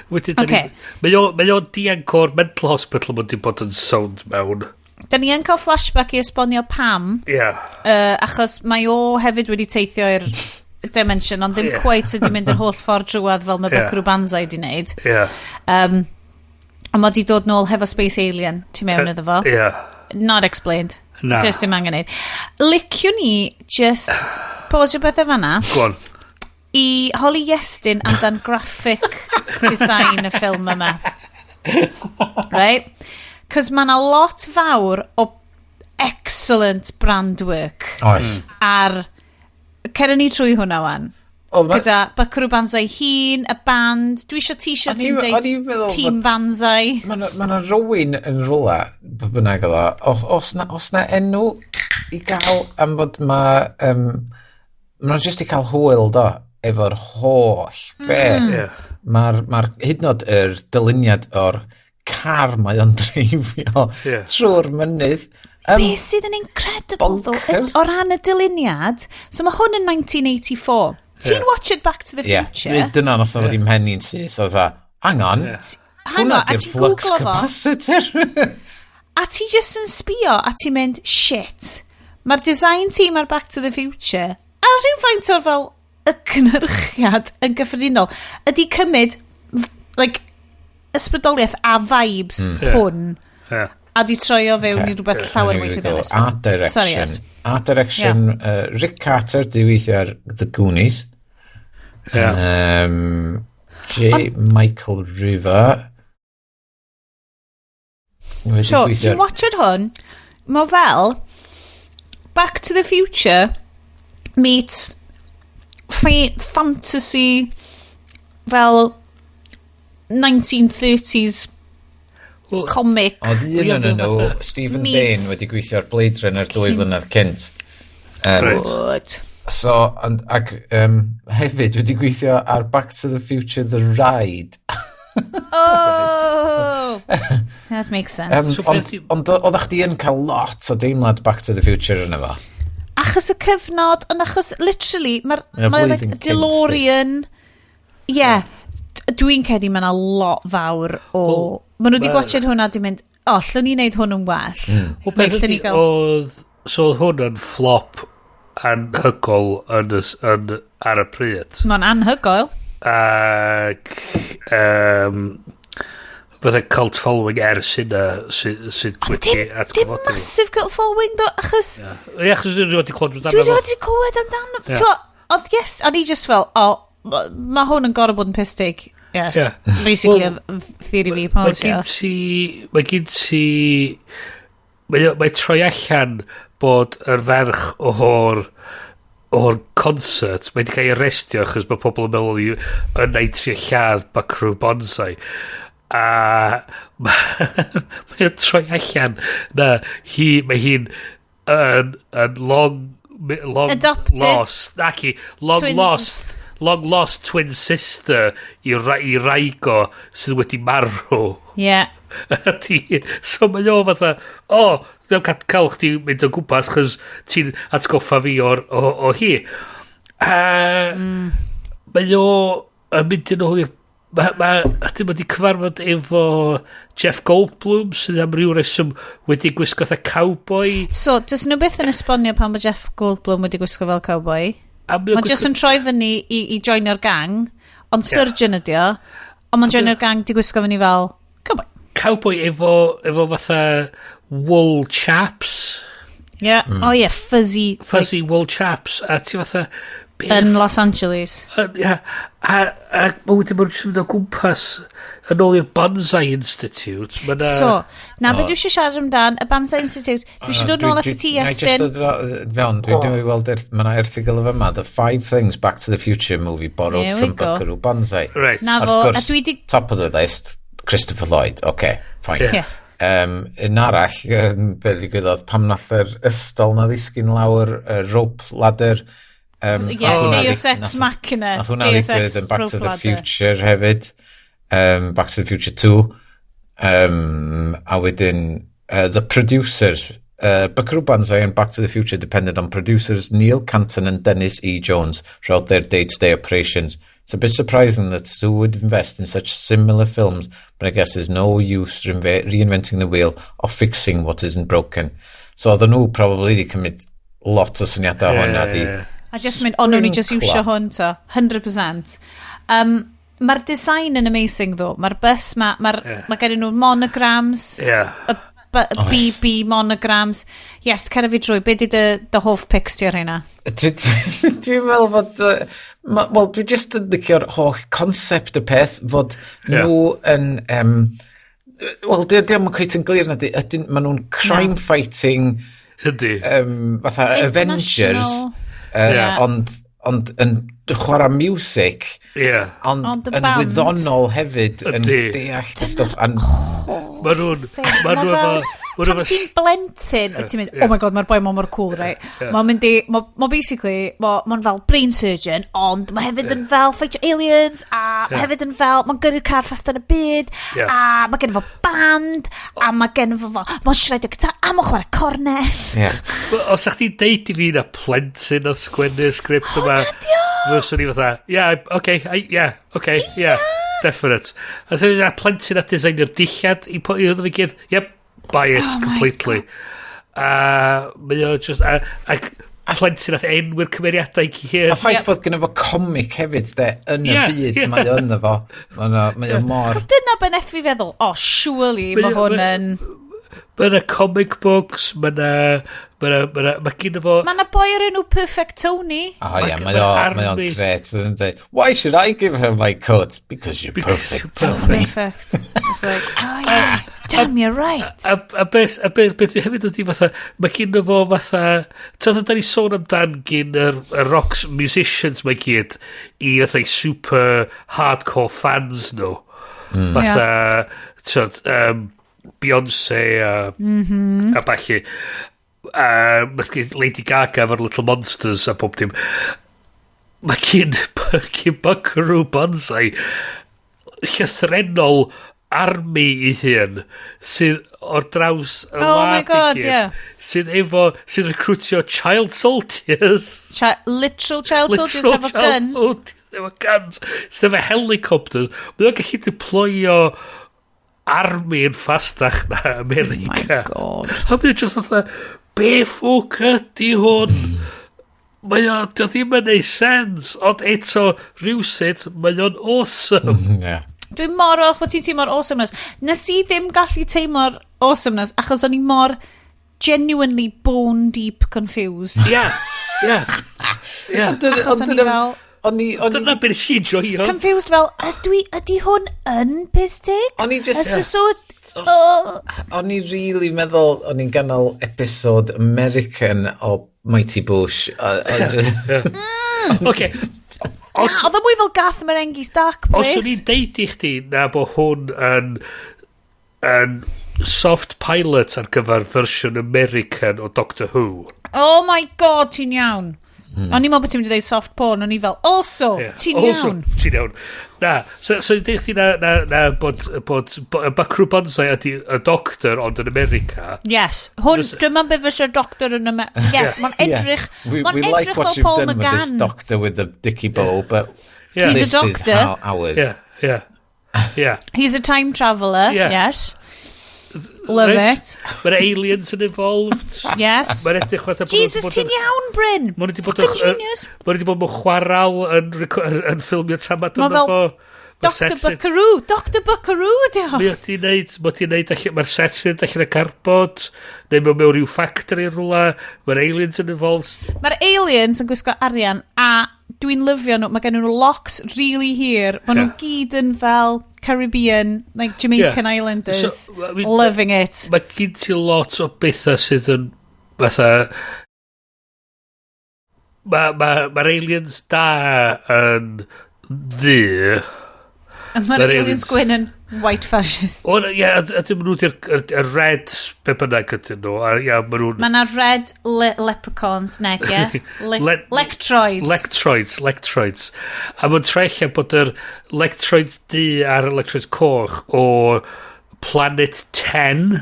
B: wedyn
A: okay.
B: Mae o'n dianc o'r mental hospital mae'n di bod yn sound mewn.
A: Da ni yn cael flashback i esbonio pam.
B: Yeah.
A: Achos mae o hefyd wedi teithio i'r dimension, ond ddim quite ydi mynd yr holl ffordd drwadd fel mae Buckaroo Banzai wedi wneud.
B: Yeah.
A: Ond mae di dod nôl hefo Space Alien tu mewn iddo fo.
B: Yeah.
A: Not explained.
B: Na.
A: Just dim angen neud. Liciwn ni just pausio bethau fanna.
B: Go on.
A: I holi Iestyn amdan graphic design y ffilm yma. Right? Cos mae na lot fawr o excellent brand work.
C: Oes.
A: Ar... Cera ni trwy hwnna wan. Gyda Buckaroo Banzai hun, y band. Dwi eisiau t-shirt sy'n deud Team Banzai.
C: Mae na rywun yn rhywle, be bynnag oedd o, os na enw i gael am fod mae... Mae nhw'n jyst i cael hwyl, do, efo'r holl beth.
B: Yeah.
C: Mae'r hyd yn oed yr dyluniad o'r car mae o'n dreifio trwy'r mynydd.
A: Be sydd yn incredible, though, o ran y dyluniad, so mae hwn yn 1984. Ti'n watch it Back to the Future.
C: Yeah. Dyna nath o fod i mhenni'n syth. Oedd a, hang on, hwnna di'r flux capacitor.
A: A ti just yn sbio, a ti'n mynd, shit, mae'r design team ar Back to the Future, a rhywfaint o'r fel y cynhyrchiad yn gyffredinol, ydy cymryd, like, ysbrydoliaeth a vibes hwn, a di troi o fewn i rhywbeth llawer mwy llwyddiannus.
C: Art direction. Art direction, Rick Carter, di weithio ar The Goonies.
B: Yeah.
C: J. Michael River.
A: So, ti'n watchad hwn, mae fel Back to the Future meets fantasy fel 1930s comic.
C: Oedd un yn nhw, Stephen Dane wedi gweithio ar Blade Runner 2 flynedd cynt.
A: Right.
C: So, ac hefyd wedi gweithio ar Back to the Future The Ride.
A: Oh! That makes sense.
C: Ond oeddech chdi yn cael lot o deimlad Back to the Future yn efo?
A: Achos y cyfnod, ond achos, literally, mae'r like, DeLorean... Yeah. Dwi'n credu mae yna lot fawr o... Maen nhw wedi gwachod hwnna di mynd, o, llwn ni wneud hwn yn well.
B: Wel, beth ydi, oedd... So oedd hwn yn flop anhygoel ar y pryd.
A: Mae'n anhygoel.
B: Ac... Fatha cult following ers hynna sydd wedi atgyfodi.
A: Dim massive cult following, ddo, achos...
B: Ie, achos dwi'n rhaid i clywed amdano.
A: Dwi'n rhaid i clywed amdano. Oedd, yes, o'n i just fel, o, mae hwn yn gorfod bod yn piss take. Yes, yeah. Basically, well, theory fi.
B: Mae gen ti... Mae troi allan bod yr ferch o'r concert, mae wedi cael ei arestio achos mae pobl yn meddwl yn ei trio lladd Buckaroo Banzai. A mae'n troi allan na hi, mae hi'n yn long
A: adopted
B: lost, naci, long
A: twins.
B: lost long lost twin sister i Raigo sydd wedi marw.
A: Yeah.
B: So mae o fatha, o, ddim cael chdi mynd o gwmpas chos ti'n atgoffa fi o hi. A mae o yn mynd yn ôl i'r... Mae ydym wedi cyfarfod efo Jeff Goldblum sydd am ryw reswm wedi gwisgo fatha cowboy.
A: So, does nhw byth yn esbonio pan bod Jeff Goldblum wedi gwisgo fel cowboy? Mae just yn troi fyny i joinio'r gang, ond surgeon ydi o, ond mae'n joinio'r gang di gwisgo fyny fel cowboy.
B: Cowboy efo fatha wool chaps.
A: Yeah. Oh yeah, fuzzy.
B: Fuzzy wool chaps. A ti fatha,
A: Yn Los Angeles.
B: Ia, a mae wedyn maen nhw'n mynd o gwmpas yn ôl i'r Banzai Institute. Ma na...
A: So, na beth dwi eisiau siarad amdan, y Banzai Institute. Dwi eisiau dod nôl at ti, Iestyn.
C: Just dod fewn, dwi wedi weld, mae yna erthygl o fyma, The Five Things Back to the Future movie borrowed from Buckaroo Banzai.
B: Right.
A: Na fo, a dwi di...
C: Top of the list, Christopher Lloyd, okay, fine.
A: Yeah.
C: Un arall, be ddigwyddodd, pam nath yr ystol na ddisgyn lawr, y rope ladder...
A: Deus Ex Machina.
C: Nath hwnna ddigwydd yn Back to the Future hefyd. Back to the Future 2. A wedyn, the producers, Buckaroo Banzai and Back to the Future depended on producers Neil Canton and Dennis E. Jones throughout their day-to-day operations. It's a bit surprising that two would invest in such similar films, but I guess there's no use reinventing the wheel or fixing what isn't broken. So oedden nhw probably di cymryd lot o syniadau hwnna di.
A: A just mynd, o, nhw'n ni just iwsio hwn to, 100%. Mae'r design yn amazing, though. Mae'r bus, mae gen nhw monograms.
B: Yeah.
A: BB monograms. Yes, cer fi drwy. Be di dy hoff picks ti ar hynna?
C: Dwi'n meddwl fod... Wel, dwi just yn licio'r holl concept y peth fod nhw yn... Wel, diolch yn cweit yn glir na di. Maen nhw'n crime fighting...
B: Ydy.
C: Fatha Avengers. Ond yn chwarae music, ond yn wyddonol hefyd, yn deall y stwff.
B: Mae nhw'n...
A: Pan ti'n blentyn, wyt ti'n mynd, oh my god, mae'r boi ma mor cool, right? Mae'n mynd i, mae'n basically, mae'n fel brain surgeon, ond mae hefyd yn fel fight aliens, a mae hefyd yn fel, mae'n gyrru'r car fast yn y byd, a mae gen fo band, a mae gen fo, mae'n shredio guitar, a mae'n chwarae cornet.
B: Os a'ch ti'n deud i fi na plentyn oedd sgwennu'r sgript yma, fyswn i fatha, yeah, okay, yeah, okay, yeah, definite. A sy'n na plentyn a designer dillad i iddo fi gyd, yep, buy it completely. Mae o just... A plentyn nath enwi'r cymeriadau i gyd.
C: A ffaith fod gynno fo comic hefyd, de, yn y byd mae o ynddo fo. Mae o mor...
A: Chos dyna be nath fi feddwl, oh, surely mae hwn yn...
B: Mae yna comic books, mae yna... Mae gynno fo...
A: Mae yna boi o'r enw Perfect Tony.
C: Oh ie, mae o'n gret. Why should I give her my coat? Because you're perfect, Tony.
A: Perfect. It's like, oh yeah, damn, you're right.
B: A beth dwi hefyd ydi fatha, mae gynno fo fatha... Ti'n da ni sôn amdan gyn y rock musicians mae gyd i fatha super hardcore fans nhw. Fatha, ti'n Beyoncé a ballu. A Lady Gaga efo'r Little Monsters a pob dim. Mae gyn Buckaroo Banzai llythrennol army i hun sydd o'r draws y wlad i gyd. Sydd efo, sydd recrwtio child soldiers.
A: Literal child soldiers efo guns.
B: Efo guns. Sydd efo helicopters. Mae o'n gallu deployo army yn ffastach na America.
A: Oh my god.
B: A mae o'n just fatha, be ffwc ydi hwn? Mae o, dio ddim yn neud sens, ond eto, rhywsut, mae o'n awesome.
C: Yeah.
A: Dwi'n mor falch bod ti'n teimlo'r awesomeness. Nes i ddim gallu teimlo'r awesomeness, achos o'n i mor genuinely bone deep confused.
B: Yeah, yeah, yeah.
A: Achos o'n i fel...
B: Dyna beth nes i joio.
A: Confused fel, ydy hwn yn piss take?
C: O'n i just... O'n i really meddwl, o'n i'n ganol episode American o Mighty Boosh.
B: Oce.
A: Oedd o mwy fel Garth Marenghi's Dark Place.
B: Os o'n i'n deud i chdi na bod hwn yn soft pilot ar gyfer fersiwn American o Doctor Who.
A: Oh my god, ti'n iawn. O'n i'n meddwl bod ti'n mynd i ddeud soft porn, o'n i fel, also, ti'n iawn.
B: Ti'n iawn. Na, so i'n deud chdi na bod Buckaroo Banzai ydi y doctor ond yn America.
A: Yes. Hwn, dyma be fysa'r doctor yn America. Yes, mae'n edrych, mae'n edrych fel Paul McGann.
C: We like what you've done with this doctor with the dicky bow, but
A: he's
C: this
A: a doctor.
C: Is ours.
B: Yeah, yeah, yeah.
A: He's a time traveller, yes. Love it.
B: Mae'r aliens yn involved.
A: Yes.
B: Mae'n edrych fatha...
A: Jesus, ti'n iawn, Bryn. Fucking genius.
B: Mae'n wedi bod mewn chwaral yn ffilmio tamad yna fo.
A: Dr Buckaroo. Dr Buckaroo ydi o.
B: Mae wedi wneud, mae'r set sy'n allan y carbod, neu mewn rhyw factory rhywle, mae'r aliens yn involved.
A: Mae'r aliens yn gwisgo arian a Dwi'n lyfio nhw. Mae gen nhw locks really hir. Maen nhw gyd yn fel Caribbean, like Jamaican Islanders.
B: So, I mean,
A: loving it.
B: Mae gen ti lot o bethau sydd yn fatha. Mae'r ma aliens da yn ddu.
A: A mae'r
B: Ma'r
A: aliens
B: aliens
A: gwyn yn white fascists.
B: O, ie, a ydyn nhw di'r y red be bynnag ydyn nhw. A ia, ma nhw'n
A: Mae yna red leprechauns, neg, ie? Lectroids.
B: Lectroids, Lectroids. A mae'n trellia bod yr Lectroids du a'r Lectroids coch o Planet 10,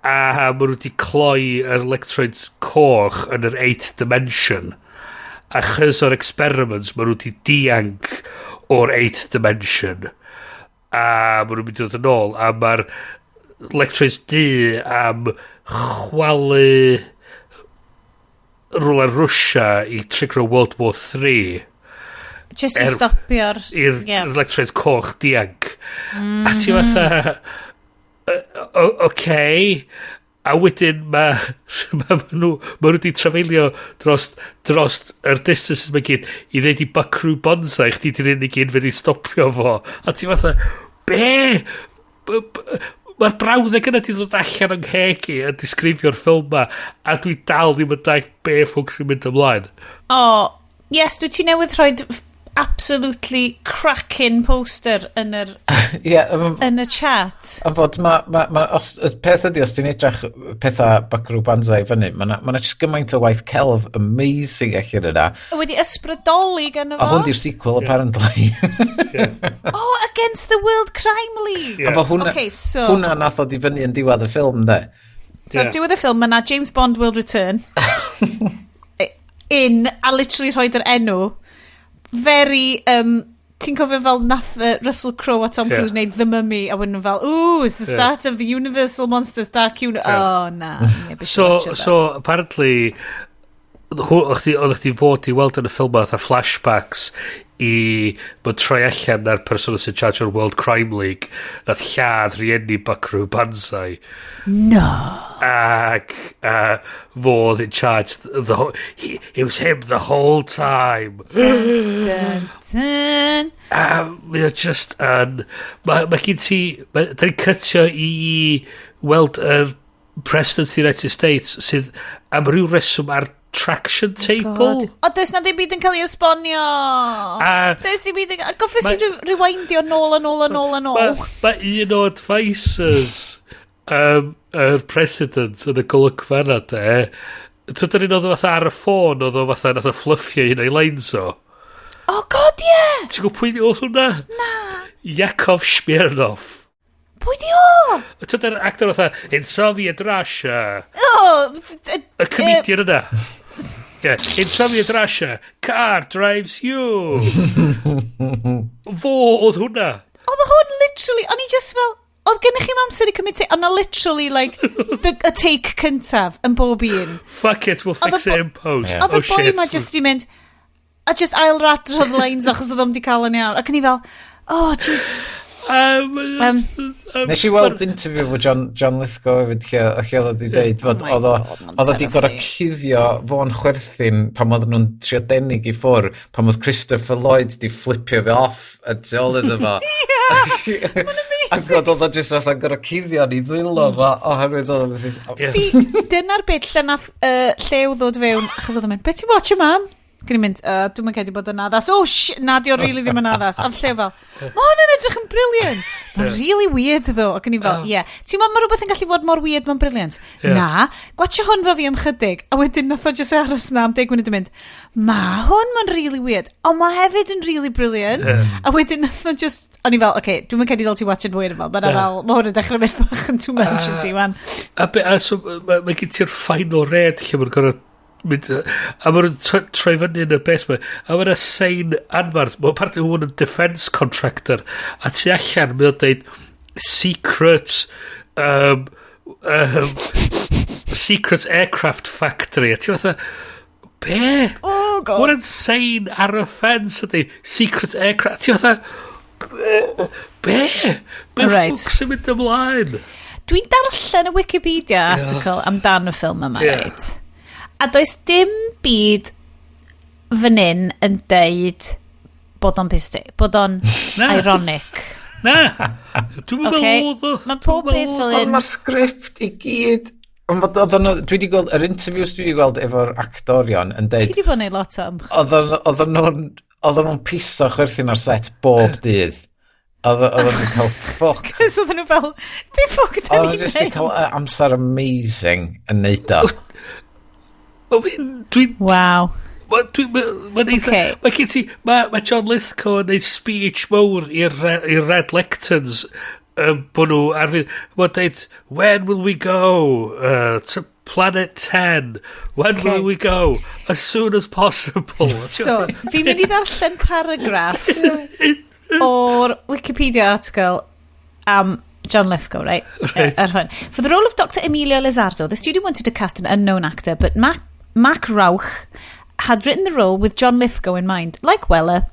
B: a maen nhw wedi cloi yr Lectroids coch yn yr 8th dimension, achos o'r experiments maen nhw wedi dianc o'r 8th dimension a maen nhw'n mynd i ddod yn ôl, a mae'r Lectroids du am chwalu rhywle Russia i trigger World War 3
A: Just i stopio'r
B: i'r Lectroids coch dianc. A ti fatha, okay. A wedyn ma nhw wedi trafeilio dros yr distances mae gyd i ddeud i Buckaroo Banzai, chdi di'r unig un fydd i stopio fo. A ti fatha, be? Mae'r brawddeg yna di ddod allan yng ngheg i yn disgrifio'r ffilm ma, a dwi dal ddim yn dallt be ffwc sy'n mynd ymlaen.
A: Oh, yes, dwi ti newydd rhoi absolutely cracking poster yn yr,
C: Ie,
A: yn y chat.
C: A fod ma, os, y peth ydy, os ti'n edrych pethau Buckaroo Banzai fyny, mae na, ma 'na just gymaint o waith celf amazing allan yna.
A: Wedi ysbrydoli gan
C: A
A: fo.
C: hwn di'r sequel, apparently.
A: Oh, Against the World Crime League.
C: A fo hwnna,
A: Okay, so
C: hwnna nath o di fyny yn diwedd y ffilm, de.
A: So ar diwedd y ffilm, mae na James Bond will return. In, a literally rhoid yr enw. Very, ti'n cofio fel nath Russell Crowe a Tom Cruise wneud The Mummy, a wedyn nhw fel, "Ooh, it's the start of the Universal Monsters Dark Universe." Oh, na. Yeah,
B: So, so apparently, oeddech chdi fod i weld yn y ffilm fatha flashbacks i bod troi allan na'r person sy'n charge o'r World Crime League nath lladd rieni Buckaroo Banzai.
A: No.
B: Ac fo oedd in charge the whole, it was him the whole time.
A: Dun, dun, dun.
B: A mae o just yn... Mae gen ti... Da ni'n cytio i weld yr President of the United States sydd am ryw reswm ar traction table.
A: God. O, does na ddim byd yn cael ei esbonio. Does dim byd yn... A goffes i rewindio nôl a nôl a nôl a nôl.
B: Ma un o advisors yr president yn y golygfa yna, de. Tyd yr un oedd o fatha ar y ffôn, oedd o fatha nath o fluffio un o'i lines o.
A: Oh God, yeah!
B: Ti'n gwybod pwy oedd hwnna?
A: Na.
B: Yakov Smirnoff.
A: Pwy di o?
B: Tyd yr actor fatha, "In Soviet Russia."
A: Oh,
B: Y comedian yna. Yeah. "In Soviet Russia, car drives you." Fo oedd hwnna.
A: Oedd hwn literally, o'n i just fel, oedd gennych chi'm amser i cymryd take, ond na literally, like, y take cyntaf yn bob un.
B: Fuck it, we'll fix it in post.
A: Oedd
B: Oh
A: y boi
B: shit.
A: ma just i mynd, a just ail radrodd lines achos oedd o'm di cael yn iawn. Ac o'n i fel, oh, jeez.
C: Nes i weld interview efo John Lithgow hefyd lle oedd o di deud fod
A: Oh my
C: oedd o
A: God, ma'n
C: oedd o di gorau
A: terrifying.
C: cuddio fo'n chwerthin pan oedden nhw'n trio denig i ffwr, pan oedd Christopher Lloyd di flipio fe off y tu ôl iddo fo. Ac oedd o just fatha gorau cuddio ni ddwylo fo oherwydd oedd o'n just
A: See, dyna'r bit lle nath Llew ddod fewn, achos oedd o'n mynd, "Be ti'n watch, mam?" Gwyn i'n mynd, "Dwi'n mynd credu bod yn addas." Oh, shit, na, di o really ddim yn addas. A Llew fel, "Ma hwn yn edrych yn brilliant. Mae'n really weird, though." Ac o'n i fel, "Yeah. Ti'n meddwl mae rhywbeth yn gallu fod mor weird mae'n brilliant?"
B: Ie.
A: "Na, gwatcha hwn fo fi am chydig." A wedyn nath o just aros na am 10 munud yn mynd, "Ma hwn mae'n really weird, ond mae hefyd yn really brilliant."
B: Ie.
A: A wedyn nath o just, o'n i fel, "Okay, dwi'n mynd credu ddol ti watch it mwy yma." Mae'n fel, mae hwn yn dechrau mynd bach yn too much i ti, wan.
B: A so, ma gen ti'r final raid lle mae'n gorau mynd, a maen nhw'n troi fyny yn y bes ma, a mae'n sign anfarth, mae'n part hwn yn defence contractor, a tu allan mae'n deud secret aircraft factory, a ti fatha, be?
A: Oh, God.
B: Mae'n sign ar y ffens ydy, secret aircraft, ti fatha, be? Be? Be ffwc sy'n mynd ymlaen?
A: Dwi'n darllen y Wikipedia article amdan y ffilm yma,
B: Ie.
A: right? A does dim byd fan hyn yn deud bod o'n piss take, bod o'n ironic.
B: Na! Dwi'n meddwl oedd o.
A: Mae pob peth fel un.
C: Mae'r sgript i gyd. Dwi wedi gweld, yr interviews dwi wedi gweld efo'r actorion yn deud.
A: Ti wedi bod yn neud lot o ymchwil.
C: Oedden nhw'n piso chwerthin ar set bob dydd. Oedden nhw'n cael fuck.
A: Cos oedden nhw fel, be fuck da ni'n neud?
C: Oedden nhw just wedi cael amser amazing yn neud o.
B: Dwi'n...
A: Wow.
B: Mae'n eitha... Mae gen ti... Mae John Lithgow yn neud speech mawr i'r Red Lecterns bod nhw ar fin... Mae'n deud, "When will we go to planet 10? When will we go? As soon as possible."
A: So, fi'n mynd i ddarllen paragraff o'r Wikipedia article am John Lithgow, right?
B: Right.
A: Ar hwn. For the role of Dr. Emilio Lizardo, the studio wanted to cast an unknown actor, but Mac Rauch had written the role with John Lithgow in mind. Like Weller,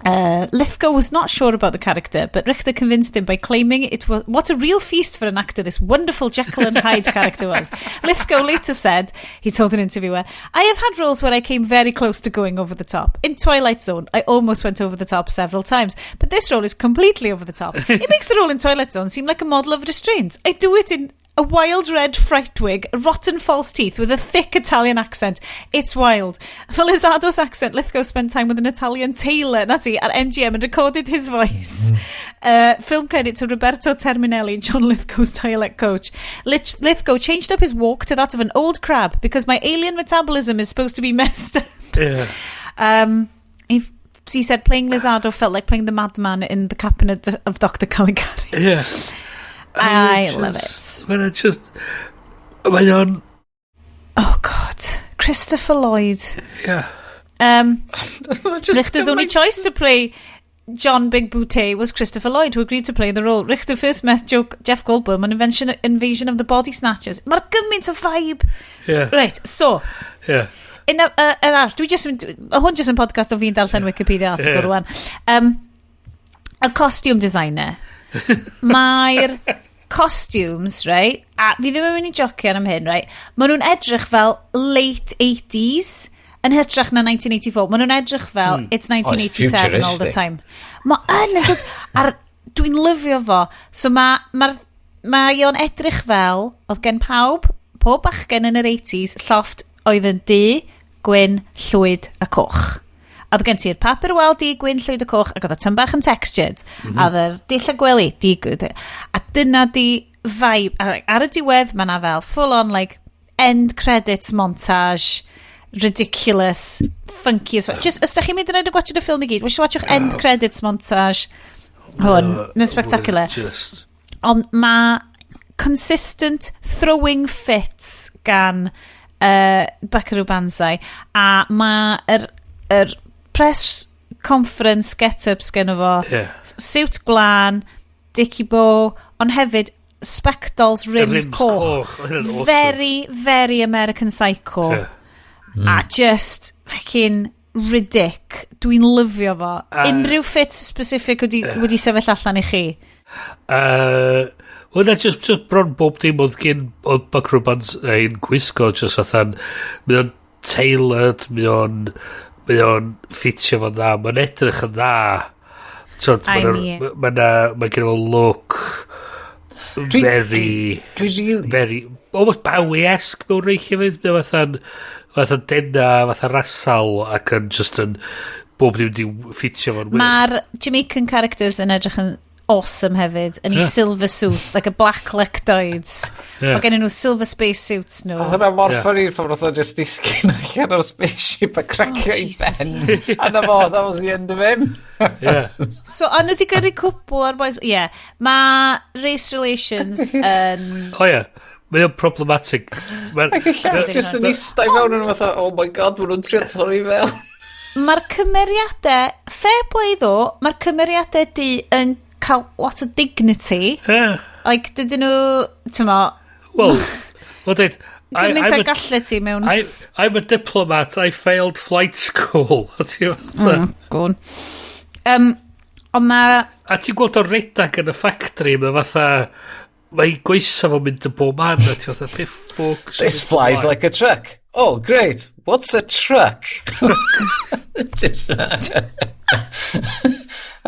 A: Lithgow was not sure about the character, but Richter convinced him by claiming it was what a real feast for an actor this wonderful Jekyll and Hyde character was. Lithgow later said, he told an interviewer, "I have had roles where I came very close to going over the top. In Twilight Zone, I almost went over the top several times, but this role is completely over the top. It makes the role in Twilight Zone seem like a model of restraint. I do it in a wild red fright wig, rotten false teeth with a thick Italian accent. It's wild. For Lizardo's accent, Lithgow spent time with an Italian tailor, Natty, at MGM and recorded his voice. Film credit to Roberto Terminelli, John Lithgow's dialect coach. Lithgow changed up his walk to that of an old crab because my alien metabolism is supposed to be messed up."
B: Yeah.
A: He said playing Lizardo felt like playing the madman in the cabinet of Dr. Caligari.
B: Yeah.
A: I love it.
B: Mae'n just... Mae o'n...
A: Oh, God. Christopher Lloyd.
B: Yeah.
A: Richter's only choice to play John Big Boutte was Christopher Lloyd, who agreed to play the role. Richter first met Jeff Goldblum on Invasion of the Body Snatchers. Mae'r gymaint o vibe.
B: Yeah.
A: Right, so...
B: Yeah.
A: Un arall, dwi just... Hwn just yn podcast o fi'n darllen Wikipedia article rwan. Y costume designer. Mae'r costumes, right, a fi ddim yn mynd i jocian am hyn, right, maen nhw'n edrych fel late 80s yn hytrach na 1984. Maen nhw'n edrych fel it's 1987 all the time. Mae yn edrych, ar, dwi'n lyfio fo. So mae o'n edrych fel, oedd gen pawb, pob bachgen yn yr 80s, llofft oedd yn du, gwyn, llwyd a coch. A oedd gen ti'r papur wal di, gwyn, llwyd y coch, ac oedd y tyn bach yn textured. A oedd yr dillad gwely di, a dyna di vibe. Ar y diwedd, mae na fel full on like end credits montage, ridiculous, funky as well. Just, os da chi'n mynd yn edrych gwatchad y ffilm i gyd, well, watchwch end credits montage. Hwn, yn spectacular.
B: Just.
A: Ond mae consistent throwing fits gan Buckaroo Banzai, a mae yr press conference get-ups gen fo, suit glân, dicky bow, ond hefyd spectols, rims coch.
B: Awesome.
A: Very, very American Psycho.
B: Yeah.
A: A just fucking ridic. Dwi'n lyfio fo. Unrhyw fit specific wedi sefyll allan i chi?
B: Wel, na, just bron bob dim oedd gen oedd Buckaroo Banzai'n gwisgo, just fatha'n, mae o'n tailored, mae o'n ffitio fo'n dda, mae'n edrych yn dda. Mae gen fo look very, very, almost Bowie-esque mewn rei llefydd. Mae fatha'n dena, fatha rasal ac yn just yn bob dim di ffitio fo'n wych.
A: Mae'r Jamaican characters yn edrych yn awesome hefyd, yn ei silver suits, like a black lectoids.
B: Yeah.
A: Mae gen nhw silver space suits nhw.
C: Oedd hwnna mor funny ffordd oedd o just disgyn allan o'r spaceship a cracio i ben. A na fo, that was the end of him.
B: Yeah.
A: So, ond nhw wedi gyrru cwpl o'r boys. Yeah. Mae race relations yn...
B: Oh yeah. Mae o'n problematic.
C: Ac y llall just yn eistedd i fewn yn fatha, oh my god, maen nhw'n trio torri fel.
A: Mae'r cymeriadau, fair play ddo, mae'r cymeriadau di yn cael lot o dignity.
B: Yeah.
A: Like, dydyn nhw, ti'n mo...
B: Well, dweud...
A: Gymaint o gallu ti mewn...
B: I'm a diplomat, I failed flight school.
A: Gwn. Ond ma...
B: A ti'n gweld o redag yn y factory, mae fatha... Mae goesa fo'n mynd yn bob man, a ti fatha, be ffwc?
C: This flies like a truck. Oh, great. What's a truck? Just...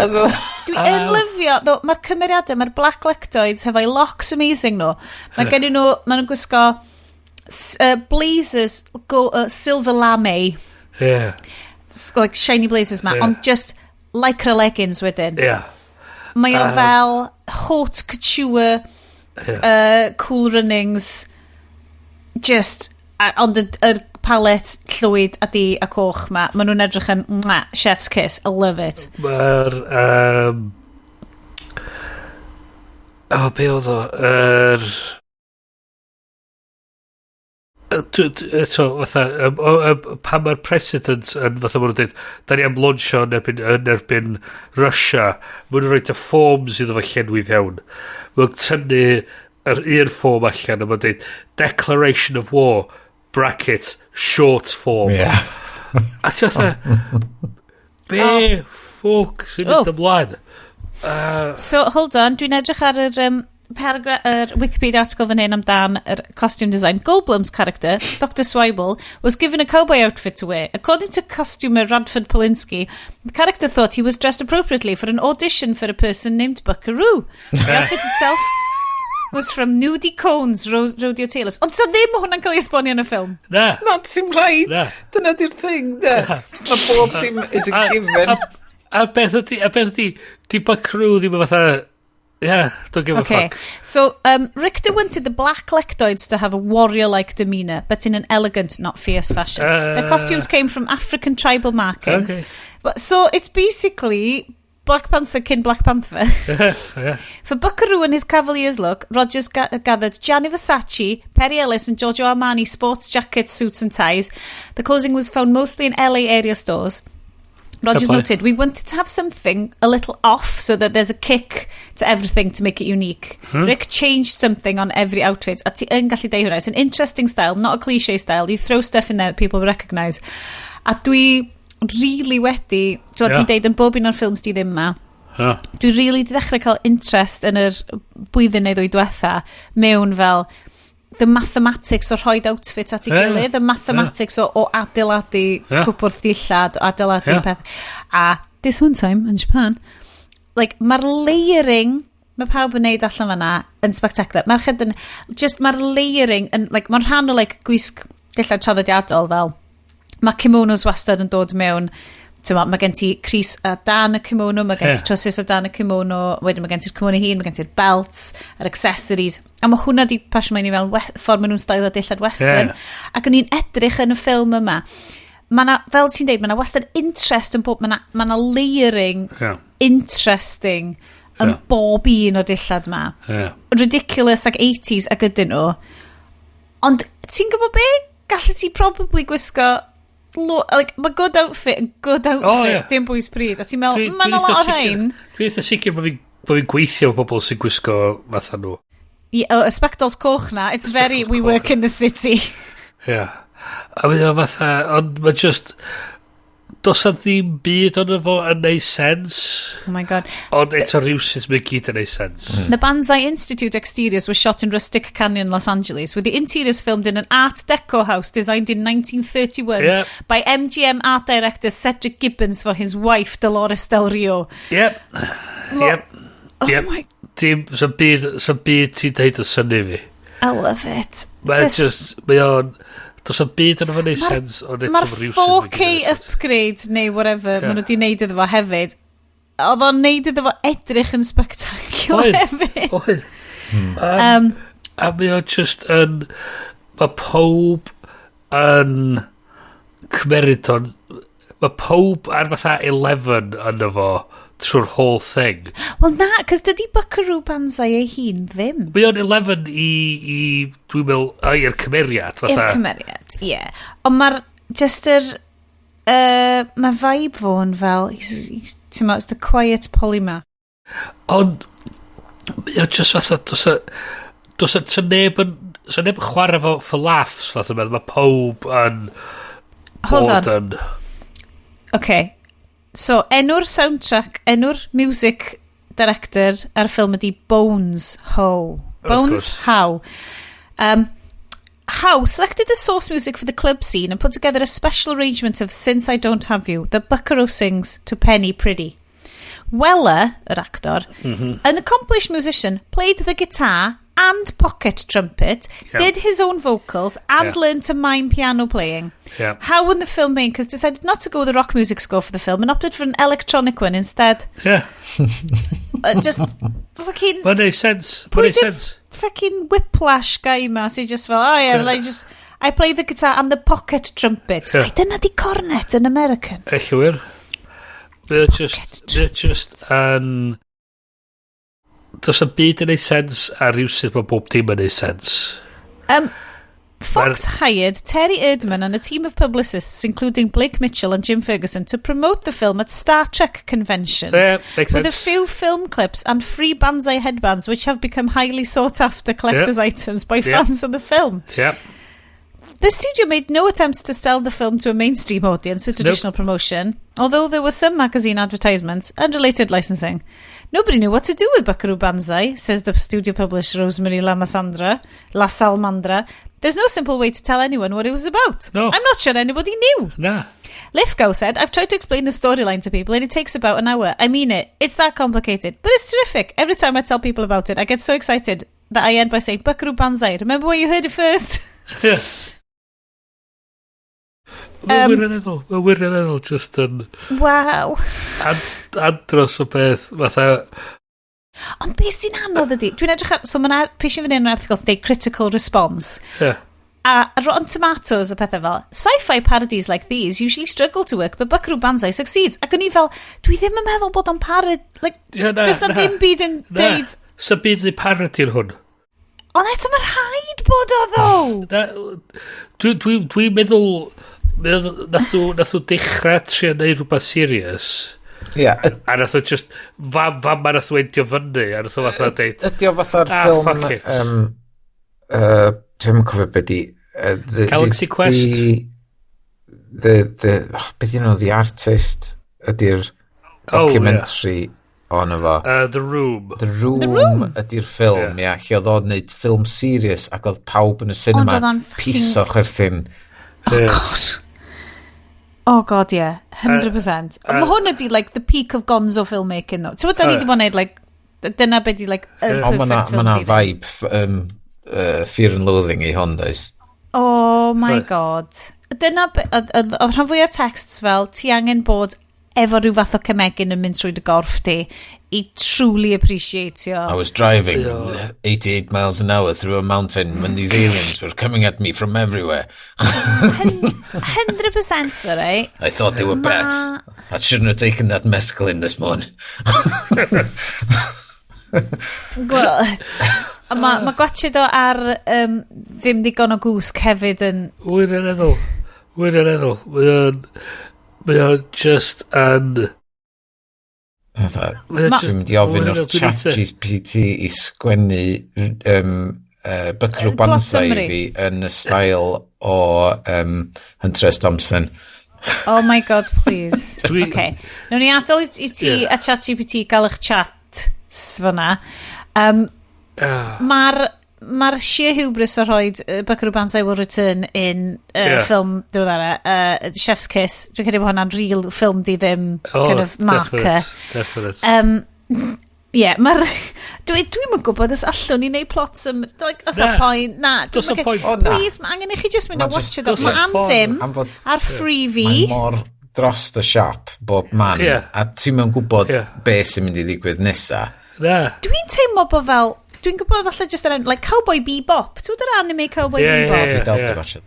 A: Dwi yn lyfio, though, mae'r cymeriadau, mae'r Black Lectoids hefo'i locks amazing nhw. Mae gen nhw, maen nhw'n gwisgo blazers, silver lame.
B: Yeah.
A: Like shiny blazers ma, ond just lycra leggings wedyn.
B: Yeah.
A: Mae o fel haute couture, cool runnings, just, ond y palet llwyd a di a coch ma, maen nhw'n edrych yn, mwah, chef's kiss, I love it.
B: Mae'r... O, be oedd o? Eto, fatha, pan mae'r president yn, fatha maen nhw'n dweud, da ni am launchio yn erbyn Russia, maen nhw'n rhoi y forms iddo fo llenwi fewn. Maen nhw'n tynnu yr un form allan, a maen nhw'n dweud, Declaration of War, brackets, short form.
C: Yeah.
B: A ti fatha, be ffwc sy'n mynd ymlaen?
A: So, hold on, dwi'n edrych ar yr... yr Wikipedia article fan hyn amdan yr costume design. Goldblum's character, Dr. Swibel, was given a cowboy outfit to wear. According to costumer Radford Polinsky, the character thought he was dressed appropriately for an audition for a person named Buckaroo. The outfit itself was from Nudie Cohn's Rodeo Tailors. Ond so ddim hwnna'n cael ei esbonio yn y ffilm.
B: Na.
C: Na, ti'n rhaid. Dyna di'r thing, de. Mae bob dim is a given.
B: A beth ydi, di Buckaroo ddim yn fatha... Yeah, don't give a fuck.
A: So, Richter wanted the Black Lectoids to have a warrior-like demeanour, but in an elegant, not fierce fashion. Their costumes came from African tribal markings.
B: Okay.
A: But, so, it's basically Black Panther kin Black Panther.
B: Yeah.
A: For Buckaroo and his Cavaliers look, Rogers gathered Gianni Versace, Perry Ellis and Giorgio Armani sports jackets, suits and ties. The clothing was found mostly in LA area stores. Rogers noted, we wanted to have something a little off so that there's a kick to everything to make it unique. Rick changed something on every outfit. A ti yn gallu deud hwnna. It's an interesting style, not a cliche style. You throw stuff in there that people recognise. A dwi really wedi, dwi'n deud yn bob un o'r ffilms di ddim ma, dwi really di dechrau cael interest yn yr blwyddyn neu ddwy diwetha mewn fel the mathematics o rhoid outfit at ei gilydd, the mathematics o adeiladu cwpwrdd dillad, o adeiladu peth. A this one time in Japan, like, mae'r layering, mae pawb yn neud allan fanna, yn spectacular. Mae'r chyd yn, just mae'r layering, yn, like, mae'n rhan o like, gwisg dillad traddodiadol fel, mae kimonos wastad yn dod mewn, mae gen ti crys o dan y kimono, mae gen ti trowsus o dan y kimono, wedyn mae gen ti'r kimono hun, mae gen ti'r belts, yr accessories. A mae hwnna di pasio mewn i fel ffordd maen nhw'n stylio dillad western. Ac o'n i'n edrych yn y ffilm yma. Mae na, fel ti'n deud, mae na wastad interest yn bob, mae na layering interesting yn bob un o'r dillad yma. Ridiculous ac 80s ac ydyn nhw. Ond ti'n gwybod be? Gallu ti probably gwisgo like, mae good outfit yn good outfit, dim bwys pryd. A ti'n meddwl, mae'n a lot o rhain.
B: Dwi'n eitha sicr bod fi'n gweithio efo pobl sy'n gwisgo fatha nhw.
A: Y spectols coch na, it's very, we work in the city.
B: Yeah. A mae o fatha, ond mae just, does na ddim byd ond efo yn neud sense.
A: Oh my god.
B: Ond eto rhywsut mae gyd yn neud sense.
A: The Banzai Institute exteriors were shot in Rustic Canyon, Los Angeles, with the interiors filmed in an Art Deco house designed in 1931 by MGM art director Cedric Gibbons for his wife Dolores Del Rio.
B: Yep. Yep.
A: Oh my...
B: Dim, so'n byd ti'n deud yn synnu fi.
A: I love it.
B: Mae'n just, mae o'n... Does o'n byd yn efo neud sens, ond eto
A: Mae'r
B: rhywsut
A: 4K upgrade neu whatever maen nhw wedi neud iddo fo hefyd. Oedd o'n neud iddo fo edrych yn spectacular hefyd.
B: Oedd. A mae o'n just yn... Mae pob yn cymeryd o'n... Mae pob ar fatha 11 yn efo trwy'r whole thing.
A: Wel na, cos dydy Buckaroo Banzai ei hun ddim.
B: Mae o'n 11 i dwi'n meddwl, i'r cymeriad.
A: I'r cymeriad, ie. Yeah. Ond mae'r, just yr, mae vibe fo'n fel, ti'n meddwl, it's the quiet polymath.
B: Ond, mae o'n just fatha, does a neb yn chwarae fo for laughs, fatha, mae pob yn
A: Hold on. Okay. So, enw'r soundtrack, enw'r music director ar ffilm ydi Bones Ho. Bones Howe. Howe selected the source music for the club scene and put together a special arrangement of Since I Don't Have You that Buckaroo sings to Penny Priddy. Weller, yr actor, an accomplished musician, played the guitar and pocket trumpet, did his own vocals, and learned to mime piano playing. Howe and the filmmakers decided not to go with a rock music score for the film and opted for an electronic one instead. Just fucking...
B: Mae'n neud sense. Mae'n
A: Pwy
B: neud
A: di'r
B: sense.
A: fucking whiplash guy ma sy'n just fel, oh yeah, like just, I play the guitar and the pocket trumpet. Ai, dyna di cornet yn American.
B: Ella wir. Mae o just yn... Does 'na'm byd yn neud sens a rhywsut mae bob dim yn neud sens.
A: Fox hired Terry Erdman and a team of publicists, including Blake Mitchell and Jim Ferguson, to promote the film at Star Trek conventions.
B: Yeah, makes
A: with a
B: sense.
A: few film clips and free Banzai headbands, which have become highly sought after collector's items by fans of the film. The studio made no attempts to sell the film to a mainstream audience with traditional promotion, although there were some magazine advertisements and related licensing. Nobody knew what to do with Buckaroo Banzai, says the studio publisher Rosemary La Salmandra. There's no simple way to tell anyone what it was about.
B: No.
A: I'm not sure anybody knew.
B: Na.
A: Lithgow said, "I've tried to explain the storyline to people and it takes about an hour. I mean it. It's that complicated. But it's terrific. Every time I tell people about it, I get so excited that I end by saying, 'Buckaroo Banzai, remember where you heard it first?'"
B: Yeah. Mae'n wirioneddol, mae'n wirioneddol just yn andros o beth, fatha.
A: Ond beth sy'n anodd ydy, dwi'n edrych ar, so mae'n pisio fyny yn yr erthygl sy'n deud critical response. A Rotten Tomatoes a pethau fel, "Sci-fi parodies like these usually struggle to work, but Buckaroo Banzai succeeds." Ac o'n i fel, dwi ddim yn meddwl bod o'n parody, like,
B: Ie, na,
A: does na
B: na.
A: ddim byd yn
B: Na,
A: deud,
B: Sa byd yn parody'r hwn.
A: Ond eto mae'n rhaid bod o ddo.
B: Na, dwi meddwl nath nhw dechrau trio neud rhywbeth serious.
C: Ie.
B: A nath nhw just, fam ma nath nhw endio fyny, a nath nhw fatha deud,
C: Ydy o fatha'r
B: "Ah,
C: ffilm...
B: fuck it."
C: Dwi'n cofio beth di...
B: Galaxy Quest?
C: Oh, beth yw nhw? The Artist ydy'r
B: Oh, ie.
C: documentary ono fo.
B: The Room.
C: The Room,
A: The Room?
C: Ydy'r ffilm, ia. Lle oedd o'n neud ffilm serious ac oedd pawb yn y cinema
A: Ond oedd o'n fucking-
C: piso chwerthin.
A: Oh God. Oh God, yeah. 100%. Mae hwn ydi, like, the peak of gonzo filmmaking, though. Ti'n bod, da ni wedi bod yn neud, like, dyna be di, like, yr
C: Ond
A: perfect
C: mae
A: film
C: na
A: di.
C: vibe Fear and Loathing i hwn, does?
A: Oh my God. Dyna, oedd rhan fwyaf texts fel, ti angen bod efo rhyw fath o cemegyn yn mynd trwy dy gorff di i truly appreciate-io.
C: "I was driving 88 miles an hour through a mountain when these aliens were coming at me from everywhere."
A: 100% though, right?
C: "I thought they were bats. I shouldn't have taken that mescaline this morning."
A: Wel, a ma gwatchad o ar ddim digon o gwsg hefyd yn.
B: Wirioneddol. Wirioneddol. Mae o'n just yn...
C: Fatha,
B: Mae o'n
C: dwi'n mynd i ofyn wrth
B: Wirioneddol,
C: Chat GPT i sgwennu Buckaroo
A: Plot
C: Banzai i
A: summary.
C: fi yn y style o Hunter S. Thompson.
A: Oh my God, please. Okay. Nawn ni adael i ti a ChatGPT gael eich chat fyna. Mae'r sheer hubris o rhoi Buckaroo Banzai Will Return in ffilm diweddara, Chef's Kiss, dwi'n credu bod hwnna'n real ffilm di ddim
B: Oh,
A: kind of marker.
B: Definite, definite.
A: Yeah, mae'r... Dwi'm yn gwybod os allwn ni wneud plots am... Like, os
B: Na.
A: a point. Na.
B: Does
A: dwi'm
B: 'na
A: yn
B: point.
C: O, na.
A: Please, mae angen i chi just mynd
C: Ma'
A: a watch
C: just-
A: it.
B: Does
A: Mae
B: 'na
A: am
B: ffordd.
A: ddim
C: Am fod-
A: ar Freevee.
C: Mae mor dros y siop bob man a ti'n mewn gwybod be sy'n mynd i ddigwydd nesa.
B: Na.
A: Dwi'n teimlo bod fel... Dwi'n gwybod falle just yr like Cowboy Bebop. Ti'n gwybod yr anime Cowboy
B: Ie,
A: Bebop?
B: ie,
C: Dwi dal
B: ie.
C: di watch it.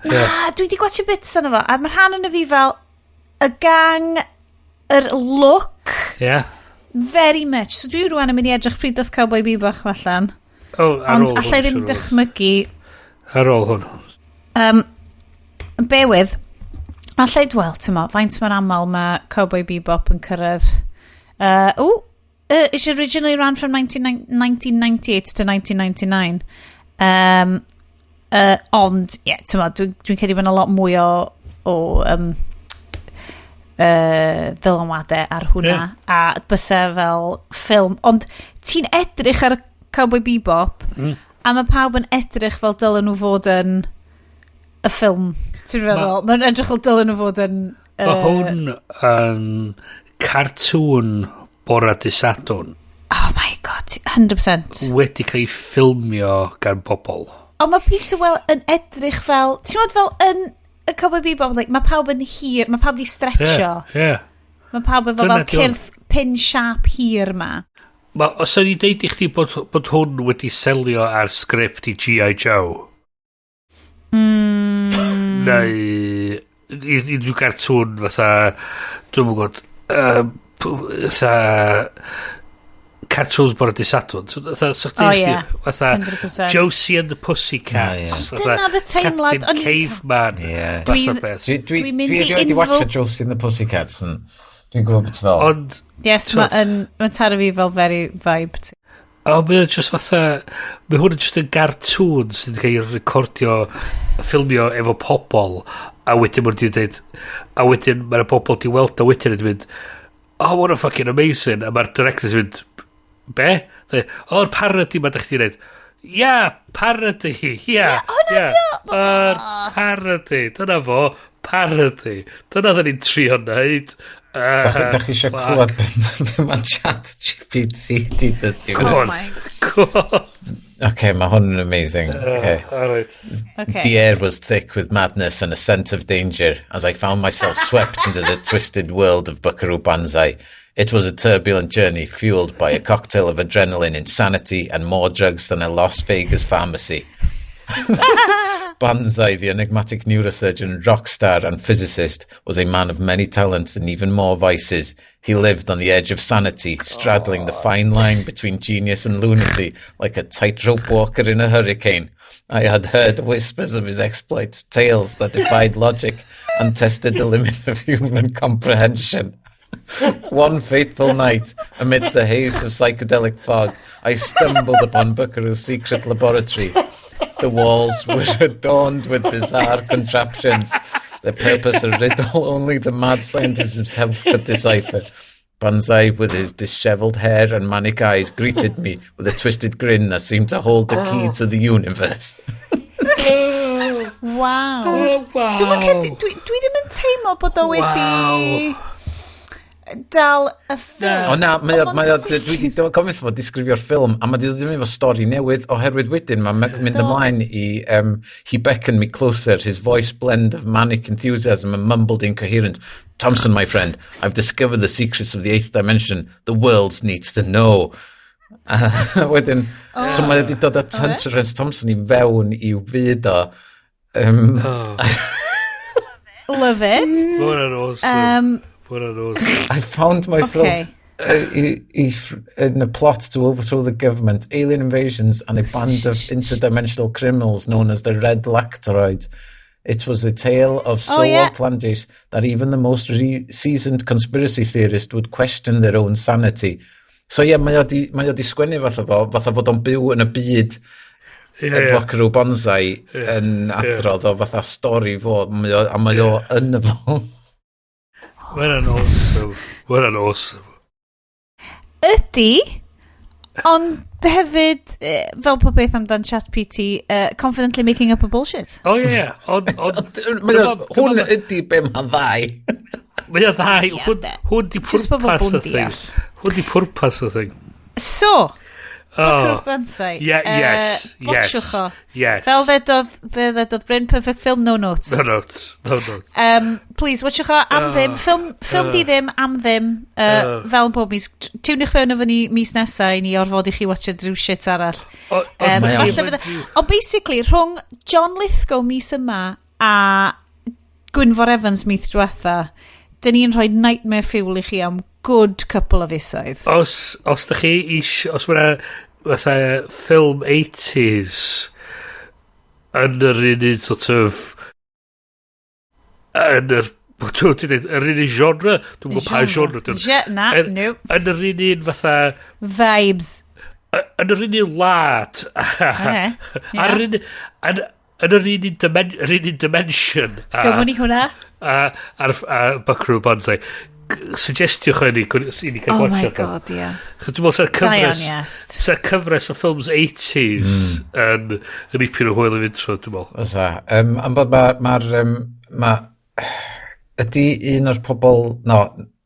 A: Na, dwi di gwatchio bits yna fo. A mae'r rhan yna fi fel y gang, yr look, very much. So dwi rwan yn mynd i edrych pryd doth Cowboy Bebop allan.
B: Oh, ar
A: Ond
B: ôl hwn,
A: allai ddim
B: siŵr o fod.
A: dychmygu.
B: Ar ôl hwn.
A: Bear with. Allai, wel, ti'n mo, faint mor aml mae Cowboy Bebop yn cyrraedd. Oh, it originally ran from 1998 to 1999. Ond, ie, yeah, ti'n mo, dwi'n dwi credu bod yna lot mwy o ddylanwadau ar hwnna. A bysa fel ffilm. Ond ti'n edrych ar y Cowboy Bebop, a mae pawb yn edrych fel dylen nhw fod yn y ffilm. Ti'n feddwl? Mae'n edrych fel dylen nhw fod yn...
B: Mae hwn yn cartŵn bora dy Sadwrn.
A: Oh my God, 100%.
B: Wedi cael ei ffilmio gan bobl.
A: Ond mae Peter Well yn edrych fel... Ti'n meddwl fel yn y Cowboy Bebop, like, mae pawb yn hir, mae pawb di stretcho.
B: Yeah.
A: Mae pawb efo
B: Dyna
A: fel
B: di hwn.
A: cyrff pin sharp hir ma.
B: Ma, os o'n i deud i chdi bod hwn wedi selio ar sgript i G.I. Joe, neu unrhyw cartŵn fatha, dwi'm yn gwybod, fatha cartoons bore dy Sadwrn. So, fatha, sa chdi-
A: Oh, yeah.
B: Fatha,
A: 100%.
B: Josie and the Pussycats.
C: Oh,
B: Fatha,
A: Dyna the teimlad,
B: Captain Caveman.
C: Yeah.
B: Fath o beth.
C: Dwi,
A: Dwi'n mynd
C: dwi
A: i
C: erioed di
A: info-
C: watcha Josie and the Pussycats and dwi'n gwybod beth fel.
B: Ond,
A: Yes,
B: T'wod?
A: mae'n ma taro fi fel very vibe.
B: O, mae o'n just fatha... Mae hwn yn just yn gartŵn sydd wedi cael ei recordio, ffilmio efo pobol, a wedyn maen nhw wedi dweud... A wedyn mae'r pobol di weld o wedyn yn mynd, "Oh, what a fucking amazing." A mae'r directors yn mynd, "Be?" Dweud, "O'r parody ma da chdi wneud." "Ia, parody, ia."
A: Hwnna
B: Ia,
A: 'di o.
B: Yr parody, dyna fo, parody. Dyna ddyn ni'n trio wneud.
C: Da chi eisiau
B: Fuck.
C: clywed be mae chat GPT di dweud?
B: Go
A: Oh
B: on.
A: my.
B: Go on.
C: Okay, mae hwn yn amazing. Okay.
B: All right.
A: Okay.
C: The air was thick with madness and a sense of danger as I found myself swept into the twisted world of Buckaroo Banzai. It was a turbulent journey fueled by a cocktail of adrenaline, insanity, and more drugs than a Las Vegas pharmacy. Banzai, the enigmatic neurosurgeon, rock star, and physicist, was a man of many talents and even more vices. He lived on the edge of sanity, straddling the fine line between genius and lunacy, like a tightrope walker in a hurricane. I had heard whispers of his exploits, tales that defied logic and tested the limit of human comprehension. One fateful night, amidst the haze of psychedelic fog, I stumbled upon Buckaroo's secret laboratory. The walls were adorned with bizarre contraptions, their purpose a riddle only the mad scientist himself could decipher. Banzai, with his dishevelled hair and manic eyes, greeted me with a twisted grin that seemed to hold the key to the universe.
A: Wow.
B: Oh, wow.
A: Dwi'm yn credu, dwi ddim yn teimlo bod o wedi dal y ffilm.
C: O na, mae o,
A: Ond
C: mae o,
A: ma'n
C: dwi wedi gofyn fo disgrifio'r ffilm, a mae wedi dod i mewn efo stori newydd, oherwydd wedyn mae'n mynd ymlaen i, he beckoned me closer, his voice blend of manic enthusiasm and mumbled incoherent. "Thompson, my friend, I've discovered the secrets of the eighth dimension. The world needs to know." A wedyn, so mae wedi dod â Hunter S. Thompson i fewn i'w fyd o.
A: Love it.
B: Mae hwnna'n awesome. Mae hwnna'n awesome.
C: I found myself in a plot to overthrow the government, alien invasions, and a band of interdimensional criminals known as the Red Lactoroids. It was a tale of so outlandish that even the most seasoned conspiracy theorist would question their own sanity." So ie, yeah, mae o di sgwennu fatha fo, fatha fod o'n byw yn y byd y Buckaroo Banzai yn adrodd o fatha stori fo, mae o, a mae o yn y fo.
B: Mae hwnna'n awesome. Mae hwnna'n awesome.
A: Ydy, ond hefyd, fel pob beth amdan ChatGPT, confidently making up a bullshit.
B: O ie, ie. Ond
C: Mae hwn ydy be mae'n ddau.
B: Mae o'n ddau.
A: Ie,
B: Hwn
A: de.
B: hwn di
A: Jyst bod
B: pwrpas
A: bobl
B: y
A: yn
B: thing.
A: deall.
B: Hwn di pwrpas y thing.
A: So, Buckaroo
B: Oh.
A: Banzai.
B: Yeah, yes, yes,
A: Watchwch o.
B: yes.
A: Fel ddedodd Bryn, perfect film, no notes.
B: No notes, no notes.
A: Please, watchwch o am ddim. Ffilm di ddim, am ddim. Fel yn bob mis. Tiwnwch fewn efo ni mis nesa i ni orfod i chi watcha rhyw shit arall.
B: Os
C: Mae
B: dach
A: Falle
B: chi
A: ond basically, rhwng John Lithgow mis yma a Gwynfor Evans mis diwetha, dyn ni'n rhoi nightmare fuel i chi am good couple of fisoedd.
B: Os da chi isio, os mae'na fatha ffilm 80s yn yr un sort of yn yr dwi'n dweud, yr un genre, dwi'n gwybod pa genre dyn.
A: Na, no.
B: Yn yr un fatha
A: Vibes.
B: Yn yr un wlad. Ar yr un yn yr un dimension.
A: Gymwn ni hwnna.
B: A, ar, a Buckaroo Banzai. Suggestiwch i ni, i ni cael
A: Oh my
B: gwatsiad o.
A: God, ie.
B: Chos dwi'n meddwl sa'r
A: Da iawn,
B: cyfres...
A: yes.
B: Sa'r cyfres o ffilms 80s yn ipyn o hwyl i fynd trwy, dwi'n meddwl.
C: Fysa. Am bod mae'r... Ma, ma, ydy un o'r pobol. No,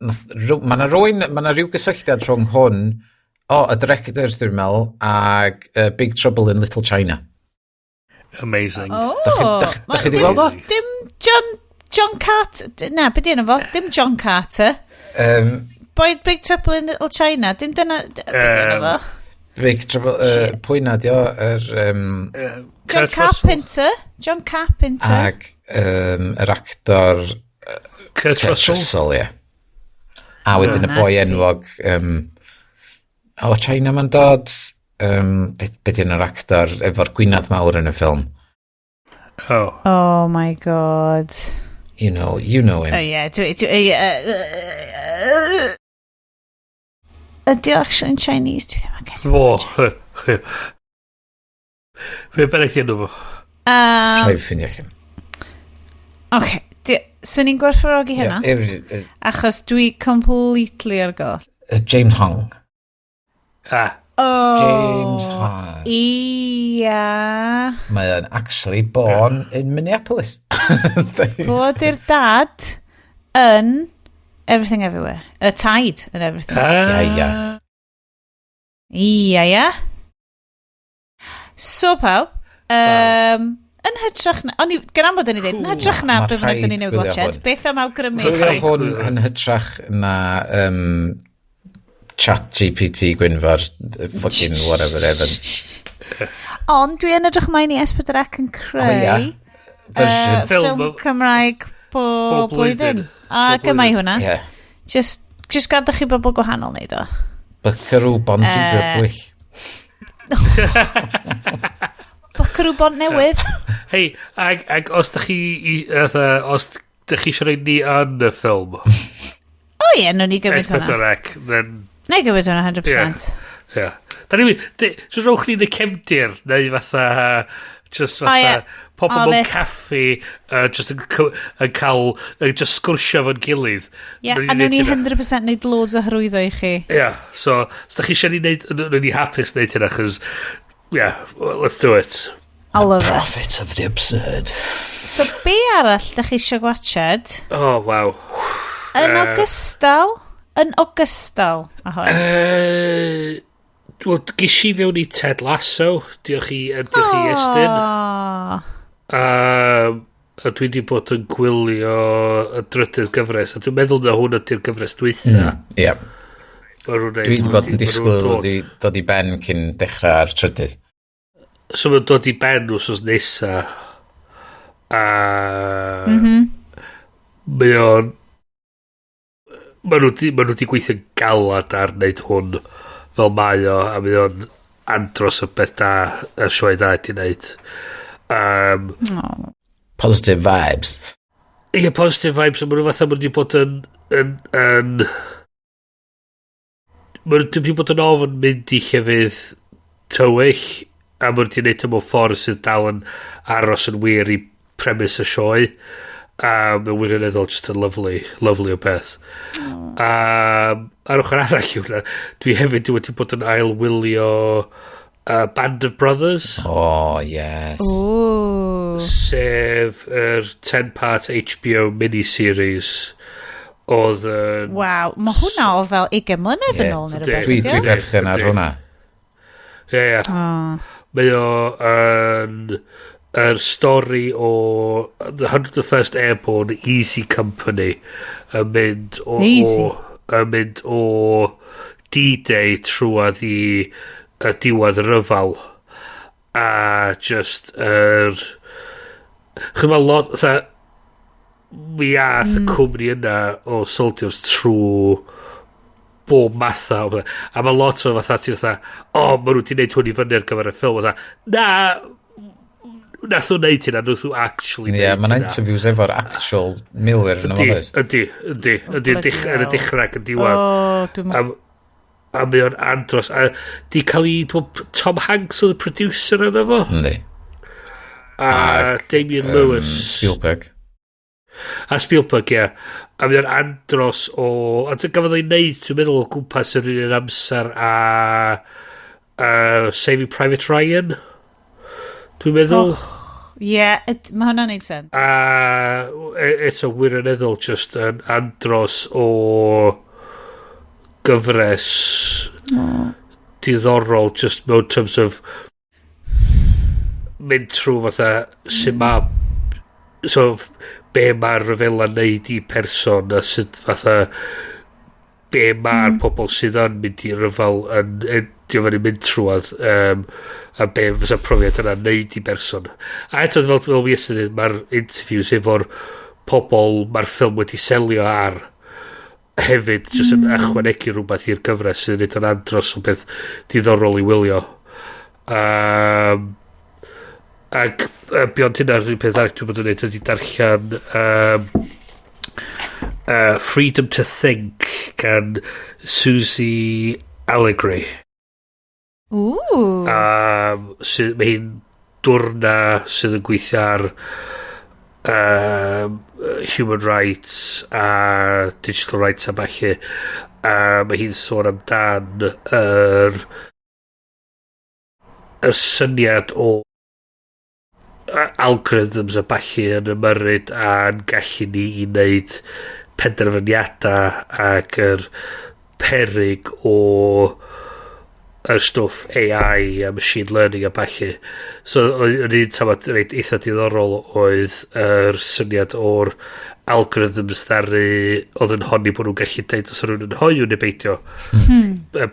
C: mae yna rywun. Mae yna rhyw gysylltiad rhwng hwn, o, y director, dwi'n meddwl, ag Big Trouble in Little China.
B: Amazing.
A: Oh.
C: Dach chi 'di gweld o?
A: Dim John Carter. Na, be di enw fo? Dim John Carter. Boy, Big Trouble in Little China. Dim dyna. Be di enw fo?
C: Big Trouble. Pwy na di o? Yr,
A: John
B: Kurt Russell.
A: Carpenter. John Carpenter.
C: Ag yr actor
B: Kurt
C: Kurt
B: Russell.
C: Russell, ie. A wedyn y
A: Na
C: boi
A: ti.
C: enwog o China ma'n dod, be di enw'r actor efo'r gwinadd mawr yn y ffilm?
B: Oh.
A: Oh my God.
C: You know him.
A: Oh yeah, dwi, ydy o actually in Chinese? Dwi ddim yn credu.
B: Fo. Fe bynnag di enw fo.
C: Rhaid ffindio allan.
A: Okay, swn i'n gwerthfawrogi hynna,
C: Yeah,
A: achos dwi completely ar goll.
C: James Hong.
B: Ah.
A: Oh,
C: James Hong.
A: Ia.
C: Mae o'n actually born in Minneapolis.
A: Fod i'r dad yn Everything Everywhere. Y taid yn Everything.
C: Ia.
A: Ia. So pawb, yn hytrach na, o'n i, gan am bod yn i dweud, yn hytrach na
C: Ma'
A: be bynnag dyn ni
C: rhaid
A: newydd
C: gwylio
A: watched,
C: hwn.
A: Beth am awgrymu?
C: Gwylio
B: Rhaid
C: hwn
B: gwylio.
C: yn hytrach na Chat GPT Gwynfor, fucking whatever, Evan.
A: Ond dwi yn edrych ymlaen i S4C yn creu
C: O, ia. Version.
A: ffilm
B: Ffilm
A: Cymraeg bob
B: Bob
A: blwyddyn.
B: blwyddyn.
A: A
B: Bob
A: gyma'i
B: blwyddyn.
A: hwnna.
C: Yeah.
A: Just gadwch chi bobl gwahanol neud o.
C: Buckaroo Bondi Grybwyll.
A: Buckaroo Bont Newydd.
B: Hei, ag os da chi, os da chi eisiau rhoi ni yn y ffilm,
A: O ie, nhw'n ni gymryd hwnna.
B: S4C, then,
A: Na i gymryd hwnna 100%.
B: yeah. Da ni'n mynd, so rowch ni yn y cefndir, neu fatha, just
A: O,
B: fatha,
A: ie.
B: pobl
A: O,
B: mewn
A: fyth.
B: caffi, just yn cael, just sgwrsio fo'n gilydd.
A: Ie,
B: Nawn
A: a nhw'n ni
B: neud hynna.
A: 100% neud loads o hyrwyddo i chi.
B: Ie, yeah, so, os da chi eisiau ni neud, nawn ni hapus neud hynna, chos, yeah, well, let's do it.
A: I love it.
C: Prophet of the absurd.
A: So, be arall da chi eisiau gwachod?
B: Oh, wow.
A: Yn ogystal, ahoy.
B: Wel, ges i fewn i Ted Lasso, diolch i Estyn.
A: Oh.
B: A dwi wedi bod yn gwylio y drydydd gyfres, a dwi'n meddwl na hwn ydy'r gyfres dwytha.
C: Ie.
B: Ma' nhw'n neud-
C: Dwi wedi bod
B: ma'
C: yn
B: nhw'n
C: disgwyl
B: dod.
C: dod i ben cyn dechrau ar trydydd.
B: So mae'n dod i ben wsos nesa. A mae o'n... Ma' nhw 'di gweithio galad ar wneud hwn fel mae o, a mae o'n andros o beth da, y sioe da di wneud.
A: Oh.
C: Positive vibes.
B: Ie, positive vibes, a maen nhw fatha, maen nhw wedi bod yn, maen nhw wedi bod yn ofn mynd i llefydd tywyll, a maen nhw wedi gwneud o mewn ffordd sydd dal yn aros yn wir i premise y sioe. A mae'n wirioneddol just yn lovely, lovely o beth. A ar ochr arall i hwnna, dwi hefyd wedi bod yn ail-wylio Band of Brothers.
C: Oh, yes.
A: Ooh.
B: Sef yr 10-part HBO miniseries oedd yn.
A: Waw, mae hwnna o fel 20 mlynedd yn
C: Ie.
A: ôl neu
B: Yndi.
A: rhywbeth,
C: Dwi,
A: ydi
C: dwi
A: o?
C: berchen ar
B: Yndi.
C: hwnna.
B: Ie.
A: Oh.
B: Mae o yn yr stori o The 101st Airborne Easy Company yn mynd o,
A: Easy.
B: o yn mynd o D-Day trwadd i y diwedd ryfal a just yr chyd ma lot fatha mi ath y cwmni yna o soldiers trwy bob matha o bethau. A mae lot o fatha ti fatha, o, oh, ma nhw wedi gwneud hwn i fyny ar gyfer y ffilm, fatha na, nath nhw wneud hynna, nath nhw actually
C: Ie,
B: neud
C: mae'n
B: hynna.
C: interviews efo'r actual milwyr yn
B: Yndi,
C: ymwneud.
B: yndi,
A: Bloody
B: yn y
A: hell.
B: dechrau ac yn diwedd.
A: Oh, dwi'n
B: A mae o'n andros a di cael ei, dwi'n meddwl, Tom Hanks oedd y producer yna fo.
C: Yndi.
B: A Damien Lewis.
C: Spielberg.
B: A Spielberg, ie. A mae o'n andros o... A gafodd o'i wneud, dwi'n meddwl, o gwmpas yr un amser a Saving Private Ryan. Dwi'n meddwl.
A: Oh, yeah, mae hwnna'n neud sen.
B: A eto wirioneddol just yn andros o gyfres diddorol just mewn terms of mynd trwy fatha sut ma so be mae'r rhyfela'n neud i person a sut fatha be mae'r pobl sydd yn mynd i ryfel yn endio fyny mynd trwadd a be fysa profiad yna'n neud i berson. A eto fel yesterday, mae'r interviews efo'r pobl mae'r ffilm wedi selio ar hefyd jyst yn ychwanegu rhywbeth i'r gyfres sydd yn neud o'n andros o beth diddorol i wylio. Ac beyond hynna, rhywun peth arall dwi'n bod yn neud ydy darllen Freedom to Think gan Susie Allegri.
A: Ooh.
B: Sydd, mae hi'n dwrna sydd yn gweithio ar human rights a digital rights a ballu. Mae hi'n sôn amdan yr syniad o algorithms a ballu yn ymyrryd a'n gallu ni i wneud penderfyniadau ac yr peryg o yr stwff AI a machine learning a ballu. So o'n un tamad reit eitha diddorol oedd yr syniad o'r algorithms ddaru oedd yn honni bod nhw'n gallu deud os rhywun yn hoyw neu beidio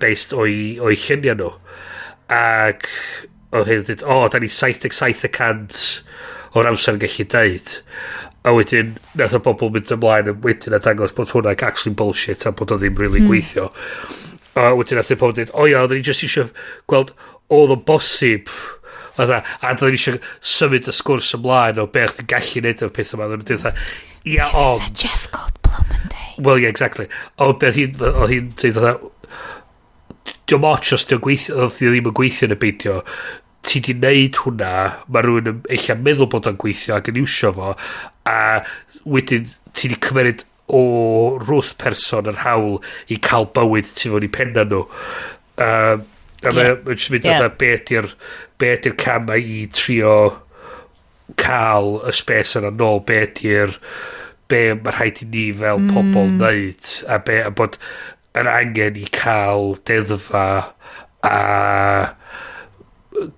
B: based o'i lluniau nhw. Ac oedd hyn yn dweud, o, da ni 77% o'r amser yn gallu deud. A wedyn, nath o bobl mynd ymlaen yn wedyn a dangos bod hwnna'n actually bullshit a bod o ddim really gweithio. A wedyn nath o pobl dweud, o ia, oedden ni jyst eisiau gweld oedd o'n bosib. Fatha, a oedden ni eisiau symud y sgwrs ymlaen o beth chdi'n gallu neud o'r peth yma. Oedden nhw'n dweud, ia, ond...
A: Fysa Jeff Goldblum yn deud.
B: Well, yeah, exactly. O, beth hi'n dweud, fatha, dio'm ots os dio'n gweithio, os dio ddim yn gweithio neu beidio. Ti di neud hwnna, mae rhywun yn eich meddwl bod o'n gweithio ac yn iwsio fo, a wedyn ti di cymeryd o rwth person yr hawl i cael bywyd tu fewn i penna nhw. A mae'n jyst mynd fatha be ydy'r camau i trio cael y space yna nôl, be ydy'r be mae rhaid i ni fel pobl wneud, a be a bod yr angen i cael deddfa a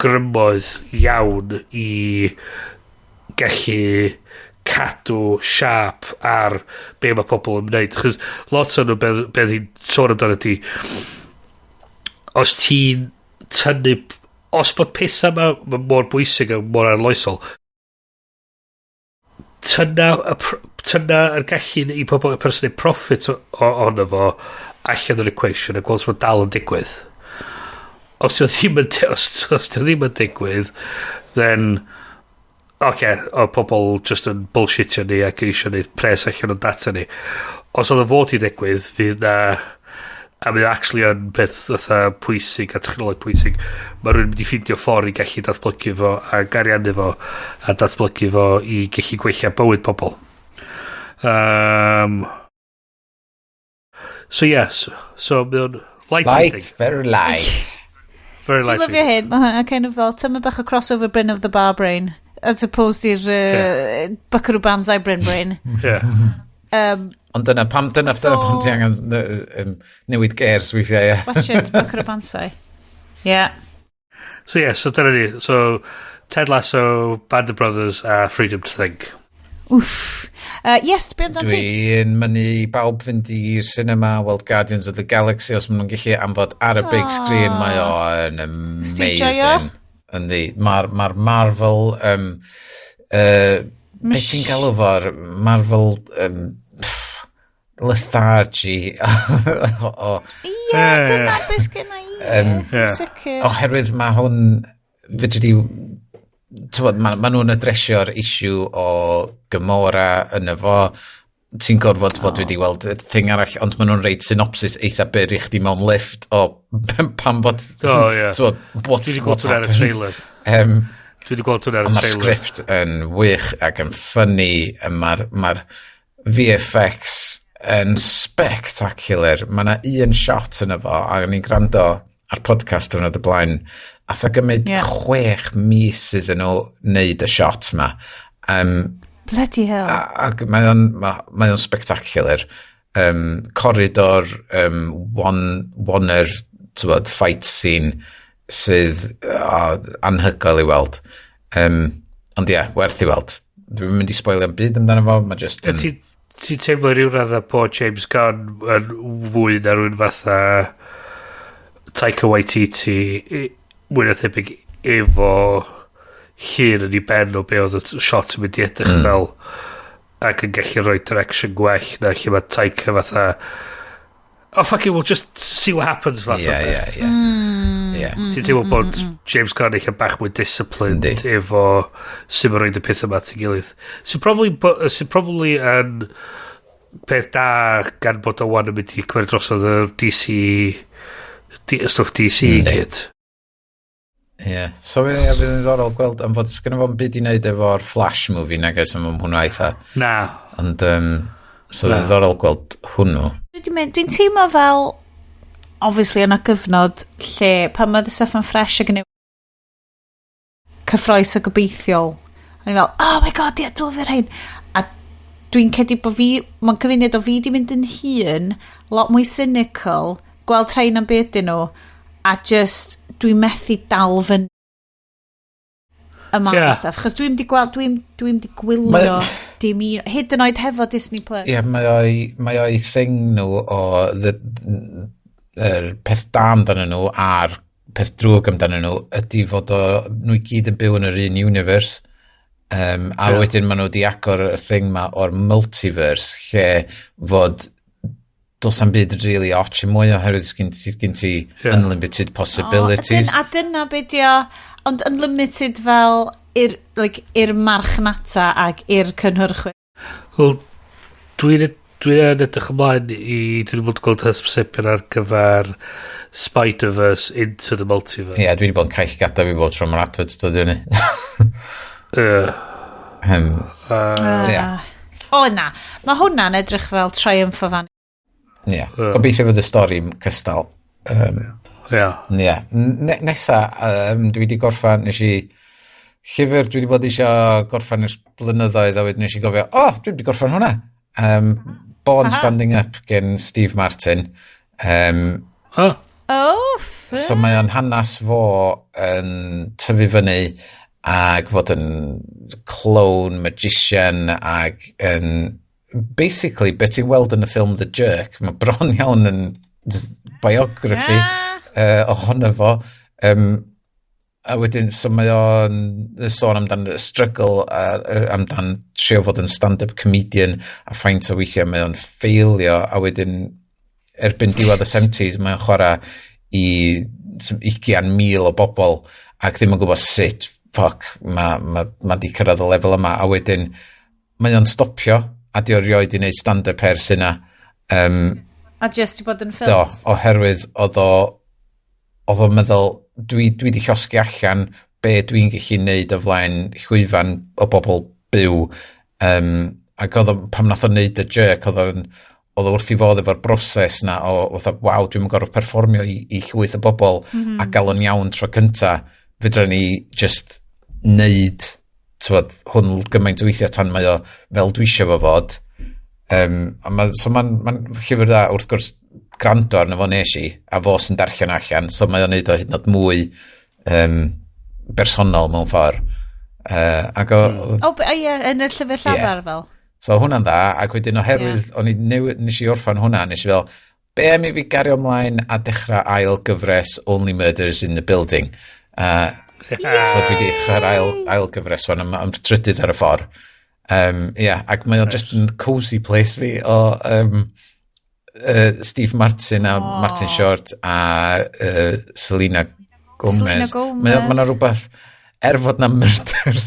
B: grymoedd iawn i gallu cadw siâp ar be mae pobl yn wneud. Achos lot o'n nhw be hi'n sôn amdano ydi, os ti'n tynnu, os bod pethau ma mor bwysig a mor arloesol, tynna yr gallu i pobl y person neud profit ohono fo allan o'r equation a gweld os mae dal yn digwydd. Os dio ddim yn, os dio ddim yn digwydd, then okay, o pobl just yn bullshitio ni ac yn eisiau neud pres allan o'n data ni. Os oedd o fod i ddigwydd, fydd na a mae o actually yn peth fatha pwysig a technoleg pwysig, mae rhywun mynd i ffindio ffordd i gallu datblygu fo a ariannu fo a datblygu fo i gallu gwella bywyd pobl. So yes, so mae o'n light,
C: light, very light.
B: Very light.
A: Dwi'n lyfio hyn, mae hwnna kind of fel tyma bach o crossover Bryn of the Bar Brain as opposed i'r Buckaroo Banzai Bryn Brain.
B: Yeah.
C: Ond dyna pam, dyna pam ti angen newid gers weithiau, ie.
A: Watch it, Buckaroo Banzai. Yeah.
B: So yeah, so dyna ni. So Ted Lasso, Band of Brothers a Freedom to Think.
A: Wff. Yes, be amdan ti?
C: Dwi'n mynnu i bawb fynd i'r cinema, weld Guardians of the Galaxy os maen nhw'n gallu, am fod ar y big screen, mae o'n amazing. Yndi. Mae'r Marvel... Be ti'n galw fo'r Marvel... lethargy.
A: Ie, dyna beth sgynna i. Sicr.
C: Oherwydd mae hwn... Fedri di... Tywod, ma nhw'n adresio'r issue o Gamora yn efo. Ti'n gorfod fod wedi weld y thing arall, ond maen nhw'n reid synopsis eitha byr i chdi mewn lift o pam fod...
B: Oh, ie.
C: Tywod, what's
B: Dwi wedi gweld hwnna ar y
C: happened.
B: trailer. Dwi wedi gweld hwnna ar y
C: Mae'r
B: trailer.
C: sgript yn wych ac yn ffynnu. Mae'r VFX yn spectacular. Mae yna un shot yna fo, a o'n i'n gwrando ar podcast o'n y blaen, a tha gymryd 6 mis iddyn nhw wneud y shot ma.
A: Bloody hell.
C: Ac mae o'n spectacular. Corridor, one-er, tywod, fight scene sydd anhygoel i weld. Ond ie, yeah, werth i weld. Dwi'n mynd i spoilio am byd amdano fo, mae just yn.
B: Ti'n teimlo rhyw radda bod James Gunn yn fwy na rhywun fatha Taika Waititi, mwy na thebyg efo llun yn ei ben o be oedd y shot yn mynd i edrych fel ac yn gallu rhoi direction gwell na lle mae Taika fatha, "Oh fuck it, we'll just see what happens," fath o beth.
C: Ie.
B: Ti'n teimlo bod James Gunn eich bach mwy disciplined efo sut mae'n rhoid y peth yma at ei gilydd. Sy'n probably yn peth da gan bod o wan yn mynd i cymryd drosodd y DC, y stwff DC i gyd.
C: Ie. Yeah. So ie, fydd yn ddiddorol gweld am fod sgynno fo'm byd i wneud efo'r Flash movie nag oes, am hwnna eitha.
B: Na.
C: Ond, so
B: Na.
C: fydd yn ddiddorol gweld hwnnw.
A: Dwi'n teimlo fel, obviously, yna gyfnod lle pan mae y stuff yn fresh ac yn cyffroes a gobeithiol. A ni'n fel, "Oh my God, ie, dwi'n lyfio'r rhain." A dwi'n credu bod fi, mae'n cyfuniad o fi di mynd yn hun, lot mwy cynical, gweld rhain am beth ydyn nhw, a just, dwi'n methu dal fy y math o stuff. Chos dwi'n di gweld, dwi'n di gwylio dim un, hyd yn oed hefo Disney Plus.
C: Ie, yeah, mae o'i thing nhw o yr peth da amdanyn nhw a'r peth drwg amdanyn nhw ydy fod o, nhw i gyd yn byw yn yr un universe. A wedyn maen nhw wedi agor y thing ma o'r multiverse lle fod does am byd really och i mwy oherwydd gen ti unlimited possibilities.
A: O, a dyna be di o, ond unlimited fel i'r like, i'r marchnata ac i'r cynhyrchwyr.
B: Wel, dwi edrych ymlaen i. Dwi'n bod yn gweld hysbysebion ar gyfer Spider-Verse Into the Multiverse.
C: Ie, yeah, dwi wedi bod yn cau llygada fi bob tro mae'r adverts dod i fyny. Ie.
A: O na, mae hwnna'n edrych fel triumph of an.
C: Ie. Yeah. Gobeithio fydd y stori cystal.
B: Ie.
C: Yeah. Nesa, dwi wedi gorffan, nes i llyfr dwi wedi bod eisiau gorffan ers blynyddoedd a wedyn nes i gofio, "Oh, dwi wedi gorffan hwnna." Born Standing Up gen Steve Martin.
B: Oh.
A: Oh,
C: So mae o'n hanes fo yn tyfu fyny ag fod yn clown, magician ag yn basically beth ti'n weld yn y ffilm The Jerk, mae bron iawn yn biography ohono fo. A wedyn, so mae o'n sôn amdan y struggle, amdan trio fod yn stand-up comedian a ffaint o weithiau mae o'n ffeilio a wedyn erbyn diwedd y 70s mae o'n chwarae i 20,000 o bobl ac ddim yn gwybod sut fuck mae di cyrraedd y lefel yma a wedyn mae o'n stopio a di o rioed i wneud stand-up ers yna.
A: A just i bod yn
C: Do,
A: ffilms.
C: oherwydd oedd o'n meddwl dwi di llosgi allan be dwi'n gallu neud o flaen llwyfan o bobl byw ac oedd o, pam nath o neud y Jerk oedd o wrth i fod efo'r broses na o fatha, "Waw, dwi'n gorfod perfformio i llwyth o bobl a gael o'n iawn tro cynta, fedra ni just neud, t'wod, hwn gymaint o weithiau tan mae o fel dwi eisiau fo fod." A so mae'n ma llyfr dda, wrth gwrs, gwrando arno fo nes i, a fo sy'n darllen allan, so mae o'n neud o hyd yn oed mwy bersonol mewn ffordd. Ac o,
A: O, ie, yn y llyfr llafar fel.
C: So hwnna'n dda, ac wedyn oherwydd o'n i newydd, nes i orffan hwnna, nes i fel, be am i fi gario ymlaen a dechrau ail gyfres Only Murders in the Building. So dwi wedi dechrau'r ail gyfres fan, am trydydd ar y ffordd. Yeah, ac mae o'n just yn cozy place fi o Steve Martin a Martin Short a Selena Gomez.
A: Selena Gomez.
C: Mae yna rhywbeth, er fod na murders,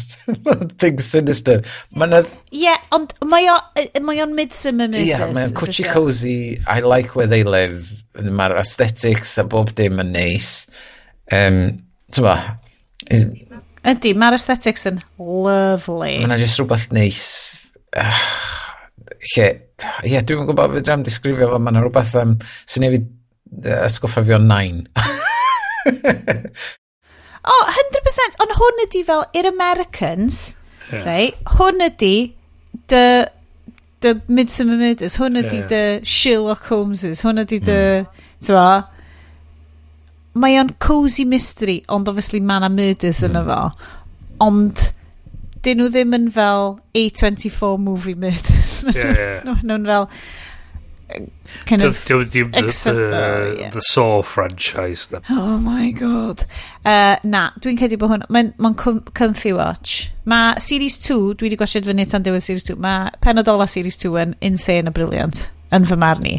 C: things sinister, mae yna
A: Ie, yeah, ond mae o'n Midsomer Murders.
C: Ie, yeah, mae'n cwtchy
A: dydi o?
C: cozy, I like where they live, mae'r aesthetics a bob dim yn neis. Ti'n ba,
A: Ydy, mae'r aesthetics yn lovely.
C: mae yna just rhywbeth neis. Lle, ie, yeah, dwi'n gwybod beth am disgrifio fo, mae'n rhywbeth sy'n ei fi atgoffa fi o Nine.
A: Oh, 100%, ond hwn ydi fel i'r Americans, right? Hwn ydi the Midsomer Murders, hwn ydi the Sherlock Holmeses, hwn ydi the, mm. Mae o'n cozy mystery, ond obviously mae 'na murders yno fo. Ond dyn nhw ddim yn fel A24 movie murders. Maen nhw'n fel kind of
B: Dim the Saw franchise. Na.
A: Oh my God. Na, dwi'n credu bod hwn... Mae'n ma comfy watch. Mae Series 2, dwi wedi gwatsiad fyny tan diwedd Series 2, mae penod ola Series 2 yn insane a brilliant, yn fy marn i.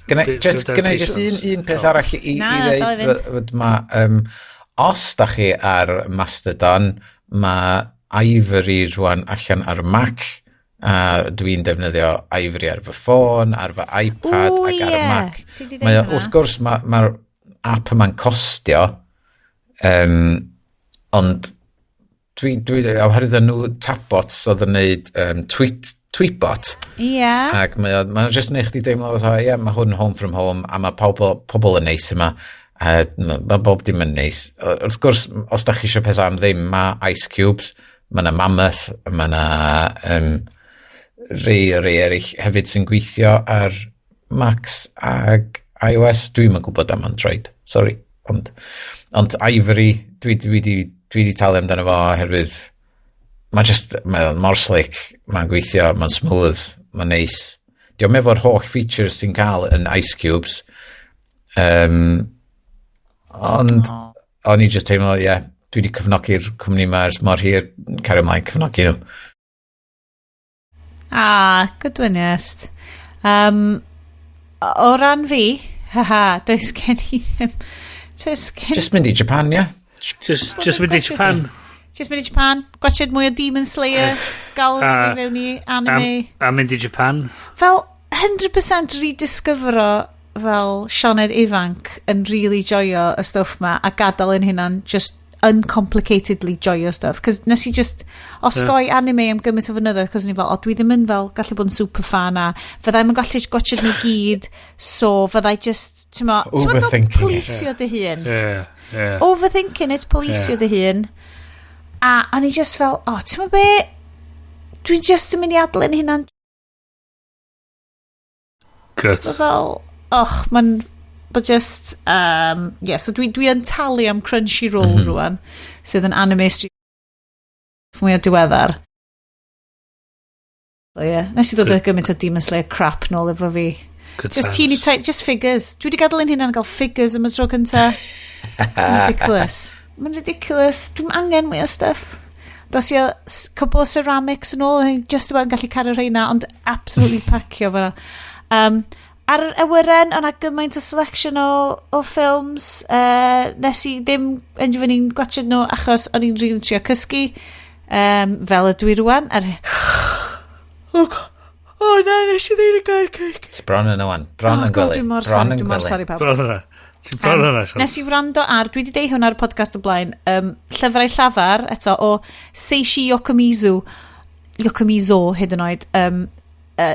C: Gynna i just un peth arall i
A: Na,
C: i
A: na, dal i
C: ddeud.
A: fynd.
C: Fod ma, os da chi ar Mastodon, mae Ivory rwan allan ar y Mac, a dwi'n defnyddio Ivory ar fy ffôn, ar fy iPad
A: Ww,
C: ac ar y
A: ie.
C: Mac.
A: Ti 'di deud
C: Mae o,
A: hwnna.
C: wrth gwrs, mae'r ma app yma'n costio, ond dwi, oherwydd nhw Tapbots oedd yn neud Tweetbot, ac mae o jyst yn neud chdi deimlo fatha, ie, mae hwn home from home, a mae pobl yn neis yma, a ma bob dim yn neis. Wrth gwrs, os da chi eisiau pethau am ddim, mae Ice Cubes, mae yna Mammoth, mae yna rei eraill hefyd sy'n gweithio ar Macs ag iOS. Dwi'm yn gwybod am Android, sorry. Ond Ivory, dwi di talu amdano fo oherwydd mae just, mae'n mor slick, mae'n gweithio, mae'n smooth, mae'n neis. Dio'm efo'r holl features sy'n cael yn Ice Cubes. Ond o'n i just teimlo, ie, yeah, dwi wedi cefnogi'r cwmni yma ers mor hir, cario ymlaen cefnogi nhw.
A: Ah, good one, yes. O ran fi, haha, does gen i ddim... Does gen.
C: Just mynd i Japan, ie? Yeah?
B: Just mynd i Japan.
A: Just mynd i Japan, gwachod mwy o Demon Slayer, gael i fewn i anime.
B: A mynd i Japan.
A: Fel 100% rediscovero fel Sioned ifanc yn really joio y stwff ma a gadael yn hynna'n just uncomplicatedly joio stuff. Cos nes i just osgoi anime am gymaint o flynyddoedd, cos o'n i fel, o, dwi ddim yn fel gallu bod yn super fan a fyddai'm yn gallu gwachod nhw gyd, so fyddai just, ti'n mo, ti'n mo fel
C: Overthinking it.
A: polisio dy hun.
B: Yeah.
A: Overthinking it, polisio dy hun. A o'n i just fel, o, ti'n mo be, dwi'n just yn mynd i adael yn hynna'n
B: Good.
A: fel, och, mae'n, but just, yeah, so dwi yn talu am Crunchyroll rwan, sydd yn anime stream mwy o diweddar. So yeah, nes i ddod â gymaint o Demon Slayer crap nôl efo fi.
B: Good
A: Just
B: times.
A: teeny tiny, just figures. Dwi wedi gadael yn hynna'n gael figures am y tro cynta. Ridiculous. Mae'n ridiculous. Dwi'n angen mwy o stuff. Dos i o cwbl o ceramics yn ôl, a just about yn gallu cario rheina, ond absolutely pacio fyna. Ar yr awyren, o'na gymaint o selection o ffilms. Nes i ddim endio fyny'n gwachod nhw achos o'n i'n rili trio cysgu. Fel ydw i rwan. Ar... Oh, God. Oh na, nes i ddeud y gair cysgu.
C: Ti bron yn wan. Bron
A: Oh
C: yn
A: God,
C: gwely.
A: dwi'n mor
C: Bron
A: sorry,
C: yn
A: dwi'n mor
C: gwely.
A: sorry pawb.
B: Bron yna. Ti'n bron yna, Sian.
A: Nes i wrando ar, dwi wedi deud hwn ar y podcast o blaen, llyfrau llafar, eto, o Seishi Yokomizu, Yokomizo hyd yn oed,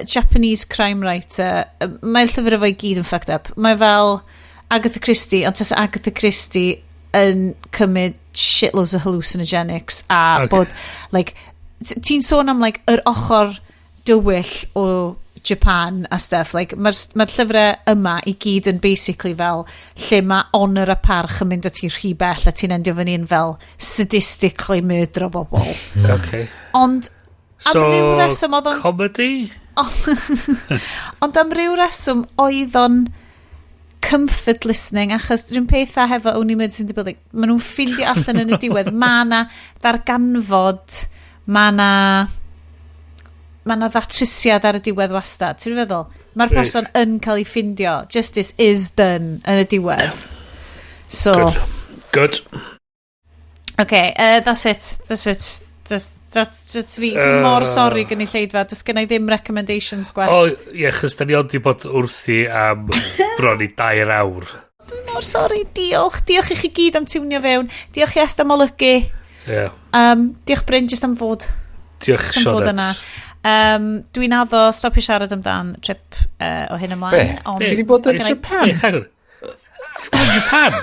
A: Japanese crime writer. Mae'r llyfr efo i gyd yn fucked up. Mae fel Agatha Christie, ond tas Agatha Christie yn cymryd shitloads o hallucinogenics a bod, like, ti'n sôn am, like, yr ochr dywyll o Japan a stuff, like, mae'r ma llyfrau yma i gyd yn basically fel lle mae honor a parch yn mynd â ti rhy bell a ti'n endio fyny'n fel sadistically murdero bobl. Ond am
B: So,
A: ryw reswm oedd o'n
B: comedy?
A: Ond am ryw reswm oedd o'n comfort listening, achos rhywun peth a hefo Only Murders in the Building, maen nhw'n ffindio allan yn y diwedd, mae na ddarganfod, mae na ddatrysiad ar y diwedd wastad. Ti'n feddwl? Mae'r person yn cael ei ffindio. Justice is done yn y diwedd. So,
B: Good. Good.
A: Okay, that's it. That's it. That's fi. Dwi'n mor sorry gynulleidfa. Does gen i ddim recommendations gwell.
B: O, ie, chos da ni ond i bod wrthi am bron i 2 awr.
A: Dwi'n mor sorry. Diolch. Diolch i chi gyd am tiwnio fewn. Diolch i Est am olygu.
B: Ie.
A: Diolch Bryn just am fod.
B: Diolch,
A: Jyst am fod
B: Sioned.
A: yna. Dwi'n addo stopio siarad amdan trip o hyn ymlaen.
C: Be?
A: Ond
C: Ti 'di bod yn
A: ma' gennai-
C: Japan?
B: Hey, hang on. Ti'n bod yn Japan?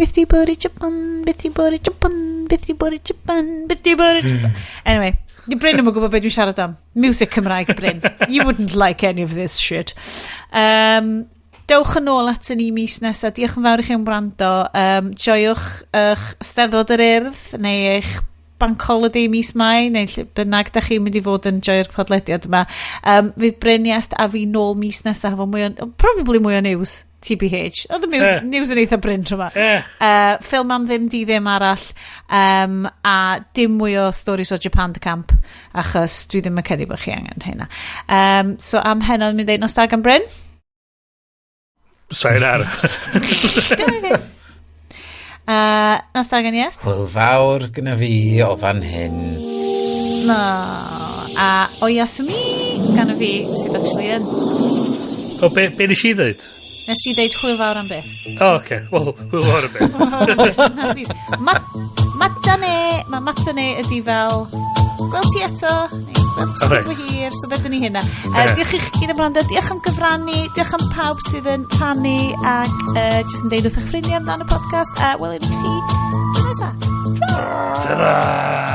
A: Beth di bod i Japan, beth di bod i Japan, beth di bod i Japan, beth di bod i Japan. Anyway, di Bryn ddim yn gwybod beth dwi'n siarad am. Music Cymraeg, Bryn. You wouldn't like any of this shit. Dewch yn ôl at ni mis nesaf. Diolch yn fawr i chi am wrando. Joiwch eich Steddfod yr Urdd neu eich bank holiday mis Mai neu lle bynnag da chi'n mynd i fod yn joio'r podlediad yma. Fydd Bryn, Iest a fi nôl mis nesaf efo mwy o, probably mwy o news, TBH. Oedd y news, news yn eitha Bryn tro yma. Ffilm am ddim di ddim arall a dim mwy o stories o Japan de Camp achos dwi ddim yn credu bod chi angen hynna. So am heno, mynd i ddeud nos da gan Bryn.
B: Sayonara.
A: Nos da gan Iest.
C: Hwyl fawr gyda fi o fan hyn.
A: No. A oyasumi gan y fi sydd actually yn.
B: O, be nes i ddweud?
A: Nes ti ddeud hwyl fawr am beth.
B: O, oce. Wel, hwyl fawr am beth.
A: Na, please. Matane, mae matane ydy fel gweld ti eto, neu gweld ti
B: Reit.
A: cwbl hir, so ddedwn ni hynna. Diolch i chi gyd am wrando, diolch am gyfrannu, diolch am pawb sydd yn rhannu ac jyst yn deud wrth eich ffrindiau amdano y podcast, a welwn i chi tro nesaf.
B: Ta-ra!